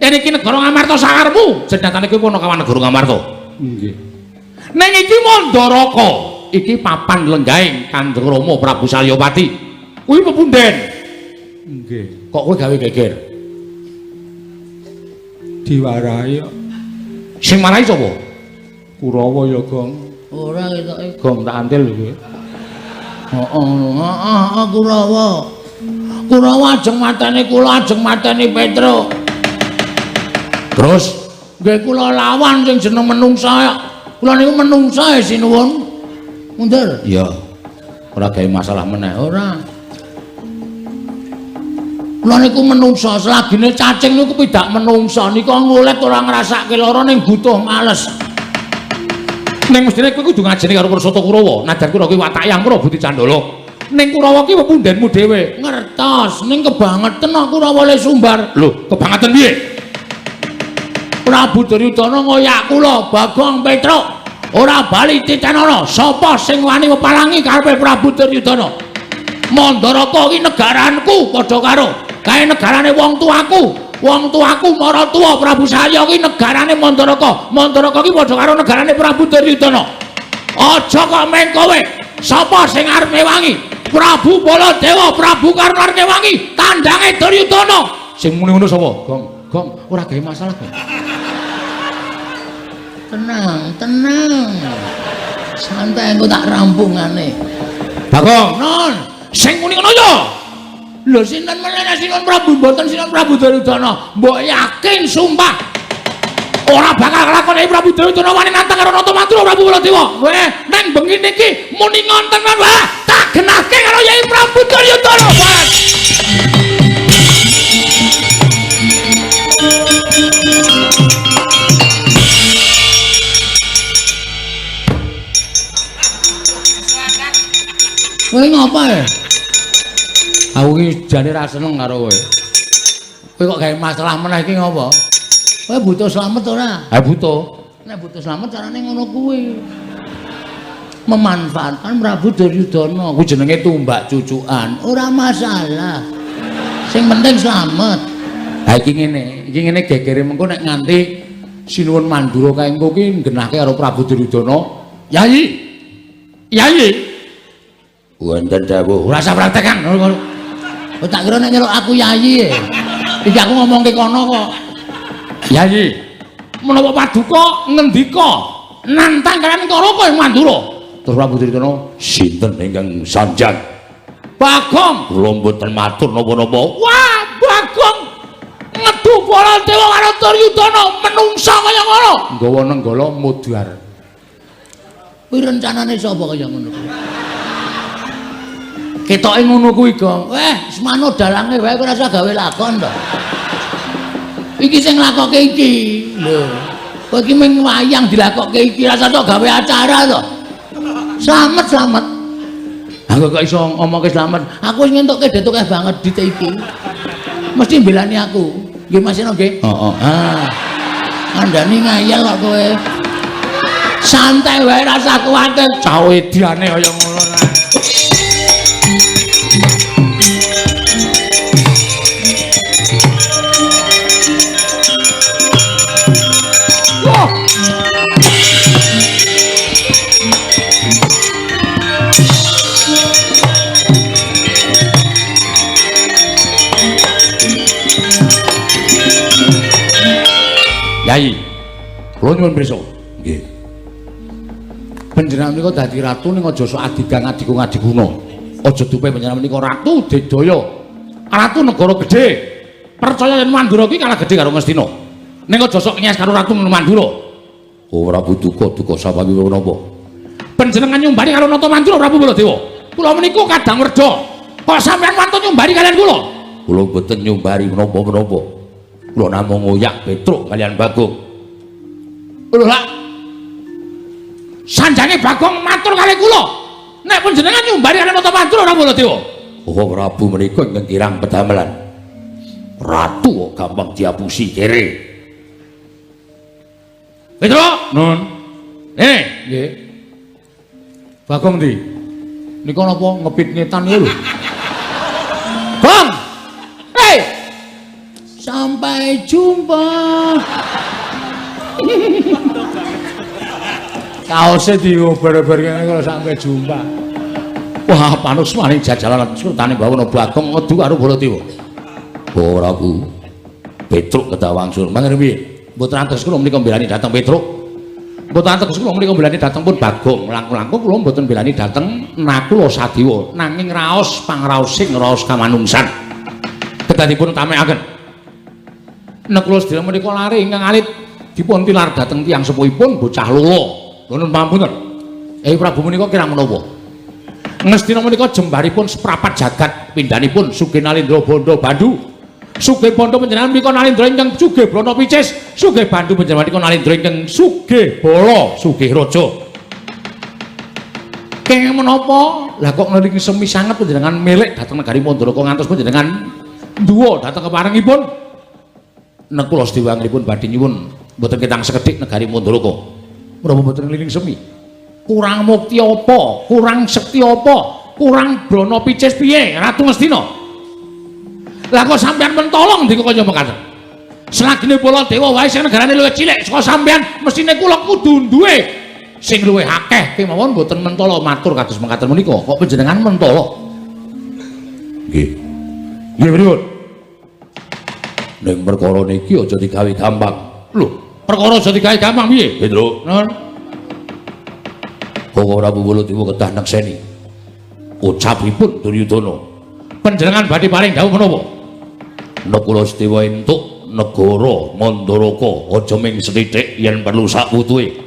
Yen iki negara Ngamarta sakarepmu, jenatane kowe ponokawan negara Ngamarta. Nggih. Ning iki Mandaraka, iki papan lenggahing Kanjeng Rama Prabu Salyapati. Kuwi pepunden. Nggih. Kok kowe gawe geger? Diwarai kok. Sing marai sapa? Kurawa ya, Gong. Ora ketoke. Gong tak antil kowe. Heeh, heeh, Kurawa. Kurawa ajeng mateni kula, ajeng mateni Petruk. Terus nggih kula lawan sing jeneng menungsa. Kula niku menungsa sinuwun. Mundur. Iya. Ora gawe masalah meneh. Ora. Kula niku menungsa, selagine cacing niku pidak menungsa nika ngulet ora ngrasake lara ning butuh males. Ning mestine kowe kudu ngajeni karo Prasata Kurawa. Najan Kurawa kuwi watake angkara budi candala. Ning Kurawa ki pepundenmu dhewe. Ngertos, ning kebangeten kok Kurawa le sumbar. Lho, kebangeten piye? Prabu Duryudana ngoyak kula Bagong Petruk. Ora bali titenana, sapa sing wani mepalangi karepe Prabu Duryudana? Mandaraka iki negaranku padha karo kae negarane wong tuaku. Wong tuaku maratuwa Prabu Salya iki negarane Mandaraka. Mandaraka iki padha karo negarane Prabu Duryudana. Aja kok meng kowe. Sapa sing arep ngewangi? Prabu Baladewa, Prabu Karna arep ngewangi tandange Duryudana. Sing muni ngono sapa? Gong, Gong, ora gawe masalah, Gong. Tenang, tenang. Santai engko tak rampungane. Bagong, Non, sing muni ngono ya. Lho sinten meneh Sinuwun Prabu mboten Sinuwun Prabu Duryudana. Mbok yakin sumpah ora bakal kelakon Prabu Duryudana wani nantang karo Nata Mandura Prabu Baladewa. Weh, neng bengi niki muni ngonten wah, tak genahke karo Yai Prabu Duryudana. Wah. Kowe ngapa ya? Aku iki jane ra seneng karo kowe. Kowe kok gawe masalah meneh iki ngopo? Kowe butuh slamet ora? Ha butuh. Nek butuh slamet carane ngono kuwi. Memanfaatkan Prabu Duryudana. Kuwi jenenge tumbak cucukan. Ora masalah. Sing penting slamet. Ha iki ngene gegere mengko nek nganti Sinuwun Mandura kae engko ki nggenahke karo Prabu Duryudana. Yai. Yai. Wonten dawuh. Ora usah praktekan. Oh, tak kira nek nyeluk aku yai. Iki aku ngomongke kono kok. Yai, menapa paduka ngendika nantang kalian Karaka ing Mandura? Terus Prabu Duryudana, sinten ingkang sanjang? Bagong, kula mboten matur napa-napa. Wah, Bagong ngedu Baladewa karo Duryudana menungsa kaya ngono. Nggawa nenggala mudhar. Kuwi rencanane sapa kaya ngono? Ketoke ngono kuwi, Gong. Weh, semano dalange wae ora usah gawe lakon to. Iki sing nglakoke iki. Lho, kowe iki mung wayang dilakoke iki, ora usah tok gawe acara to. Slamet, slamet. Aku kok iso ngomongke slamet. Aku wis ngentukke detuk akeh banget dite iki. Mesti mbelani aku. Nggih Mas Seno nggih? Heeh. Ah. Kandhani ngayal kok kowe. Santai wae ora usah kuwatir. Cah ediane kaya ngono ta. Yai, kula nyuwun pirsa. Nggih. Panjenengan menika dadi ratu ning aja sok adigang adigung adiguna. Aja dupe panjenengan menika ratu Dedaya. Ratu negara gedhe. Percaya yen Mandura iki kalah gedhe karo Ngastina. Ning aja sok nyes karo ratu Mandura. Oh, Prabu duka duka sapawi menapa? Panjenengan nyumbari karo Nata Mandura Prabu Baladewa. Kula menika kadang werda. Kok sampeyan wantun nyumbari kalian kula? Kula mboten nyumbari menapa-menapa. Kula namung ngoyak Petruk kalian Bagong. Lho lak. Sanjange Bagong matur kali kula. Nek panjenengan nyumbari kalian Nata Mandura Prabu Baladewa. Oh, Prabu menika ingkang kirang pedamelan. Ratu kok gampang diapusi kere. Petruk, Nun. Nggih. Bagong ndi? Nika napa ngepit ngetan niku lho. Bang. Hei. Sampai jumpa. Kaose diober-ober kene kalau sampai jumpa. Wah, panusmane jajalan sultane Bawana Bagong ngedu karo Baladewa. Oh, Prabu. Petruk kedawangsul. Mangene piye? Mboten antes kula menika mbelani dhateng Petruk. Mboten antes kula menika mbelani dhateng pun Bagong. Langkung-langkung kula mboten mbelani dhateng Nakula Sadewa, nanging raos pangraosing raos kamanungsan. Kedah dipun utamekaken. Nakula sedaya menika lare ingkang alit dipun tilar dhateng tiyang sepuhipun bocah lolo. Nuwun pangapunten. Prabu menika kirang menapa? Ngastina menika jembaripun seprapat jagat pindhanipun sugih Nalendra Bandha Bandu. Sugih Bandha panjenengan menika Nalendra ingkang sugih Brana Picis, sugih Bandu panjenengan menika Nalendra ingkang sugih Bala, sugih Raja. Kenging menapa? Lah kok ngelingi semi sanget panjenengan milik dhateng negari Mandaraka ngantos panjenengan nduwa dhateng keparengipun. Nekula sedaya angripun badhe nyuwun mboten ketang sekedhik negari Mandaraka. Menapa mboten ngelingi semi? Kurang mukti apa? Kurang sekti apa? Kurang brana picis piye Ratu Ngastina? Lah kok sampeyan mentolong ndika kaya mekaten? Selagine Baladewa wae sing negarane luwih cilik saka sampeyan, mesthine kula kudu duwe Sing luwih akeh kemawon mboten mentala matur kados mekaten menika. Kok panjenengan mentala? Nggih. Nggih pripun? Ning perkara niki aja digawe gampang. Lho, perkara aja digawe gampang piye? Petruk. Nun. Kok Prabu Baladewa kedah nekseni ucapipun Duryudana. Panjenengan badhe paring dawuh menapa? Nakula Sedewa entuk negara Mandaraka aja ming sethithik yen perlu sakwutuhe.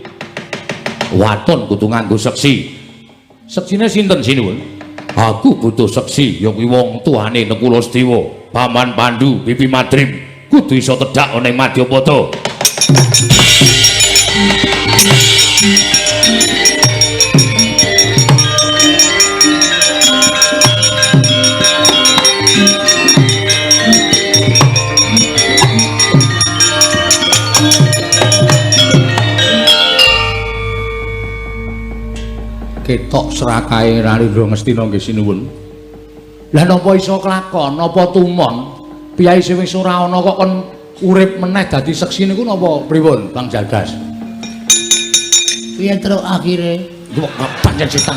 Waton kudu nganggo seksi. Seksine sinten sinuwun? Aku butuh seksi ya kuwi wong tuane Nakula Sedewa, Paman Pandu, Bibi Madrim kudu iso tedhak ana ing Madyapada. Ketok serakahe Rarindra Ngastina nggih sinuwun. Lah napa iso kelakon, napa tumon? Piyai sing wis ora ana kok kon urip meneh dadi seksi niku napa pripun, Bang Jalgas? Piye truk akhire? Kok pancen setan.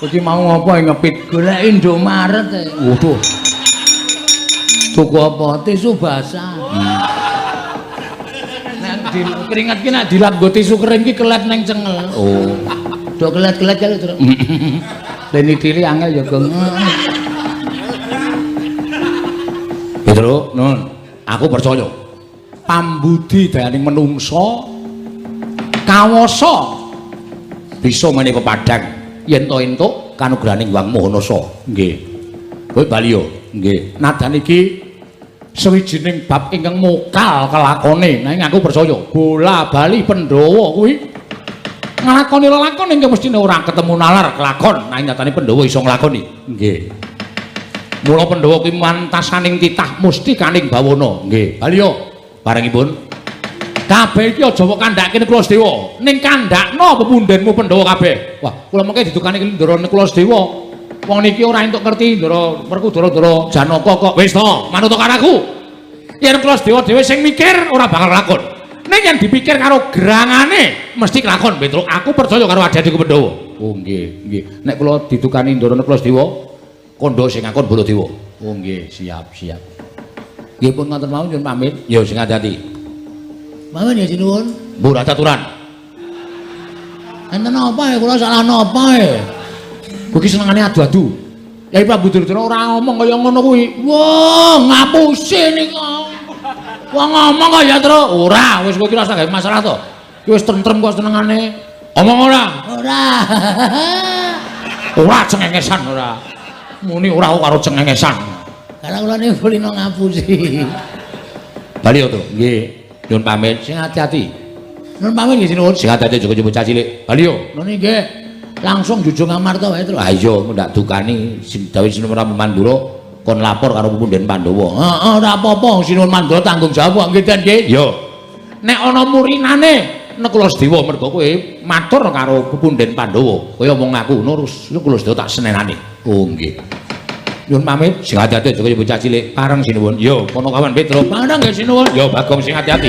Iki mau ngopo ngepit? Golek Indomaret. Waduh. Tuku apa? Tisu basah. Keringat ki nek dilap nggo tisu kering ki kelet neng cengel. Oh. Do kelet-kelet kali terus. Leni diri angel ya, Gong. Petro, nun, aku percaya. Pambudi dayaning menungsa kawasa bisa menika padhang yen to entuk kanugrahaning Hyang Maha Nasa. Nggih. Kowe bali yo. Nggih. Nadan iki sawijining bab ingkang mokal kelakone, nanging aku percaya bola bali Pandhawa kuwi nglakoni lelakon ingkang mestine ora ketemu nalar kelakon, nanging nyatane Pandhawa iso nglakoni. Nggih. Mula Pandhawa kuwi mantasaning titah musti kaning bawana. Nggih. Bali yo Barengipun kabeh iki aja mbok kandhake Nakula Sedewa, ning kandhakno pepundhenmu Pandhawa kabeh. Wah, kula mengke didukani Ndara Nakula Sedewa. Wong niki ora entuk ngerti Ndara Werkudara Ndara Janaka kok. Wis to, manut karo aku. Yen Nakula Sedewa dhewe sing mikir ora bakal lakon. Ning yen dipikir karo gerangane mesti kelakon, Petruk. Aku percaya karo adik-adikku Pandhawa. Oh nggih, nggih. Nek kula didukani Ndara Nakula Sedewa, kandha sing ngakon Baladewa. Oh nggih, siap, siap. Nggih pun ngoten mawon nyuwun pamit. Ya sing ati-ati. Mawon ya sinuwun. Mbok ora caturan. Enten apa ya kula salah napa ya? Kowe iki senengane adu-adu. Yai Prabu Duryudana ora ngomong kaya ngono kuwi. Wah, ngapusi nika. Wong ngomong kaya terus ora, wis kowe iki ora usah gawe masalah to. Ki wis tentrem kok senengane. Omong ora? Ora. Ora cengengesan ora. Muni ora karo cengengesan. Karena kula niku kulino ngapusi. Bali to. Nggih. Nyuwun pamit sing ati-ati. Nyuwun pamit nggih sinuwun. Sing ati-ati aja bocah cilik. Bali yo. Ngono nggih. Langsung jujung Amarta wae terus. Ha iya, ndak dukani sing dawuh Sinuwun Prabu Mandura kon lapor karo punden Pandhawa. Heeh, ora apa-apa Sinuwun Mandura tanggung jawab nggih Den nggih. Yo. Nek ana murinane Nakula Sedewa mergo kowe matur karo punden Pandhawa. Kowe omong aku ngono Nakula Sedewa tak senenane. Oh nggih. Nyuwun pamit sing ati-ati aja kaya bocah cilik. Pareng sinuwun. Yo, kono kawan Petro. Pareng nggih sinuwun. Yo, Bagong sing ati-ati.